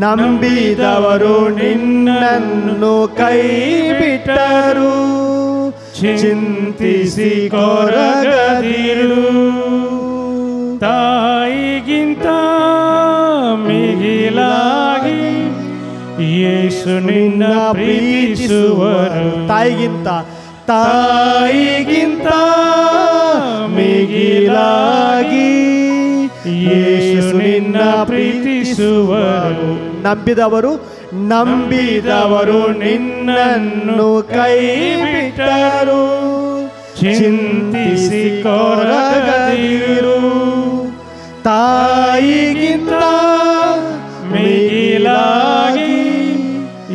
ನಂಬಿದವರು ನಿನ್ನನ್ನು ಕೈ ಬಿಟ್ಟರು, ಚಿಂತಿಸಿ ಕೊರಗದಿರು. ತಾಯಿಗಿಂತ ಮಿಗಿಲಾಗಿ ಯೇಸು ನಿನ್ನ ಪ್ರೀತಿಸುವರು. ತಾಯಿಗಿಂತ ತಾಯಿಗಿಂತ ಮಿಗಿಲಾಗಿ ಯೇಸು ನಿನ್ನ ಪ್ರೀತಿಸುವರು. ನಂಬಿದವರು ನಂಬಿದವರು ನಿನ್ನನ್ನು ಕೈ ಬಿಟ್ಟರು, ಚಿಂತಿಸಿ ಕೊರಗದಿರು. ತಾಯಿಗಿಂತ ಮಿಗಿಲಾಗಿ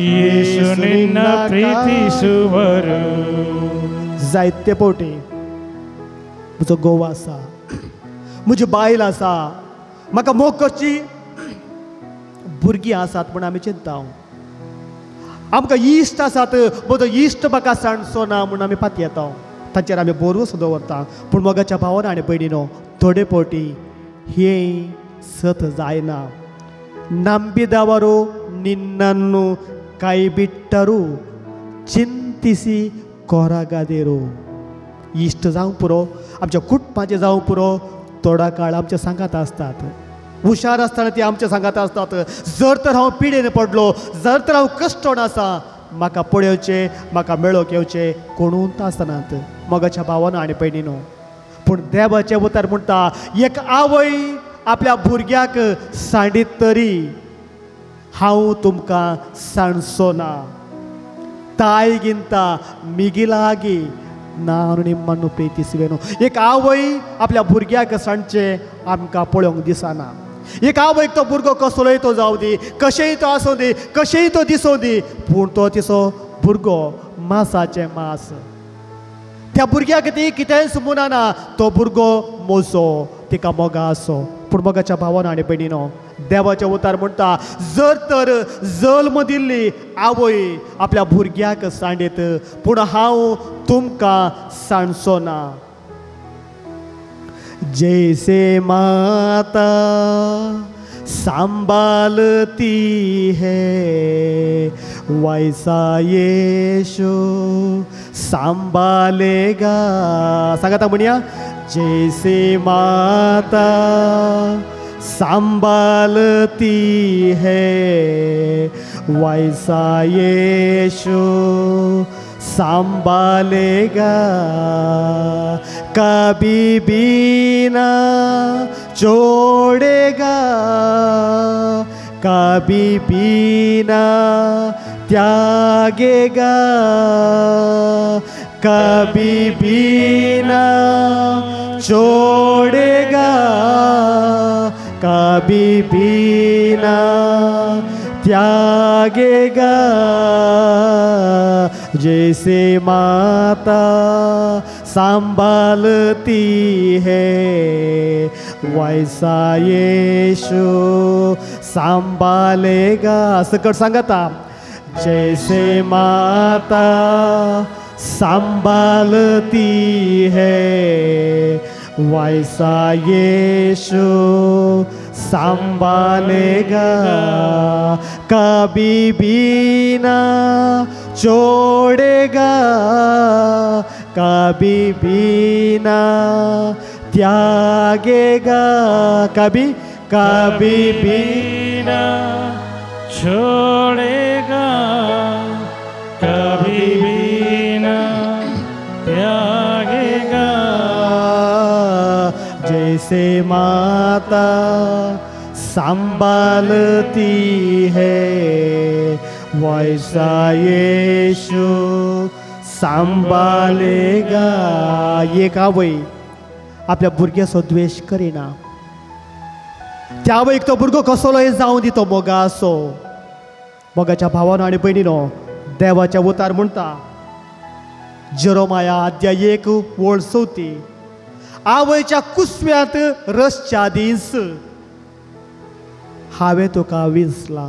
ಯೇಸು ನಿನ್ನ ಪ್ರೀತಿಸುವರು. जायते फावटी म्हजो घोव आसा, म्हजी बायल आसा, म्हाका मोग करची भुरगीं आसात म्हूण आमी चिंता. आमकां इश्ट आसात, म्हजो इश्ट म्हाका सांडचो ना म्हूण आमी पातयेता, ताचेर आमी भरवंसो दवरता. पूण मोगाच्या भावान आनी भयणीनो, थोडे फावटी हें सत जायना. ನಂಬಿದವರು ನಿನ್ನನ್ನು ಕೈ ಬಿಟ್ಟರು, ಚಿಂತಿಸಿ ಕೊರಗದಿರು. इश्ट जावंक पुरो, आमच्या कुटुंबाचें जावंक पुरो, थोडो काळ आमच्या सांगात आसतात, हुशार आसतना ती आमच्या सांगात आसतात. जर तर हांव पिडेन पडलो, जर तर हांव कश्टोन आसा, म्हाका पळोवचें, म्हाका मेळोवंक येवचें कोणूच आसनात. मोगाच्या भावानो आनी भयणीनो, पूण देवाचें उतर म्हणटा, एक आवय आपल्या भुरग्याक सांडीत तरी हांव तुमकां सांडचो ना. ತಾಯಿಗಿಂತ ಮಿಗಿಲಾಗಿ ನಾನು ನಿಮ್ಮನ್ನು ಪ್ರೀತಿಸುವೆನು. एक आवय आपल्या भुरग्याक सांडचें आमकां पळोवंक दिसना. एक आवयक तो भुरगो कसलोय तो जावं दी, कशेंय तो आसूं दी, कशेंय तो दिसूं दी, पूण तो तिचो भुरगो मासाचें मास. त्या भुरग्याक ती कितेंच म्हणना, तो भुरगो मोजो, तिका मोगा आसो. पूण मोगाच्या भावान आनी भयणीनो, देवाचें उतर म्हणटा, जर तर जल्म दिल्ली आवय आपल्या भुरग्याक सांडीत, पूण हांव तुमकां सांडचो ना. जैसे माता सांभालती है, वैसा यीशु सांभालेगा. सांगाता म्हणया, जैसे माता सांभालती है, वैसा यीशु सांभालेगा. कभी भी ना छोड़ेगा, कभी भी ना त्यागेगा, कभी भी ना छोड़ेगा, कभी भी ना त्यागेगा. जैसे माता सांभालती है, वैसा यीशु सांभालेगा. सकट सांगता, जैसे माता सांभालती है, वैसा यीशु सांभालेगा. कभी भी ना छोड़ेगा, कभी भी ना त्यागेगा, कभी कभी भी ना छोड़ेगा, कभी भी ना त्यागेगा. जैसे माता सांभालती है, वैसा यीशु सांभालेगा. एक आवय आपल्या भुरग्याचो द्वेश करिना. त्या आवयक तो भुरगो कसलोय जावं दी, तो मोगाचो. मोगाच्या भावानो आनी भयणीनो, देवाच्या उतार म्हणटा जेरोमाया अध्याय 1 ओळ 4, आवयच्या कुसव्यांत रसच्या दीस हांवें तुका विंचला.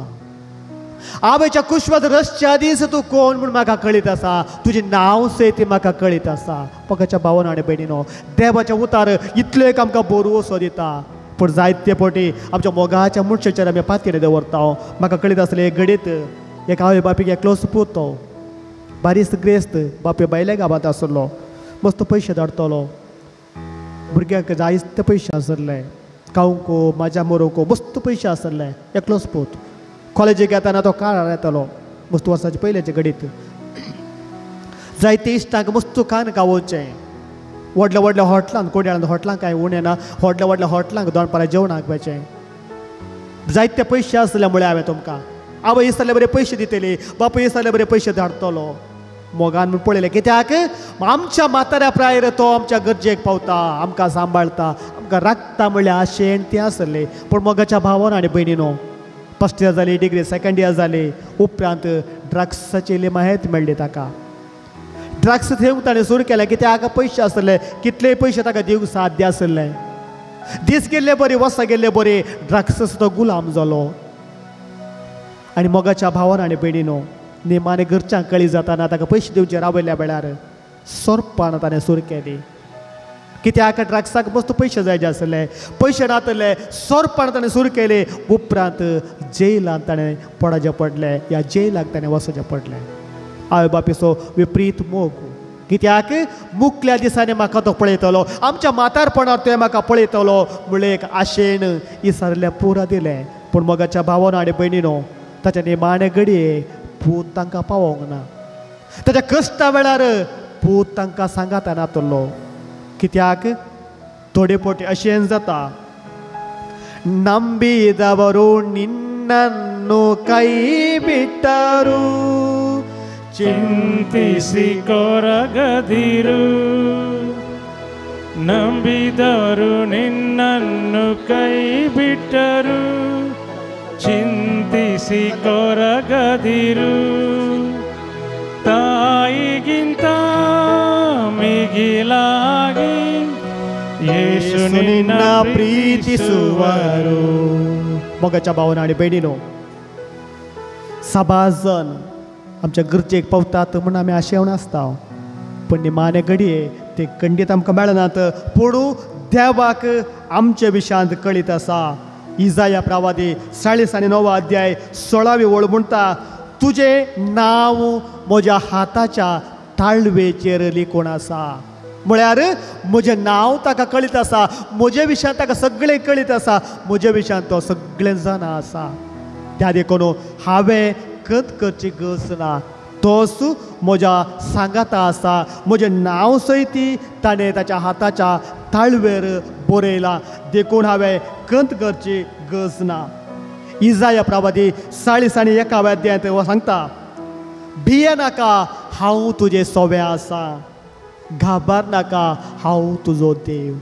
आवयच्या कुसव्यांत रसच्या दीस तूं कोण म्हूण म्हाका कळीत आसा, तुजें नांव सयत म्हाका कळीत आसा. मोगाच्या भावानो आनी भयणीनो, देवाच्या उतार इतलो एक आमकां बरो दिता, पूण जायते फावटी आमच्या मोगाच्या मनशाचेर आमी पातयेन दवरता. म्हाका कळीत आसलें एक घडीत एक आवय बापीक एकलोच पूत, तो बारीस ग्रेस्त, बापूय भायल्या गांवांत आसलो, मस्त पयशे धाडटलो, भुरग्यांक जायते पयशे आसले, खावंको म्हाज्या मरोवंको मस्त पयशे आसले. एकलोच पूत कॉलेजीक येताना तो काळार येतालो, मस्त वर्साचे पयल्याचे घडीत जायते इश्टांक मस्त खान खावोवचें, व्हडल्या व्हडल्या हॉटलांत, कोड्याळांत हॉटलांक कांय उणें ना, व्हडल्या व्हडल्या हॉटलांक दनपारां जेवणाक वचें. जायते पयशे आसले म्हळ्यार हांवें तुमकां आवय इसरले बरे पयशे दितली, बापूय इसरले बरे पयशे धाडटलो. मोगान म्हूण पळयलें कित्याक आमच्या म्हाताऱ्या प्रायर तो आमच्या गरजेक पावता, आमकां सांबाळटा, आमकां राखता म्हणल्यार आशेन तें आसलें. पूण मोगाच्या भावान आनी भयणीनो, फर्स्ट इयर जाली, डिग्री सेकंड इयर जाली, उपरांत ड्रग्साची इल्ली माहिती मेळ्ळी ताका. ड्रग्स घेवंक ताणें सुरू केलें कित्याक पयशे आसले, कितलेय पयशे ताका दिवंक साध्य आसले. दीस गेल्ले बरी, वर्सां गेल्ले बरी, ड्रग्साचो तो गुलाम जालो. आनी मोगाच्या भावान आनी भयणीनो, निमाणे घरच्यांक कळी जाताना ताका पयशे दिवचे रावयल्या वेळार सोरपान ताणें सुरू केली. कित्याक ड्रग्साक मस्त पयशे जाय जे आसले, पयशे नातले, सोरपान ताणें सुरू केले. उपरांत जेलांत ताणें पडचें पडलें, ह्या जेलाक ताणें वचचें पडलें. आवय बापायचो विपरीत मोग, कित्याक मुकल्या दिसांनी म्हाका तो पळयतलो, आमच्या म्हातारपणार तो म्हाका पळयतलो म्हणलें एक आशेन इसरलें पुरा दिलें. पूण मोगाच्या भावानो आनी भयणीनो, ताच्या निमाणे घडये पूत तांकां पावोंक ना, ताच्या कश्टा वेळार पूत तांकां सांगाता नातलो. कित्याक थोडे फावटी अशें जाता, ನಂಬಿದವರು ನಿನ್ನನ್ನು ಕೈ ಬಿಟ್ಟರು, ಚಿಂತಿಸಿ ಕೊರಗದಿರು, ನಂಬಿದವರು ನಿನ್ನನ್ನು ಕೈ ಬಿಟ್ಟರು, ಚಿಂತಿಸಿ ಕೊರಗದಿರು, ತಾಯಿಗಿಂತ ಮಿಗಿಲಾಗಿ ಯೇಸು ನಿನ್ನ ಪ್ರೀತಿಸುವರು. मोगाच्या भावान आनी भयणीनो, साबार जण आमच्या गरजेक पावतात म्हूण आमी आशेवन आसता, पूण निमाणे घडये ते खंडीत आमकां मेळनात. पूण देवाक आमचे विशयांत कळीत आसा. इजाया प्रवादी 49 अध्याय 16वी ओळ म्हणटा, तुजें नांव म्हज्या हाताच्या ताळवेचेर लिखून आसा. म्हळ्यार म्हजें नांव ताका कळीत आसा, म्हजे विशयांत ताका सगळें कळीत आसा, म्हजे विशयांत तो सगळें जाणा आसा. त्या देखून हांवें कत करची गरज ना, तोच म्हज्या सांगाता आसा. म्हजें नांव सयती ताणें ताच्या हाताच्या ताळवेर बरयलां, देखून हांवें कंत करची गरज ना. इजाया प्रवादी 41 अध्यायांत सांगता, भिये नाका, हांव तुजें सोवें आसा, घाबर नाका, हांव तुजो देव.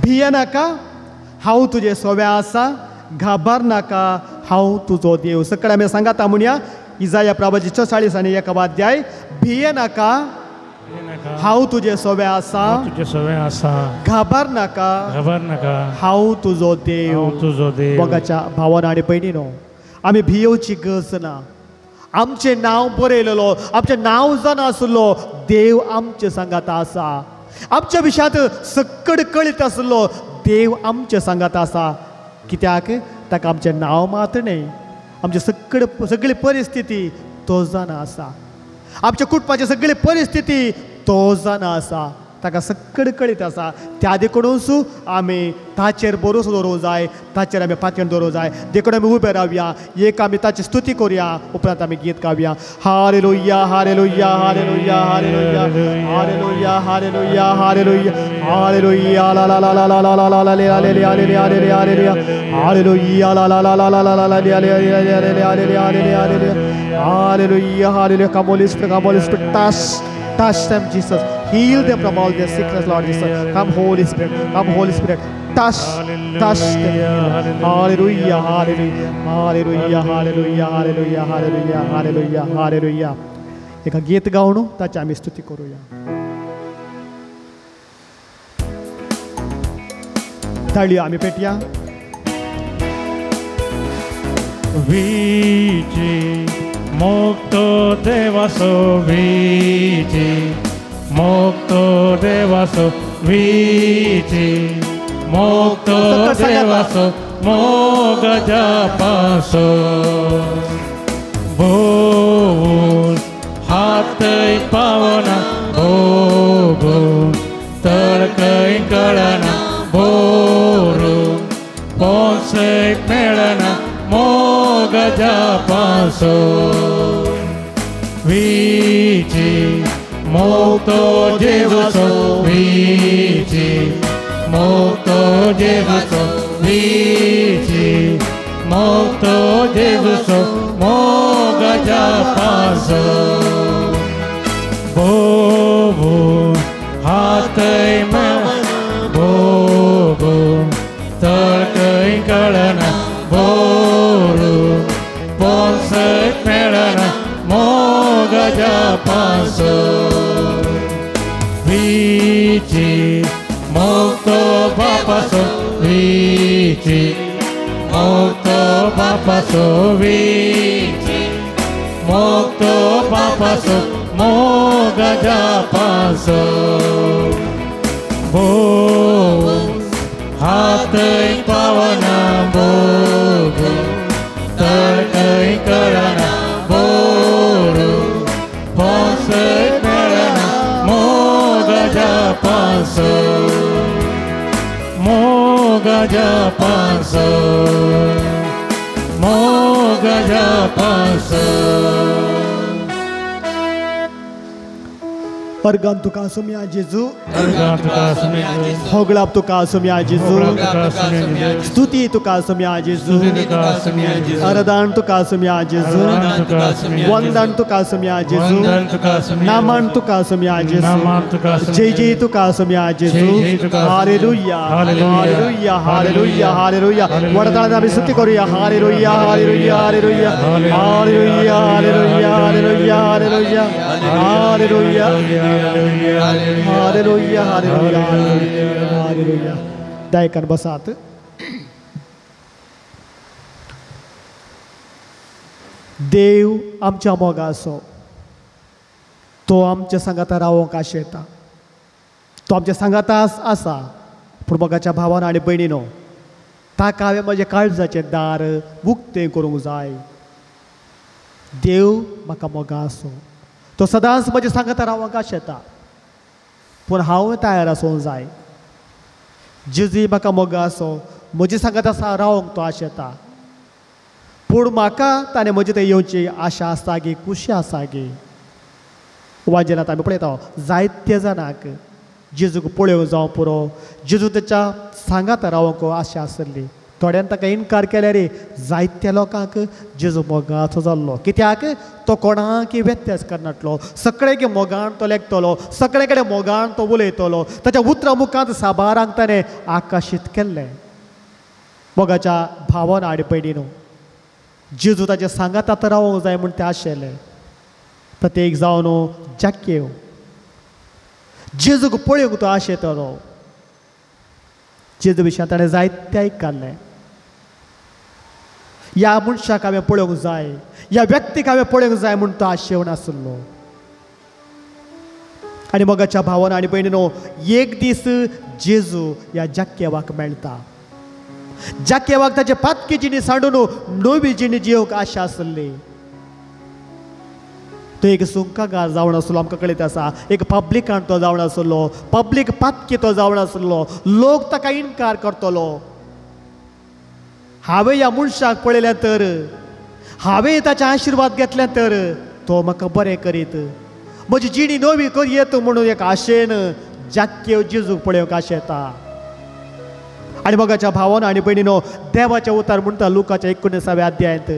भिये नाका, हांव तुजें सोवें आसा, घाबर नाका, हांव तुजो देव. सकाळी आमी सांगाता म्हणया इजाया प्रवादी 44 अध्याय, भिये नाका, हांव तुजें सोवें आसा, घाबर नाका, हांव तुजो देव. मोगाच्या भावान आनी भयणीनो, आमी भियेवची गरज ना. आमचें नांव बरयलेलो, आमचें नांव जाणा आसलो देव आमचे सांगाता आसा. आमच्या विशयांत सकड कळीत आसलो देव आमचे सांगाता आसा. कित्याक ताका आमचें नांव मात न्हय, आमची सगळी परिस्थिती तो जाणा आसा, आमच्या कुटुंबाची सगळी परिस्थिती तो जाणा आसा, ताका सकड कळीत आसा. त्या देखूनच आमी ताचेर भरोसो दवरूंक जाय, ताचेर आमी पातयेन दवरूंक जाय. देखून आमी उबे रावया, एक आमी ताची स्तुती करुया, उपरांत आमी गीत गावया. Hallelujah, hallelujah, hallelujah, hallelujah, hallelujah, hallelujah, hallelujah, hallelujah, ला ला ला ला ला ला ला ला ले ले ले ले ले ले ले, हालेलुया, ला ला ला ला ला ला ला ले ले ले ले ले ले ले ले, hallelujah, hallelujah. Come Holy Spirit, come Holy Spirit, touch, touch them Jesus. Heal them from all their sickness, Lord Jesus. Come, Holy Spirit. Come, Holy Spirit. Touch, touch them. Hallelujah, hallelujah, hallelujah, hallelujah, hallelujah, hallelujah, hallelujah, hallelujah. एका गीत गावन ताची आमी स्तुती करूया. ताळयो आमी पेटया. V G मुक्तो देवासो, V G मुक्तो देवासो, V G मुक्तो देवासो, मोग जापासो. भोवून हातय पावना, भोगून तळकय कळना, बोरून पोसय मेळना, मोग जापासो. वीजी मुक्तो जेवासो, वीजी मुक्तो जेवासो, वीजी मुक्तो जेवासो, मोग जापासो. भोवून हातय भोगून तळकय कळना, बोरून पोसय मेळना, मोग जापासो. वीजी मुक्तो बापासो, वीजी मुक्तो बापासो, वीजी मुक्तो बापासो, मोग जापासो. भोवून हातय पावना, भोगून तळकय कळना, बोरून पोसय मेळना, मोग जापासो, मोग जापासो, मोग जापासो. अर्गान तुका आसुया जेजू, होगळाप तुका आसुया जेजू, स्तुती तुका आसुया जेजू, आराधन तुका आसुया जेजू, वंदन तुका आसुया जेजू, नामन तुका आसुया जेजू, जय जय तुका आसुया जेजू. Hallelujah, hallelujah, hallelujah, hallelujah. वडताळान आमी स्तुती करूया. Hallelujah, hallelujah, hallelujah, hallelujah, hallelujah, hallelujah, hallelujah, hallelujah, hallelujah, hallelujah, hallelujah. दायकान बसात. देव आमच्या मोगाचो, तो आमच्या सांगाता रावोंक आशेता, तो आमच्या सांगाता आसा. पूण मोगाच्या भावान आनी भयणीनो, ताका हांवें म्हजें काळजाचें दार उक्तें करूंक जाय. देव म्हाका मोगा आसो, तो सदांच म्हज्या सांगाता रावंक आशेता, पूण हांव तयार आसूंक जाय. जेजू म्हाका मोगा आसो, म्हज्या सांगाता रावंक तो आशेता, पूण म्हाका ताणें म्हजे थंय येवची आशा आसा गे, खुशी आसा गे. वाजेलांत आमी पळयता जायते जाणांक जेजूक पळोवंक जावं पुरो, जेजू ताच्या सांगाता रावंक आशा आसली. थोड्यान ताका इनकार केल्यार रे जायत्या लोकांक जेजू मोगाचो जाल्लो. कित्याक तो कोणाकय व्यत्यास करनासलो, सगळेक मोगान तो लेखतलो, सगळे कडेन मोगान तो उलयतलो. ताच्या उतरां मुखांत साबारांक ताणें आकर्शीत केल्लें. मोगाच्या भावान आनी भयणीनो, जेजू ताच्या सांगाता रावंक जाय म्हूण ते आशेले. प्रत्येक जावन जाक्केव जेजूक पळोवंक तो आशेतलो. जेजू विशयान ताणें जायते आयकल्लें. ह्या मनशाक हांवें पळोवंक जाय, ह्या व्यक्तीक हांवें पळोवंक जाय म्हूण तो आशेवन आसलो. आनी मोगाच्या भावान आनी भयणीनो, एक दीस जेजू ह्या जाक्केवाक मेळटा. जाक्केवाक ताचे पातकी जिणी सांडून नवी जिणी जियोवंक आशा आसली. तो एक सुंकागार जावन आसलो, आमकां कळीत आसा. एक पब्लिकान तो जावन आसलो, पब्लीक पातकी तो जावन आसलो. लोक ताका इनकार करतलो. हांवें ह्या मनशाक पळयलें तर, हांवें ताचे आशिर्वाद घेतले तर तो म्हाका बरें करीत, म्हजी जिणी नवी करयेत म्हणून एक आशेन जाक्केव जेजूक पळोवंक आशेता. आनी मोगाच्या भावान आनी भयणीनो, देवाचें उतर म्हणटा लुकाच्या 19व्या अध्यायांत,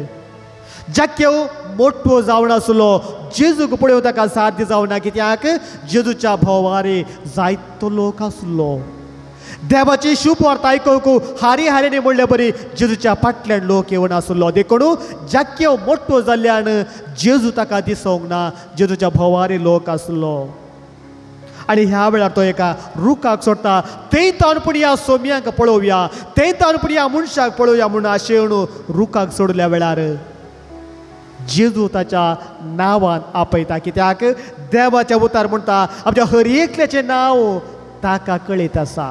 जाक्केव मोठो जावन आसलो, जेजूक पळोवंक ताका साध्य जावना, कित्याक जेजूच्या भोवारी जायतो लोक आसलो. देवाची शुभ वार्ता आयकूंक हारी हारीने म्हणले बरी जेजूच्या फाटल्यान लोक येवन आसलो. देखून जाक्केव मोठो जाल्ल्यान जेजू ताका दिसोंक ना, जेजूच्या भोवारी लोक आसलो. आनी ह्या वेळार तो एका रुखाक सोडटा, थंय तावन पूण ह्या सोम्यांक पळोवया, थंय तावन पूण ह्या मनशाक पळोवया म्हूण आशेवन रुखाक सोडल्या वेळार जेजू ताच्या नांवान आपयता, कित्याक देवाच्या उतार म्हणटा आमच्या हर एकल्याचें नांव ताका कळयत आसा,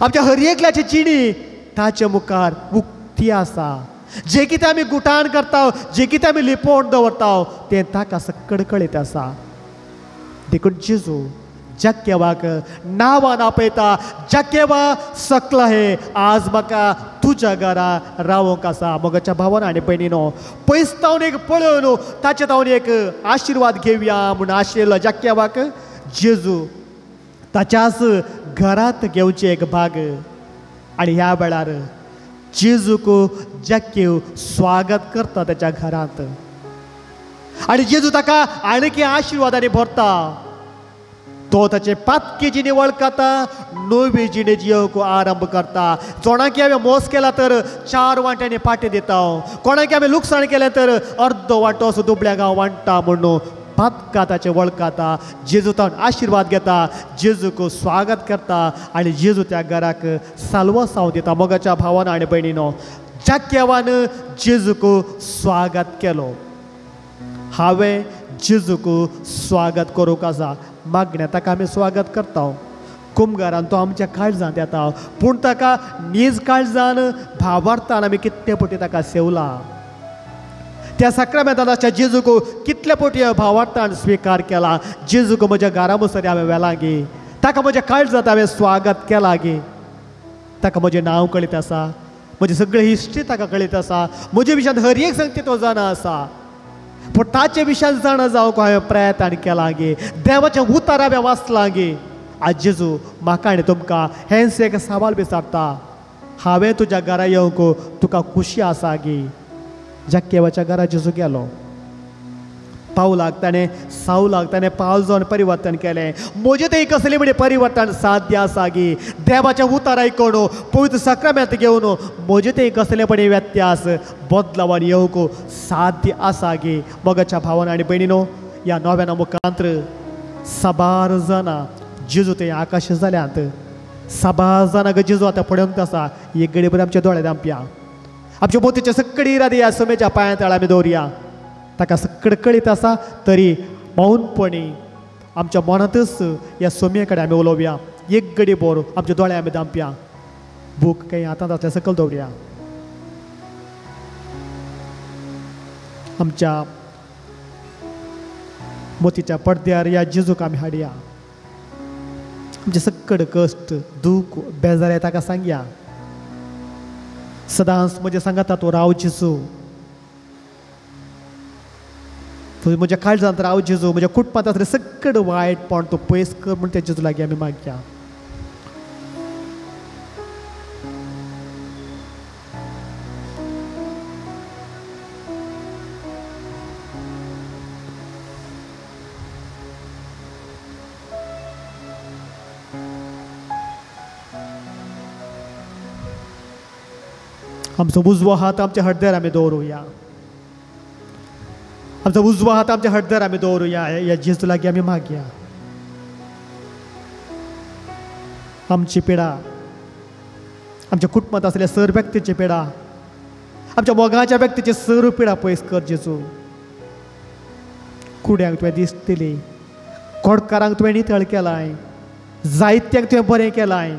आमच्या हर एकल्याची जिणी ताचे मुखार उक्ती आसा. जे कितें आमी गुटान करता, जे कितें आमी लिपोवन दवरता तें ताका सकड कळयत आसा. देखून जेजू जाक्केवाक नांवान आपयता, जाक्केवा सकला हे आज म्हाका तुज्या घरा रावंक आसा. मोगाच्या भावान आनी भयणीनो, पयस तावन एक पळोवन ताचे तावन एक आशिर्वाद घेवया म्हूण आशिल्लो जाक्केवाक जेजू ताच्याच घरांत घेवचें एक भाग. आनी ह्या वेळार जेजूक जाक्केव स्वागत करता ताच्या घरांत आनी जेजू ताका आणखी आशिर्वादांनी भरता. तो ताचे पातकी जिणे वळखता, नवी जिणे जियोवंक आरंभ करता. कोणाक हांवें मोस केला तर 4 वांट्यांनी पाटें दिता, कोणाक हांवें लुकसाण केलें तर अर्दो वांटो असो दुबळ्यांक हांव वांट्टा म्हणून पातका ताचें वळखता. जेजू तावन आशिर्वाद घेता, जेजूक स्वागत करता आनी जेजू त्या घराक साल्वासांव दिता. मोगाच्या भावान आनी भयणीनो, जाक्केवान जेजूक स्वागत केलो. हांवें जेजूक स्वागत करूंक आसा. मागण्या ताका आमी स्वागत करता, कुमगारान तो आमच्या काळजांत येता, पूण ताका नीज काळजान भावार्थान आमी कितले पटी ताका सेवला. त्या साक्रामेंताच्या जेजूक कितले पटी भावार्थान स्विकार केला. जेजूक म्हज्या घरा मुसरी हांवें व्हेला गे, ताका म्हज्या काळजांत हांवें स्वागत केला गे, ताका म्हजें नांव कळीत आसा, म्हजी सगळी हिस्ट्री ताका कळीत आसा, म्हजे विशयान हर एक संगती तो जाणा आसा. पूण ताचे विशयान जाणा जावंक हांवें प्रयत्न केला गे, देवाचें उतार हांवें वाचलां गे. आज जेजू म्हाका आनी तुमकां हेंच एक सवाल विचारता, हांवें तुज्या घरा येवंक तुका खुशी आसा गे? जाक्केवाच्या घरा जेजू गेलो, पावलाक ताणें सावलाक ताणें पावल जावन परिवर्तन केलें. म्हजें तें कसलें म्हणजे परिवर्तन साध्य आसा गे? देवाचें उतार आयकून पवित्र साक्रामेंत घेवन म्हजें तें कसलें पण व्यत्यास बदलावान येवंक साध्य आसा गे? मोगाच्या भावान आनी भयणीनो, ह्या नव्याना मुखांत्र साबार जाणां जेजू तें आकाश जाल्यांत, साबार जाणां जेजू आतां पळोवंक आसा. एक घडी बरें आमच्या दोळे धांपया, आमच्या मोतीचे सकडी इरादे ह्या समेच्या पांया तळा आमी दवरया. ताका सकड कळीत आसा तरी मौनपणी आमच्या मनांतच ह्या सोमये कडेन आमी उलोवया. एक घडी बोर आमच्या दोळे आमी धांपया, बूक काही हातांत आसल्या सकयल दवरया. आमच्या मोतीच्या पडद्यार ह्या जेजूक आमी हाडया. आमचे सकड कश्ट दूख बेजारे ताका सांगया. सदांच म्हजें सांगता तो राव जेजू, तूं म्हज्या काळजांत राव जेजू, म्हज्या कुटुंबांत आसलें सकड वायटपण तूं पयस कर म्हूण त्या जेजू लागीं आमी मागया. आमचो उजवो हात आमच्या हड्ड्यार आमी दवरुया, आमचो उजवो हात आमच्या हड्ड्यार आमी दवरुया. ह्या जेजू लागीं आमी मागया. आमची पिडा, आमच्या कुटुंबांत आसल्या सर व्यक्तीची पिडा, आमच्या मोगाच्या व्यक्तीची सर पिडा पयस कर जेजू. कुड्यांक तुवें दिसतली, कोडकारांक तुवें नितळ केलाय, जायत्यांक तुवें बरें केलाय,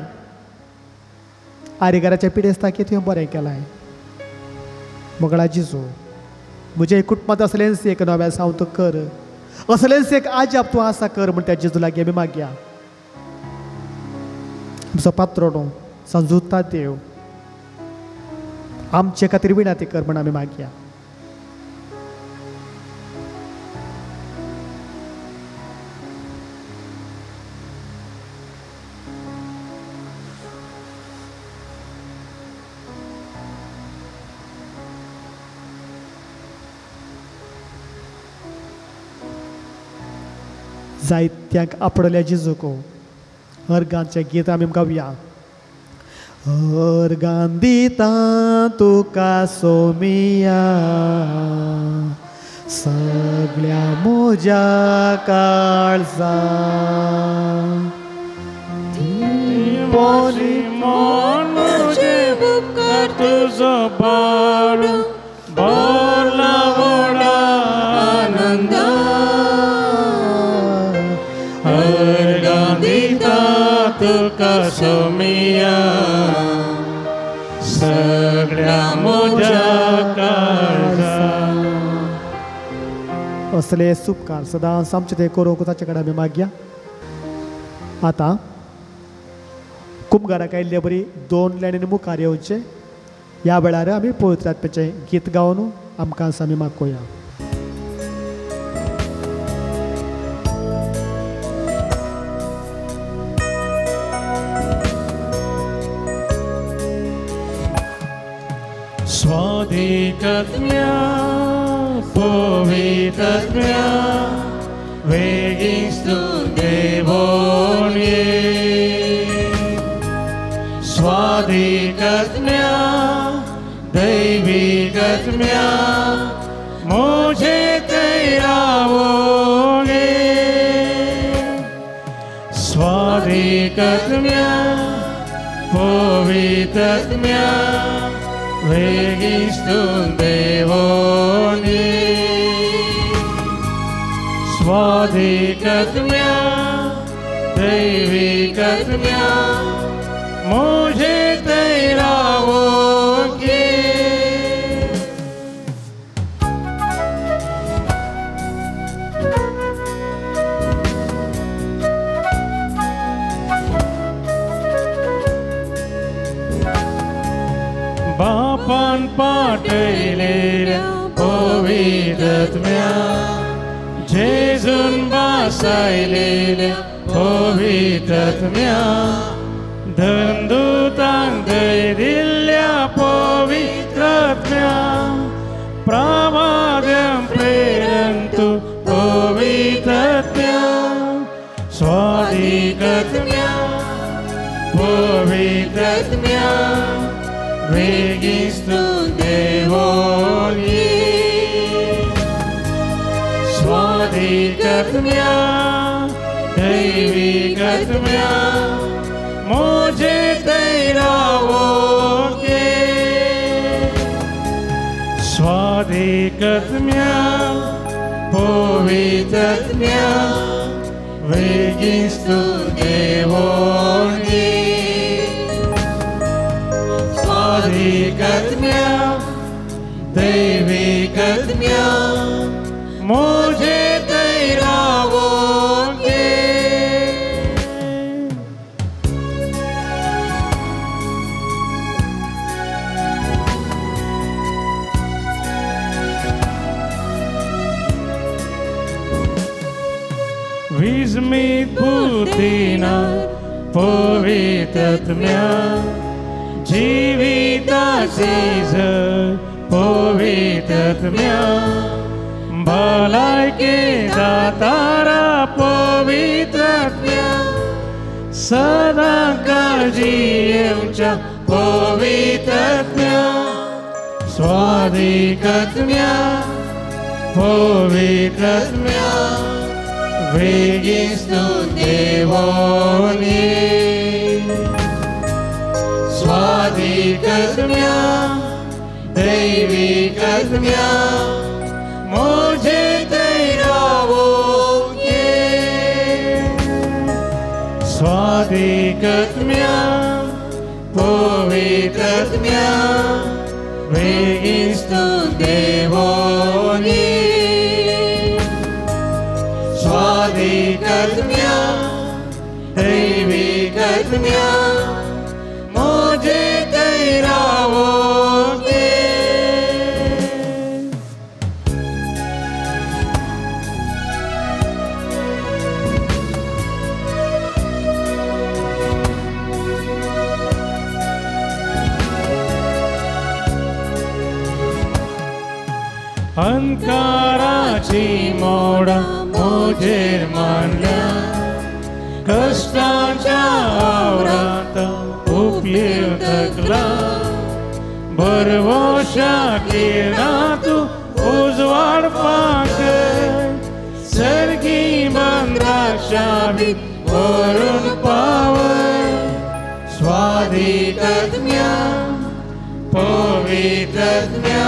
आरेगाराच्या पिडेस्ताक तुवें बरें केलाय. मोगळा जेजू, म्हज्या कुटुंबांत असलेंच एक नव्या सावंत तूं कर, असलेंच एक आजाप तूं आसा कर म्हण त्या जेजू लागीं आमी मागया. आमचो पात्रोणो संजुता देव आमचे खातीर विनंती कर म्हण आमी मागया. जायत्यांक आपडल्या जेजूक. अर्गांचें गीत आमी गावया. अर्गां दिता तुका सोमिया सगळ्या म्हज्या काळजा तुजो बाळ भरला व्हडा आनंदा अर्गां दिता तुका सोमिया सगळ्या म्हज्या काळजा. असले सुपकार सदांच आमचे ते करूंक ताचे कडेन आमी मागया. आतां कुमगाराक आयिल्ले बरी दोन लायनीन मुखार येवचे. ह्या वेळार आमी पवित्र आत्म्याचें गीत गावन आमकां आमी मागोया. स्वाधिकत्म्या पवित्रत्म्या वेगींच तूं देवोन ये. स्वाधिकत्म्या दैविकत्म्या म्हजे थंय रावोन ये. स्वाधिकत्म्या पवित्रत्म्या वेगींच तूं देवोन ये. स्वाधिकत्म्या दैविकत्म्या म्हजे थंय रावोन ये. बापान पाटयलेल्या पवित्रत्म्या जेजून बासायलेल्या पवित्रत्म्या धनदूतान दय दिल्ल्या पवित्रत्म्या प्रमाद्यं प्रेरंतु पवित्रत्म्या स्वाधिकत्म्या पवित्रत्म्या वेगींच तूं देवोन ये. स्वाधिकत्म्या दैविकत्म्या म्हजे थंय रावोन ये. स्वाधिकत्म्या पवित्रत्म्या वेगींच तूं देवोन ये. स्वाधिकत्म्या दैविकत्म्या म्हजे थंय रावोन ये. विस्मीत बुद्धीना पवित्रत्म्या जिविताची झर पवित्रत्म्या भलायके दातारा पवित्रत्म्या सदां काळजी येवच्या पवित्रत्म्या स्वाधिकत्म्या पवित्रत्म्या वेगींच तूं देवोन ये. स्वाधिकत्म्या दैविकत्म्या म्हजे थंय रावोन ये. स्वाधिकत्म्या पवित्रत्म्या वेगींच तूं देवोन ये. स्वाधिकत्म्या दैविकत्म्या म्हजे थंय रावोन ये. अंधकाराची मोडां म्हजेर मांडल्या कश्टांच्या आवरांत उपलीव थकला भरवंशा किरणां तूं उजवाड फांकय सर्गी मंद्राक्षाबी भरून पावय स्वादिकत्म्या पवित्रत्म्या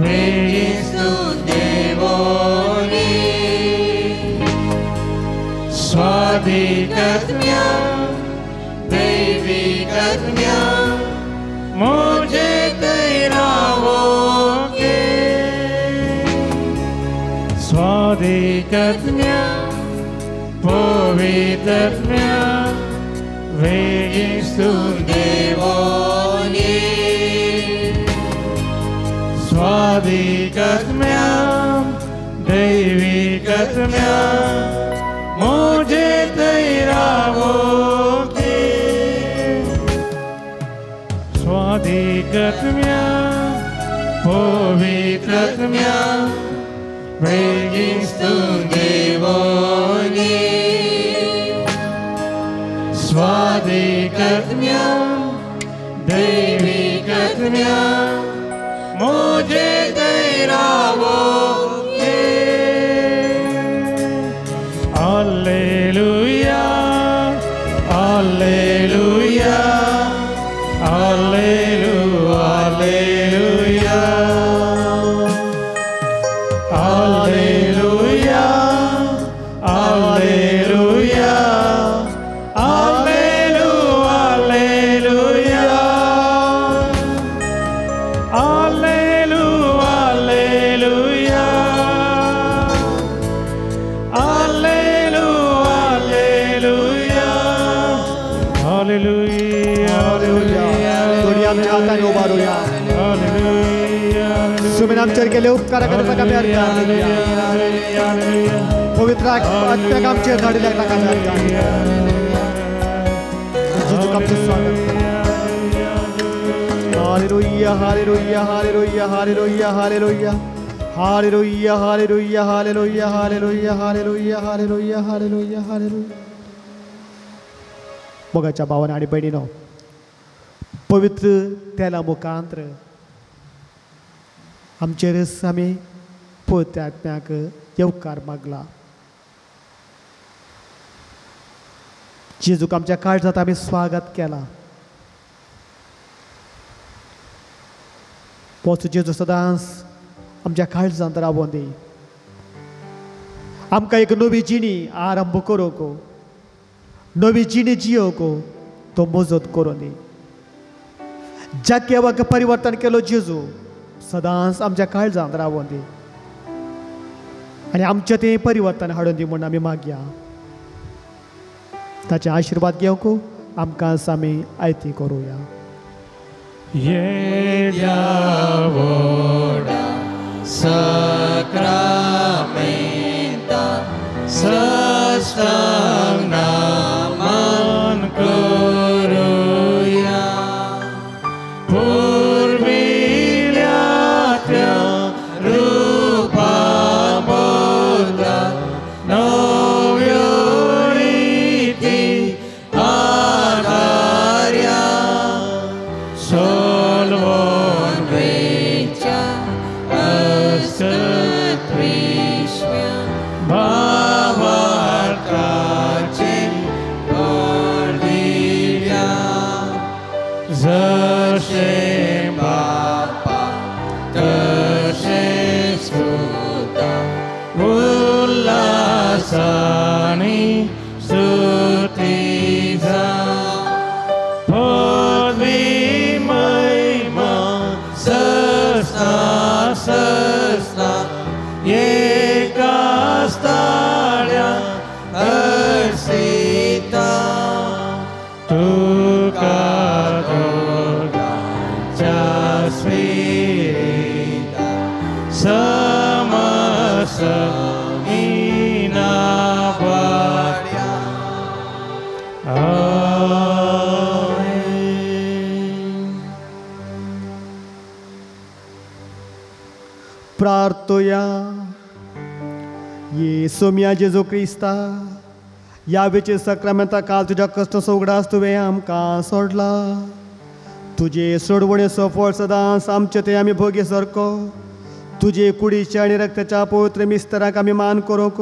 वेगिस्तु देवोनी स्वादिकत्म्या दैविकत्म्या मुझे तैरावोगे स्वादिकत्म्या पवित्रत्म्या वेगिस्तु देवोनी स्वादिकत्म्या दैविकत्म्या मुझे तैरावोगे स्वादिकत्म्या पवित्रत्म्या वेगिस्तु देवोनी स्वादिकत्म्या दैविकत्म्या मुझे तैरावोगे Alleluia, Alleluia, Alleluia, Alleluia, Alleluia, Alleluia, Alleluia, Alleluia, Alleluia, Alleluia, Alleluia, Alleluia, Alleluia, Alleluia. थोडी आमच्या हाताने उभारूया. सुमीन आमचेर केले उपकार ताका आमी अर्घ घालुया. पवित्र आत्म्याक आमचेर धाडिल्ल्याक ताका आमी अर्घ घालुया. जेजूक आमचें स्वागत. Hallelujah, hallelujah, hallelujah, hallelujah, hallelujah, hallelujah, hallelujah, hallelujah, hallelujah, hallelujah, hallelujah, hallelujah, hallelujah. मोगाच्या भावान आनी भयणीनो, पवित्र तेला मुखांत्र आमचेरच आमी पवित्र आत्म्याक येवकार मागला. जेजूक आमच्या काळजांत आमी स्वागत केलां. पोच जेजू सदांच आमच्या काळजांत रावोन दी. आमकां एक नवी जिणी आरंभ करूंक, नवी जिणी जियोवंक तो मजत करूं दी. ज्या केवाक परिवर्तन केलो जेजू सदांच आमच्या काळजांत रावोन दी आनी आमचें तें परिवर्तन हाडून दी म्हूण आमी मागया. ताचे आशिर्वाद घेवंक आमकां आमी आयती करुया. येद्या व्हडा सक्रामेंता साष्टांग नमन करुया पुर्विल्या त्या रुपा बदला नव्यो रिती आधार्या सोलवून वेच्या अस्तित्विश्व्या भावार्थाचे बळ दिल्या जशें बापा तशेंच पुता उल्हासानी स्तुती जावं पदवी महिमा सस्ना सस्ना एकाच ताळ्या अर्सिता तुका दोगांच्या स्पिरिता समस इनावाड्या. आमेन. करुया. येसू मिया जेजू क्रिस्ता, ह्या वेचे सक्रामेंता काल तुज्या कश्टाचो उगडास तुवें आमकां सोडला. तुजे सोडवणेचो फळ सदांच आमचे ते आमी भोगे सारको. तुजे कुडीच्या आनी रक्ताच्या पवित्र मिस्तराक आमी मान करूंक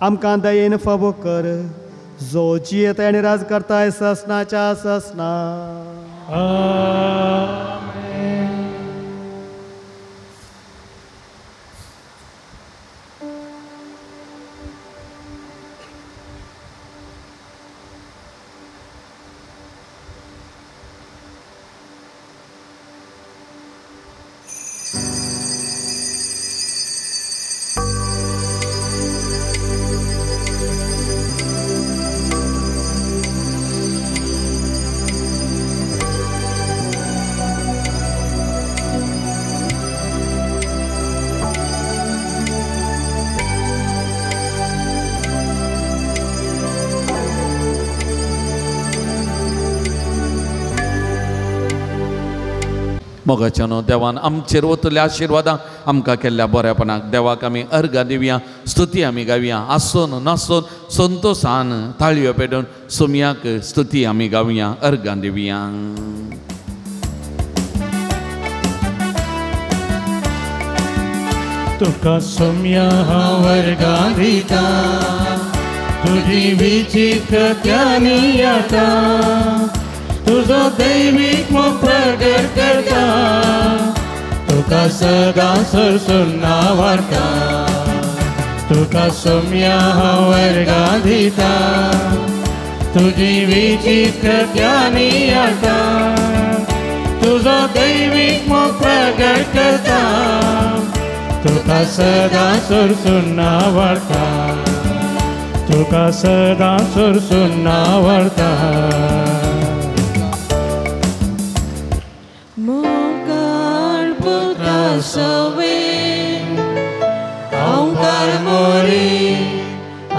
आमकां दयेन फावो कर, जो जियेता आनी राज करताय ससनाच्या ससना. मोगाच्या न्हू देवान आमचेर वतल्या आशिर्वादां आमकां केल्ल्या बऱ्यापणाक देवाक आमी अर्घां दिवया, स्तुती आमी गावया. आसून नासून संतोसान ताळयो पेटून सोमयाक स्तुती आमी गावया, अर्घां दिवया. तुका सोमया हांव अर्घां दिता, तुजी विचित्र ज्ञानी आता, तुजो दैवीक मोग प्रगट करता, तुका सदां सरसून नावारता. तुका सोमया हांव अर्घां दिता, तुजी विचित्र ज्ञानी आता, तुजो दैवीक मोग प्रगट करता, तुका सदां सरसून नावारता, तुका सदां सरसून नावारता.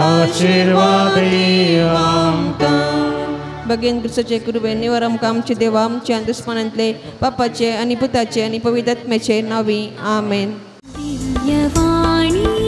आशिर्वादी आमकां. बगेन क्रिस्ताचे कृपेन निवर आमकां आमचे देवा आमच्या दुस्मानांतले पापाचे आनी पुताचे आनी पवित्र आत्म्याचे नावी. आमेन. दिव्यवाणी.